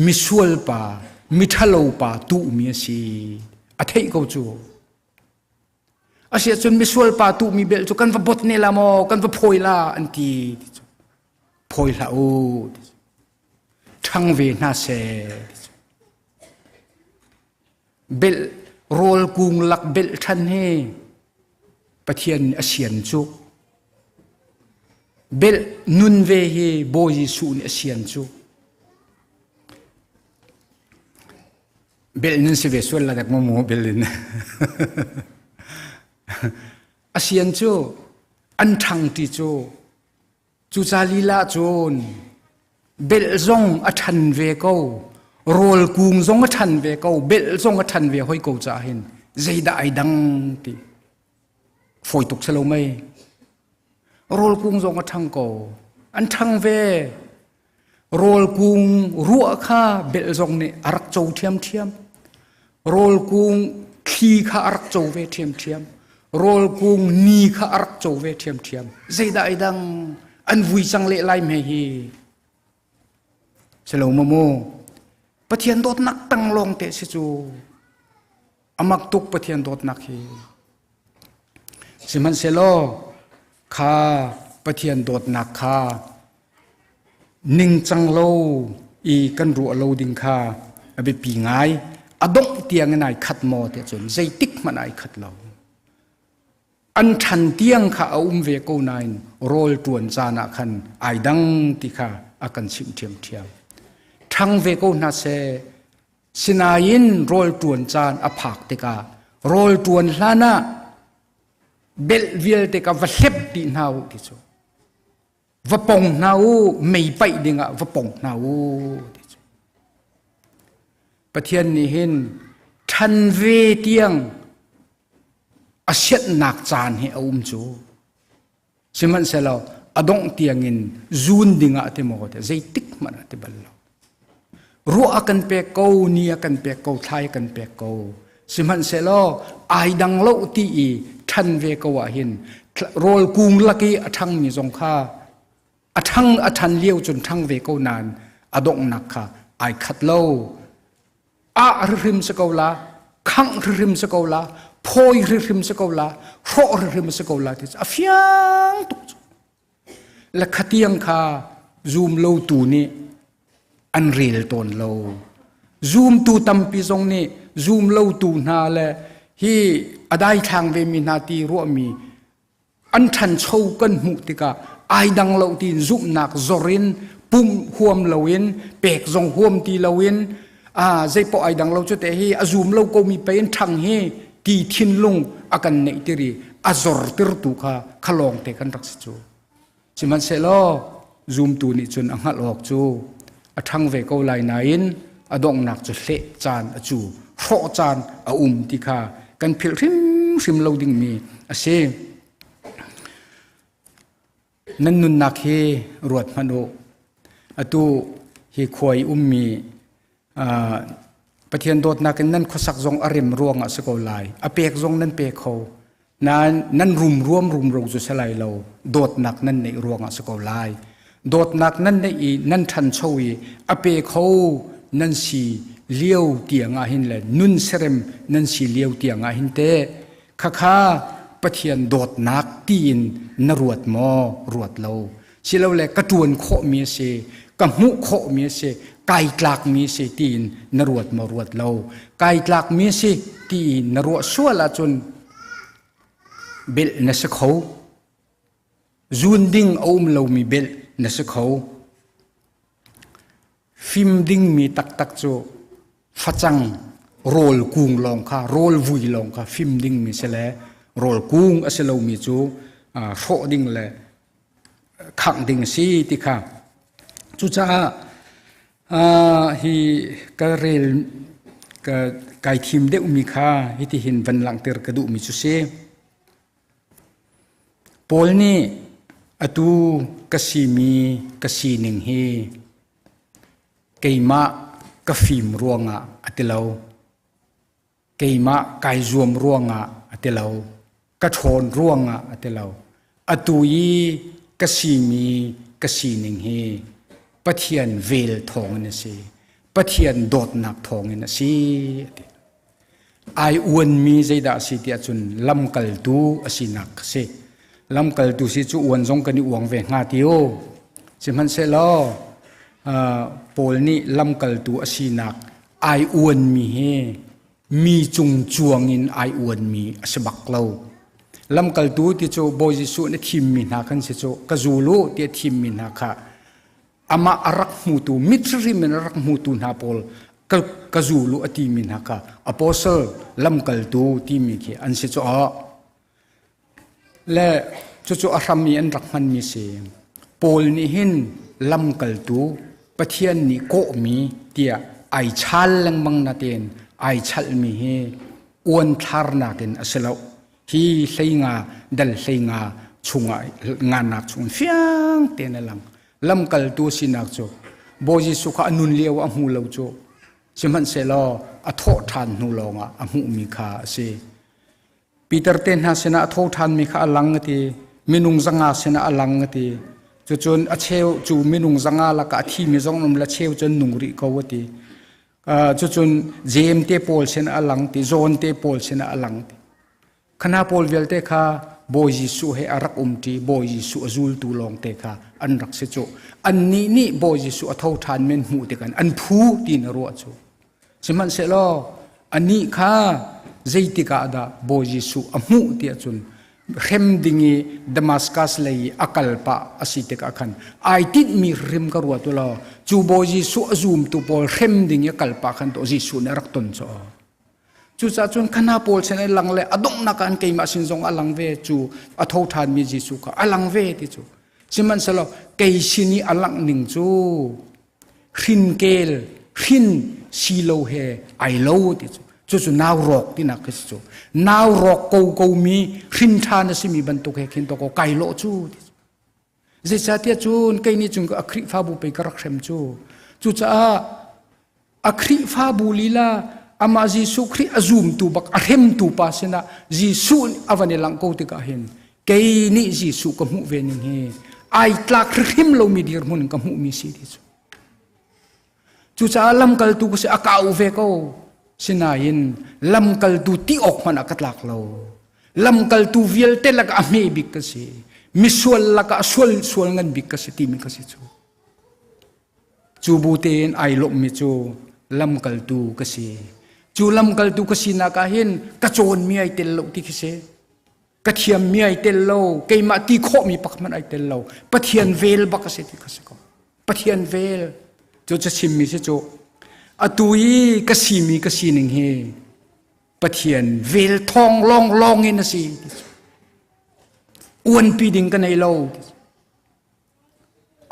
misual pa miṭhalo pa tuhmi a si a theih ko cu. Asiahcun misual pa tuhmi bel cu kan va bot ne la maw, kan va phawi la an ti. Phawi hlah u. Ṭhang ve hna seh. Belh rawl kung lak belh ṭhan hi Pathian a sian cu. Belh nun ve hi Bawi Jesuh nih a sian cu. Bel nan si ve sual la dak maw bel in. Asian cu an ṭhang ti cu cu ca lila cun belh zong a ṭhan ve ko rawl kung zong a ṭhan ve ko belh zong a ṭhan ve hoi ko ca hin zeidah ai dang ti fawi tuk si lo mei rawl kung zong a ṭhang ko an ṭhang ve Rawl kung ruah kha belh zong nih a rak co ṭhiamṭhiam. Rawl kung thli kha a rak co ve ṭhiamṭhiam. Rawl kung ni kha a rak co ve ṭhiamṭhiam. Zeidah ai dang an vui cang leh lai hme hi. Si lo maw mu? Pathian dawtnak tang lawng te si cu. Amak tuk Pathian dawtnak hi. Sihmanhsehlaw kha Pathian dawtnak kha ningcang lo i kan ruah lo ding kha a biapi ngai. A dongh tiang in ai khat maw tiah cun zeitik hmanh ai khat lo. An ṭhan tiang kha a um ve ko nain rawl ṭuan caan ah khan ai dang ti kha a kan chimh ṭhiamṭhiam. Ṭhang ve ko hna seh. Sinain rawl ṭuan caan a phak tikah rawl ṭuan hlan ah belh vialte ka va hlep dih hna u ti cu. Va pong hna u, mei paih dingah va pong hna u ti cu. Pathian nih hin ṭhan ve tiang a sianhnak caan hi a um cu. Sihmanhsehlaw a dongh tiangin zun dingah a ti maw ti zeitik hmanh a ti bal lo. Ruah a kan pek ko, ni a kan pek ko, thlai a kan pek ko. Sihmanhsehlaw ai dang lo ti i ṭhan ve ko ah hin rawl kung lak i a ṭhangmi zong kha a ṭhang a ṭhan lio cun ṭhang ve ko nain a donghnak kha ai khat lo. Ah hrimhrim si ko la, khangh hrimhrim si ko la, phawi hrimhrim si ko la, hrawh hrimhrim si ko la ti a fiang tuk cu. Le khatiang kha zum lo tu nih an rel tawn lo. Zumtu tampi zong nih zum lo tu hna le hi a daithlang ve mi hna ti ruahmi an ṭhancho kan hmuh tikah ai dang lo tiin zumhnak zor in pumh huam loin pek zong huam ti loin a zeipoh ai dang lo cu te hi a zum lo ko mi pei in ṭhang hi ti thinlung a kan neih tiri a zor tirtu kha khalawng te kan rak si cu. Sihmanhsehlaw zumtu nih cun a hngalh awk cu a ṭhang ve ko lai nain a donghnak cu hleh caan a cu, hrawh caan a um ti kha kan philh hrimhrim lo dingmi a si. Nan nunnak hi ruat hmanh u. Atu hi khua i ummi Pathian dawtnak in nan khuasak zong a rem ruangah si ko lai. A pek zong nan pe kho. Nain nan rum ruam rumro cu si lai lo. Dawtnak nan neih ruangah si ko lai. Dawtnak nan neih i nan ṭhancho i a pe kho nan si lio tiang ah hin le nun serem nan si lio tiang ah hin teh khakha Pathian dawtnak tiin na ruat maw? Ruat lo. Silole ka ṭuan khawhmi a si, ka hmuh khawhmi a si. Kai tlak mi si tiin na ruat maw ruat lo? Kai tlak mi si tiin na ruah sual ahcun belh na si kho. Zun ding a um lomi belh na si kho. Fim dingmi taktak cu facang rawl kung lawng kha rawl vui lawng kha fim dingmi si le rawl kung a si lomi cu hrawh ding le khangh ding a si ti kha. Cucaah hi ka rel ka kai thim deuhmi kha hitihin van langhter ka duhmi cu si. Paul nih atu ka simi ka sining hi keimah ka fim ruangah a ti lo. Keimah kai zuam ruangah a ti lo. Ka ṭhawn ruangah a ti lo. Atu i ka simi ka sining hi Pathian vel thawngin a si. Pathian dawtnak thawngin a si a ti. Ai uanmi zeidah a si tiah cun lamkaltu a sinak a si. Lamkaltu si cu uan zong kan i uang ve hnga ti u. Sihmanhsehlaw Paul nih lamkaltu a sinak ai uanmi hi mi cung cuang in ai uanmi a si bak lo. Lamkaltu ti cu Bawi Jesuh nih thimmi hna kan si cu ka zul u tiah thimmi hna kha amah a rak hmutu mit hrimhrim in a rak hmutu hna pawl ka, ka zul u a timi hna kha apostle lamkaltu timi khi an si cu aw le cucu a hram i an rak hmanmi si Paul nih hin lamkaltu Pathian nih kawhmi tiah ai chal lengmang natein ai chalmi hi uanthlarnak in a si lo hi hleinga dal hleinga chungah nganak chung fiang tein a lang lamkaltu sinak cu Bawi Jesuh kha a nun lio a hmu lo cu sihmanhsehlaw a thawh ṭhan hnu lawngah a hmuhmi kha a si Peter te hna sinah a tho ṭhanmi kha a lang a ti minung zanga sinah a lang a ti cucun a cheu cu minung zanga lakah a thimi zong um la cheu cun nung rih ko a ti cucun Jeim te pawl sinah a lang ti John te pawl sinah a lang ti khana pawl vialte kha Bawi Jesuh he a rak umṭi Bawi Jesuh a zultu lawngte kha an rak si cu annih nih Bawi Jesuh a tho ṭhan men hmuh tikhan an phu tiin a ruah cu sihmanhsehlaw anih kha zeitik ah dah Bawi Jesuh a hmuh tiah cun hrem ding i Damascus lei i a kal pah a si tikah khan ai tinhmi hrim ka ruat u law cu Bawi Jesuh a zumtu pawl hrem ding i a kal pah khan to Jesuh nih a rak ton cu Cucaah cun khana pawl sin an lang le a donghnak ah an keimah sin zong a lang ve cu a tho ṭhanmi Jesuh kha a lang ve ti cu. Sihmanhsehlaw kei sin i a langh ning cu hrinkel hrin silo he ai lo ti cu. Cucu nau rawk tinak khi si cu. Nau rawk ko ko mi hrin ṭhan a simi bantuk he khin to ko kai lawh cu ti cu. Zeicahtiah cun kei nih cun a Khrihfabu pei ka rak hrem cu. Cucaah a Khrihfabu lila amah Jesuh Khrih a zumtu bak a hremtu pa sinah Jesuh a van i langh ko tikah hin kei nih Jesuh ka hmuh ve ning hi ai tlak hrim lomi dirhmun in ka hmuhmi si ti cu. Cucaah lamkaltu ka si a kau ve ko. Sinain lamkaltu ti awk hmanh ah ka tlak lo. Lamkaltu vialte lakah a hme bik ka si. Misual lakah sual sual ngan bik ka si timi ka si cu. Cu bu tein ai lawmhmi cu lamkaltu ka si. Cu lamkaltu ka sinak ah hin ka cawnmi ai tel lo ti khi si. Ka thiammi ai tel lo. Keimah ti khawhmi pakhat hmanh ai tel lo. Pathian vel bak a si ti ka si ko. Pathian vel cu ca chimmi si cu atu i ka simi ka sining hi Pathian vel thawng lawng lawng in a si uanpi ding ka nei lo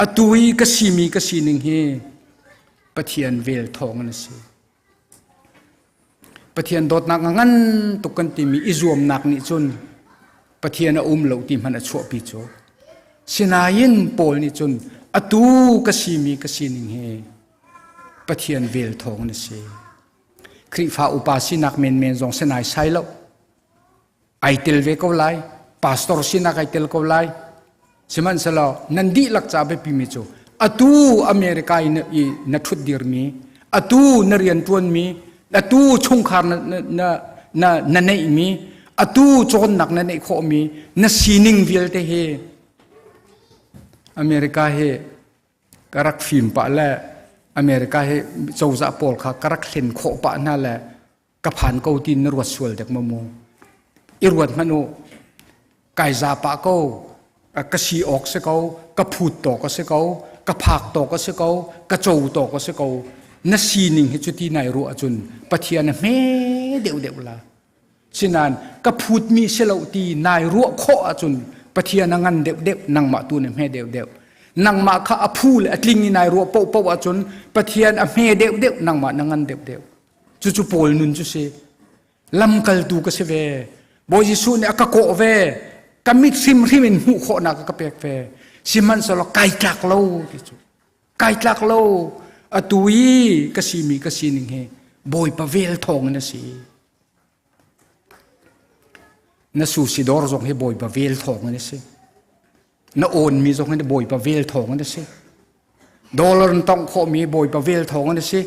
atu i ka simi ka sining hi Pathian vel thawng in a si Pathian dawtnak ngan tuk kan timi i zuamnak nih cun Pathian a um lo ti hmanh a chuahpi cu. Sinain Paul nih cun atu ka simi ka sining hi Pathian vel thawng in a si. Khrihfa upa sinak menmen zong sinai sai lo. Ai tel ve ko lai. Pastor sinak ai tel ko lai. Sihmanhsehlaw nan dihlak ca biapimi cu atu America i na ṭhut dirmi, atu na rianṭuanmi, atu chungkhar na, na, na, na neihmi, atu cawnnak na neih khawhmi, na sining vialte hi America hi ka rak fim pah le America hi cozah pawl kha ka rak hlen khawh pah hna le ka phan ko ti na ruat sual dek ma mu. I ruat hmanh u. Kai za pah ko. Ka si awk si ko. Ka phut tawk a si ko. Ka phak tawk a si ko. Ka co tawk a si ko. Na sining hi cuti nai ruah ahcun Pathian a hme deuh deuh la. Sinain ka phutmi si lo ti nai ruah khawh ahcun Pathian a ngan deuhdeuh nangmah tu na hme deuhdeuh. Nangmah kha a phu le a tling i nai ruah paohpaoh ahcun Pathian a hme deuhdeuh nangmah na ngan deuhdeuh. Cucu Paul nun cu si. Lamkaltu ka si ve. Bawi Jesuh nih a ka kawh ve. Ka mit hrimhrim in hmuh khawhnak a ka pek ve. Sihmanhsehlaw kai tlak lo ti cu. Kai tlak lo. Atu i ka simi ka sining hi Bawipa vel thawng in a si. Na sushi dawr zong hi Bawipa vel thawng in a si. Na awnmi zong hi Bawipa vel thawng in a si. Dollar in tongh khawhmi Bawipa vel thawng in a si.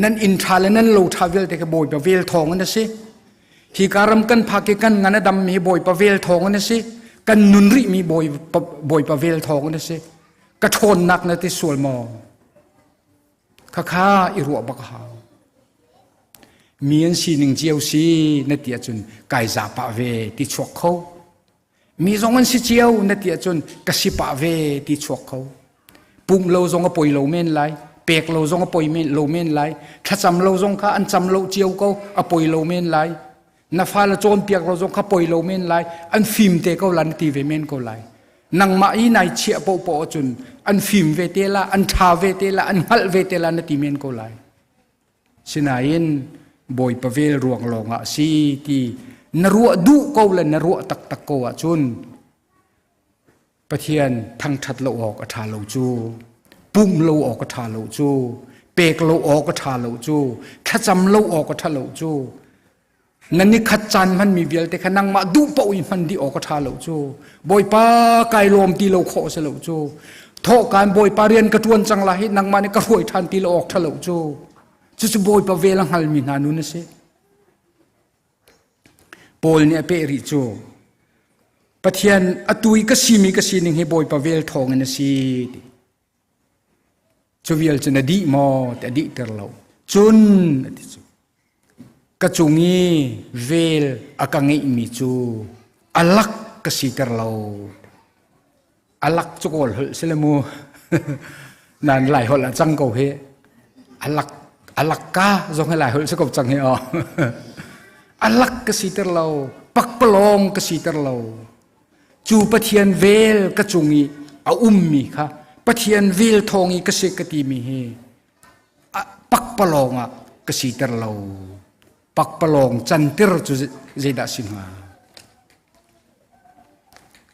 Nan inn ṭha le nan lo ṭha vialte khi Bawipa vel thawng in a si. Hi ka ram kan phak i kan ngan a dammi Bawipa vel thawng in a si. Kan nun rihmi Bawipa vel thawng in a si. Ka ṭhawnnak na ti sual maw? Khakha i ruah bak a hau. Mi an sining cio si na ti ahcun kai za pah ve ti chuak kho. Mi zong an si cio na ti ahcun ka si pah ve ti chuak kho. Pumh lo zong a poi lo men lai, pek lo zong a poi men lo men lai, thlacam lo zong kha an cam lo cio ko a poi lo men lai. Na fale cawnpiak lo zong kha poi lo men lai, an fim te ko la na ti ve men ko lai. Nangmah i nai chiah paohpaoh ahcun an fim ve te la, an ṭha ve te la, an hngalh ve te la na ti men ko lai. Sinain Bawipa vel ruang lawngah a si ti na ruah duh ko le na ruah taktak ko ahcun Pathian thangṭhat lo awk a ṭha lo cu, pumh lo awk a ṭha lo cu, pek lo awk a ṭha lo cu, thlacam lo awk a ṭha lo cu, na nikhat caan hmanmi vialte kha nangmah duh paoh i hman dih awk a ṭha lo cu. Bawipa kai lawm ti lo khawh a si lo cu. Thawhkaan Bawipa rian ka ṭuan cang lai hi nangmah nih ka hruai ṭhan ti lo awk ṭha lo cu. Cucu Bawipa vel a hngalmi hna nun a si. Paul nih a peh rih cu Pathian atu i ka simi ka sining hi Bawipa vel thawngin a si ti. Cu vial cu na dih maw ti a dihter lo. Cun a ti cu ka cung i vel a ka ngeihmi cu a lak ka siter lo. A lak cu kawl holh si le mu. Nan lai holh a cang ko hi. A lak a lak ka zong hi lai holh si ko cang hi aw. A lak ka siter lo. Pakpalawng ka siter lo. Cu Pathian vel ka cung i a ummi kha Pathian vel thawng i ka si ka timi hi pakpalawng ah ka siter lo. Pakpalawng cantir cu zeidah si hnga?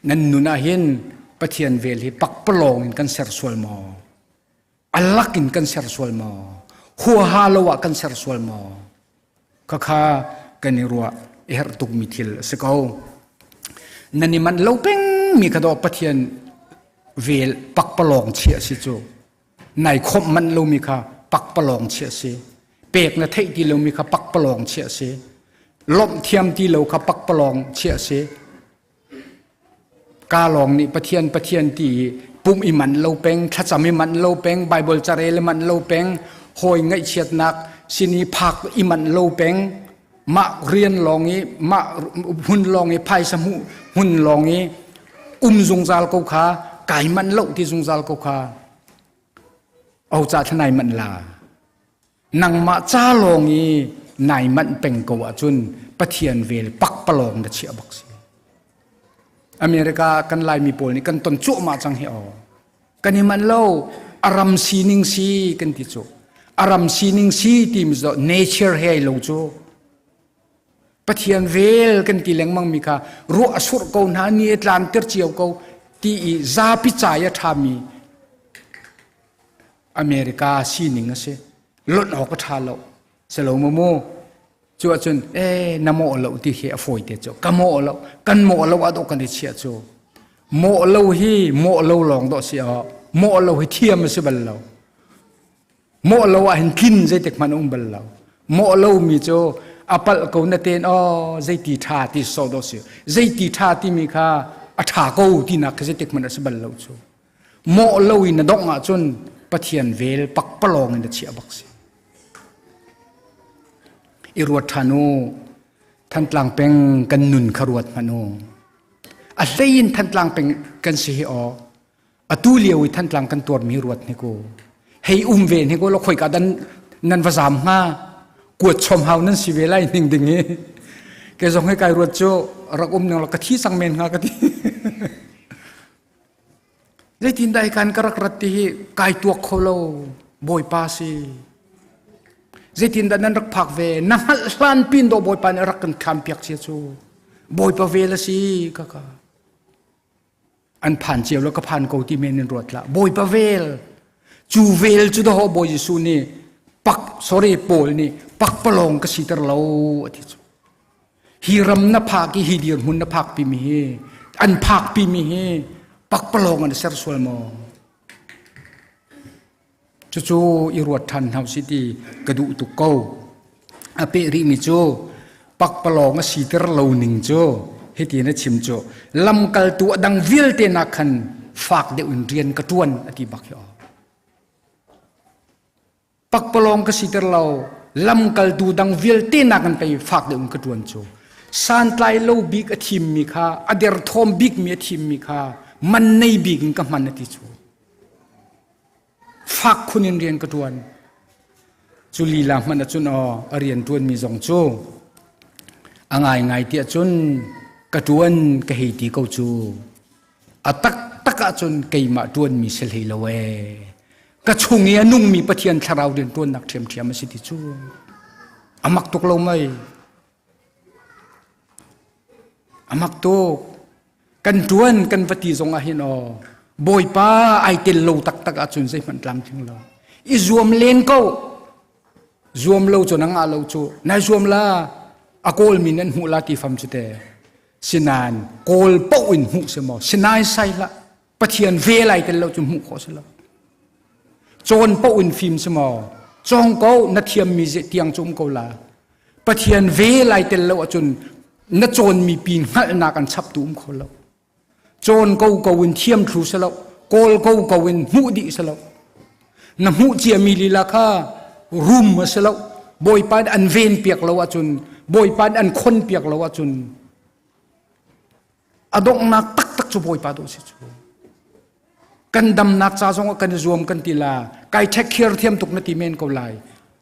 Nan nun ah hin Pathian vel hi pakpalawng in kan ser sual maw? A lak in kan ser sual maw? Huaha lo ah kan ser sual maw? Khakha kan i ruah i herh tukmi thil a si ko. Nan i manh lo pengmi kha dawh Pathian vel pakpalawng chiah si cu. Nai khawmh manh lomi kha pakpalawng chiah si. Pek na theih ti lomi kha pakpalawng chiah si. Lawmh thiam ti lo kha pakpalawng chiah si. Ka lawng nih Pathian Pathian ti i pumh i manh lo peng, thlacam i manh lo peng, Baibal carel i manh lo peng, hawi ngaihchiatnak sin i phak i manh lo peng, mah rian lawng i mah hmun lawng i phaisa hmuh hmun lawng i um zungzal ko kha kai manh lo ti zungzal ko kha au ca thlanai manh la nangmah ca lawng i nai manh peng ko ahcun Pathian vel pakpalawng na chiah bak si America kan Laimi pawl nih kan ton cuahmah cang hi aw kan i manh lo a ram sining si kan ti cu a ram sining si ti mi cu nature he ai lo cu Pathian vel kan ti lengmang mi kha ruah a surh ko hna ni a tlan tir cio ko ti i zapi cai a ṭhami America sining a si lonh awk a ṭha lo selo mu mu cu ahcun e na mawh lo ti hi a fawi te cu ka mawh lo kan mawh lo ah dawh kan i chiah cu mawh lo hi mawh lo lawng dawh si aw mawh lo hi thiam a si bal lo mawh lo ah hin tlin zeitik hmanh a um bal lo mawh lo mi cu a palh ko na ten aw zeiti ṭha ti so dawh si zeiti ṭha timi kha a ṭha ko tinak kha zeitik hmanh a si bal lo cu mawh lo in na dongh ahcun. Pathian vel pakpalawng in a chiah bak si. I ruat ṭhan u. Thantlang peng kan nun kha ruat hmanh u. A hlei in Thantlang peng kan si hi aw. Atu lio i Thantlang kan tuarmi ruat hnik u. Hei um ve hnik u law khoika dan nan va zaam hnga. Kuat chom hau nan si ve lai ning ding i. Ke zong hi kai ruat cu rak um ning law ka thi sang men hnga ka ti. Zeitindah hi kan ka rak rat ti hi kai tuak kho lo Bawipa si. Zeitindah nan rak phak ve na hngalh hlan pin do Bawipa nih a rak kan kham piak cia cu. Bawipa vel a si kaka. An phan cio lo ka phan ko ti men in ruat lah. Bawipa vel. Cu vel cu daho Bawi Jesuh nih pak sorry Paul nih pakpalawng ka siter lo a ti cu. Hi ram na phak i hi dirhmun na phak pimi hi an phak pimi hi pakpalawng an ser sual maw? Cucu i ruat ṭhan hna usih ti ka duh tuk ko. A peh rihmi cu pakpalawng a siter lo ning cu hiti na chim cu lamkaltu a dang vialte nak khan fak deuh in rian ka ṭuan a ti bak hi aw. Pakpalawng ka siter lo, lamkaltu dang vialte nakin pei fak deuh in ka ṭuan cu. Santlai lo bik a thimmi kha, a derthawm bikmi a thimmi kha man nei bik in ka hman a ti cu. Fak khun in rian ka ṭuan. Cu lila hmanh ahcun aw, a rian ṭuanmi zong cu a ngaingai tiah cun ka ṭuan ka hei ti ko cu. A taktak ahcun keimah ṭuanmi si hlei lo ee. Ka chung i a nungmi Pathian thlarau rian ṭuannak ṭhiamṭhiam a si ti cu. A mak tuk lo mei. A mak tuk. Kan ṭuan kan va ti zong ah hin aw Bawipa ai tel lo taktak ahcun zeihmanh tlamtling lo. I zuam len ko. Zuam lo cu na ngah lo cu. Nai zuam la. A kawlmi nan hmuh la ti fam cu te. Sinain kawl paoh in hmuh si maw sinai sai hlah Pathian ve lai tel lo cu hmuh khawh si lo. Cawn paoh in fim si maw cawng ko na thiammi tiang cu um ko la. Pathian ve lai tel lo ahcun na cawnmi pi hngalhnak an chaptu um kho lo. Cawn ko ko in thiam thlu si lo kawl ko ko in hmuh dih si lo. Na hmuh ciami lila kha rum a si lo. Bawipa nih an ven piak lo ahcun Bawipa nih an khon piak lo ahcun a donghnak taktak cu Bawipa dawh si cu. Kan damnak ca zong ah kan i zuam kan ti la. Kai ṭhek khiar thiam tuk na ti men ko lai.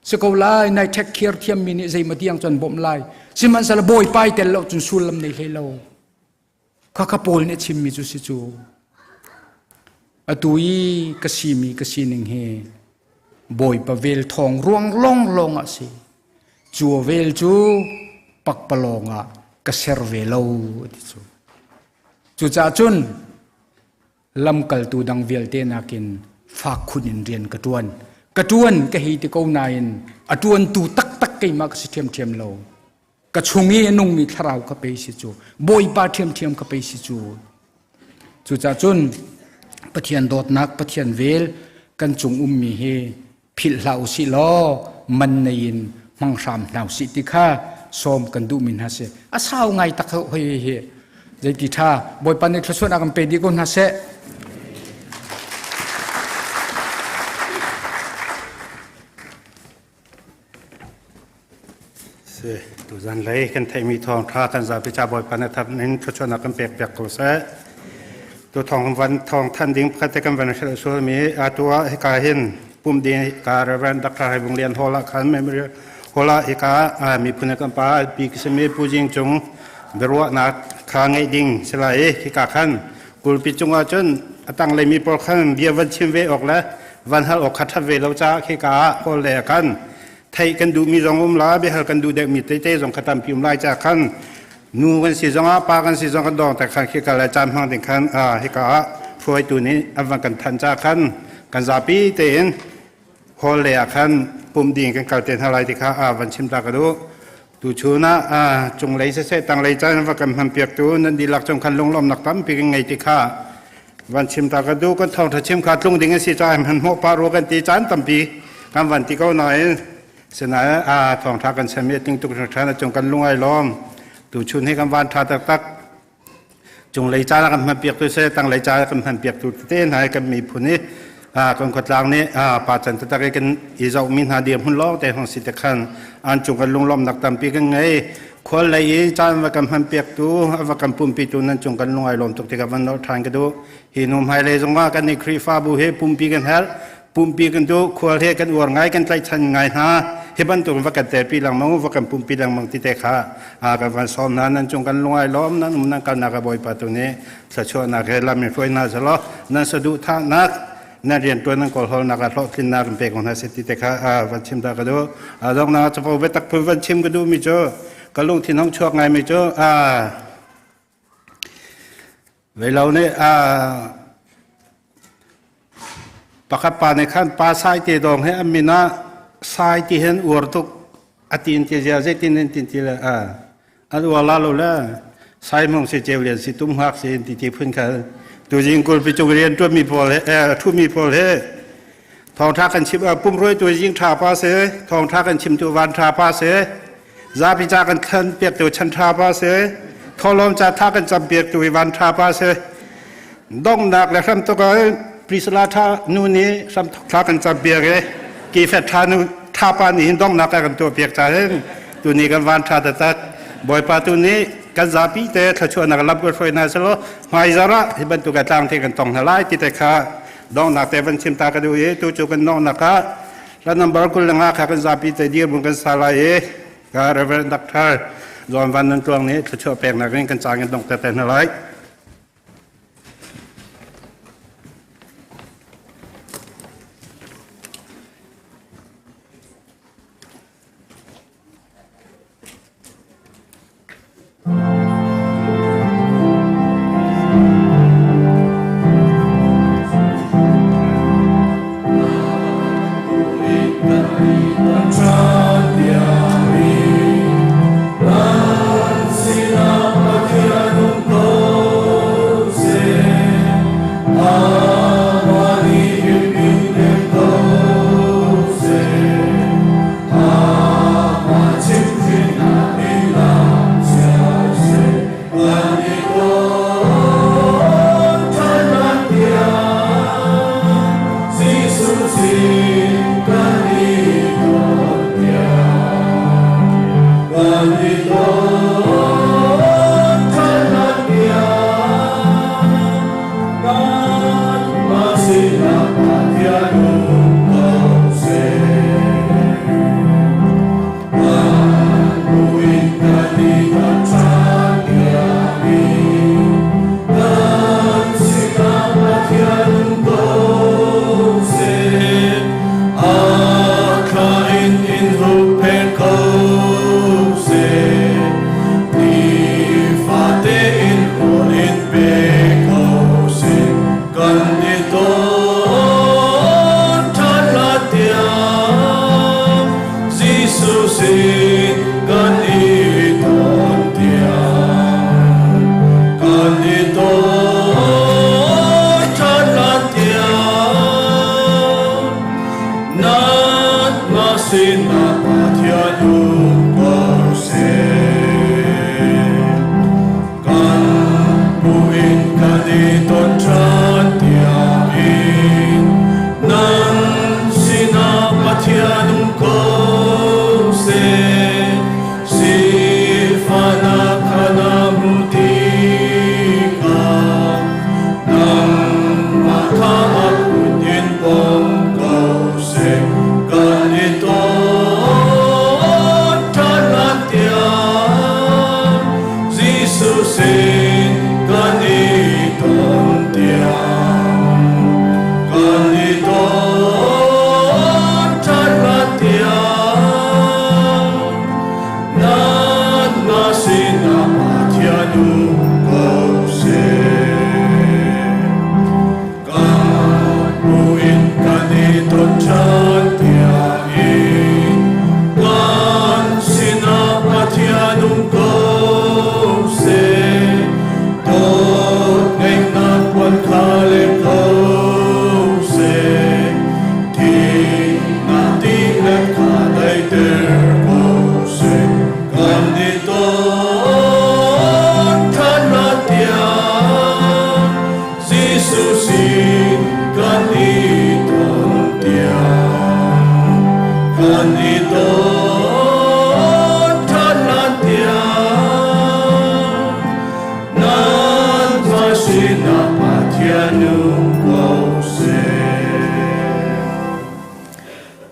Si ko lai, nai ṭhek khiar thiammi nih zeimaw tiang cun bawmh lai. Sihmanhsehlaw Bawipa i tel lo cun sullam nei hlei lo. Khakha Paul nih a chimmi cu si cu. Atu i ka simi ka sining hi Bawipa vel thawng ruang lawnglawng ah si. Cu vel cu pakpalawng ah ka ser ve lo a ti cu. Cucaah cun lamkaltu dang vialte nakin fak khun in rian ka ṭuan. Ka ṭuan ka hei ti ko nain a ṭuantu taktak keimah ka si ṭhiamṭhiam lo. Ka chung i a nungmi thlarau ka pei si cu Bawipa ṭhiamṭhiam ka pei si cu. Cucaah cun Pathian dawtnak Pathian vel kan cung ummi hi philh hlah usih law man nei in hmang hram hna usih ti kha sawm kan duhmi hna si. A sau ngai tak hoi hi zeiti ṭha Bawipa nih thluachuahnak kan pe dih ko hna seh. Si, tuzan lei kan theihmi thawngṭha kan zapi ca Bawipa nih thap in thluachuahnak kan pek piak ko seh. Tu thawng van thawng than ding pakhat te kan van hrilh sualmi atu ah hika hin pum ding ka Reverend Dr. Hai Vung Lian Hall ah khan Memorial Hall ah hika miphun kan pa pi kisimi Pu Jing Cung biaruahnak kha ngeih ding sila i hika khan kulpi cungah cun a tanglei mi pawl khan bia van chim ve awk le van hal awk kha ṭhat ve lo caah khika ah kawl le khan theih kan duhmi zong um la biahal kan duh deuhmi tete zong kha tampi um lai caah khan nu kan si zongah pa kan si zong kan dawng te khan khika le caan hmang ding khan hika ah hruaitu nih an van kan thanh caah khan kan zapi tein hall le ah khan pum ding kan kal te hna lai ti kha van chim ta ka duh. Tuchun ah cunglei siseh tanglei caan va kan hmanpiaktu nan dihlak cung khan lunglawmnak tampi kan ngei ti kha van chim ta ka duh. Kan thawngṭha chim kha tlung ding a si caah hmanhmawh pah rua kan ti caan tampi kan van ti ko nain sinain thawngṭha kan chim i ting tuk hringhran a cung kan lung ai lawm. Tuchun hi kan van ṭha taktak. Cunglei caan ah kan hmanpiaktu seh tanglei caan ah kan hmanpiaktu tete hna hi kan miphun i Kan khuatlang nih pa can taktak i kan i zohmi hna dirhmun lawng te hong si te khan an cung kan lunglawmhnak tampi kan ngei. Khual lei i caan va kan hman piaktu, va kan pumpitu nan cung kan lung ai lawm tuk tikah van nolh ṭhan ka duh. Hi hnu hmailei zongah kan i Khrihfabu hi pumpi kan herh. Pumpi kan duh, khual he kan uar ngai, kan tlaihchan ngai hna. Hi bantuk va kan telpi lengmang, va kan pumpi lengmang ti te kha kan van sawm hna. Nan cung kan lung ai lawm, nan um nan kalnak a Bawipa tu nih thluachuahnak he lam in hruai hna selaw nan saduhthahnak, nan rianṭuan nan kawlhawlnak ah hlawhtlinnak in pe ko hna seh ti te kha van chim ta ka duh. Donghnak capo biatak phun van chim ka duhmi cu ka lungthin hong chuak ngaimi cu Veilo nih pakhat pa nih khan pa sai te dawng he an min ah sai ti hin uar tuk a tin ti zia zeitin in tin ti le an uar la lo le sai mong si ceu lian si tum hngak si ti ti phun kha tuzing kulpi cung rian tuan mi pawl he thu mi pawl he thawngtha kan chim pumruai tu zing tha pa se thawngtha kan chim tu van tha pa se zapi ca kan thlan piak tu chan tha pa se tholom ca tha kan cham piak tu van tha pa se dongnak le hram tuk ai prisla tha nu ni hram thla kan cham piak e ki fet tha nu tha pa ni hin dongnak kan tu piak cha hin tu ni kan van tha ta boipa tu ni kan zapi te thlachuahnak lam kan hruai hna selo hmai zara hi bantuk a tlang te kan tong hna lai ti te kha donghnak te van chim ta ka duh i tu cu kan donghnak ah la number 25 kha kan zapi te dir mun kan sa lai i ka Reverend Dr. John Van Nun Tluang nih thluachuah peknak in kan cang in dongh te te hna lai.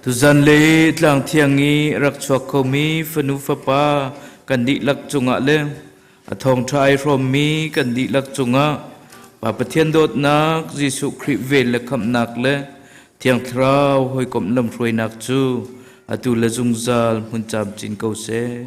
Tuzan le tlang thiang i rak chuak khomi fanu fapa kan dihlak cungah le a thawngṭha ai hrawmmi kan dihlak cungah Pa Pathian dawtnak, Jesuh Khrih vel le khamhnak le Thiang Thlarau hawikomh lamhruainak cu atu le zungzal hmun camcin ko seh.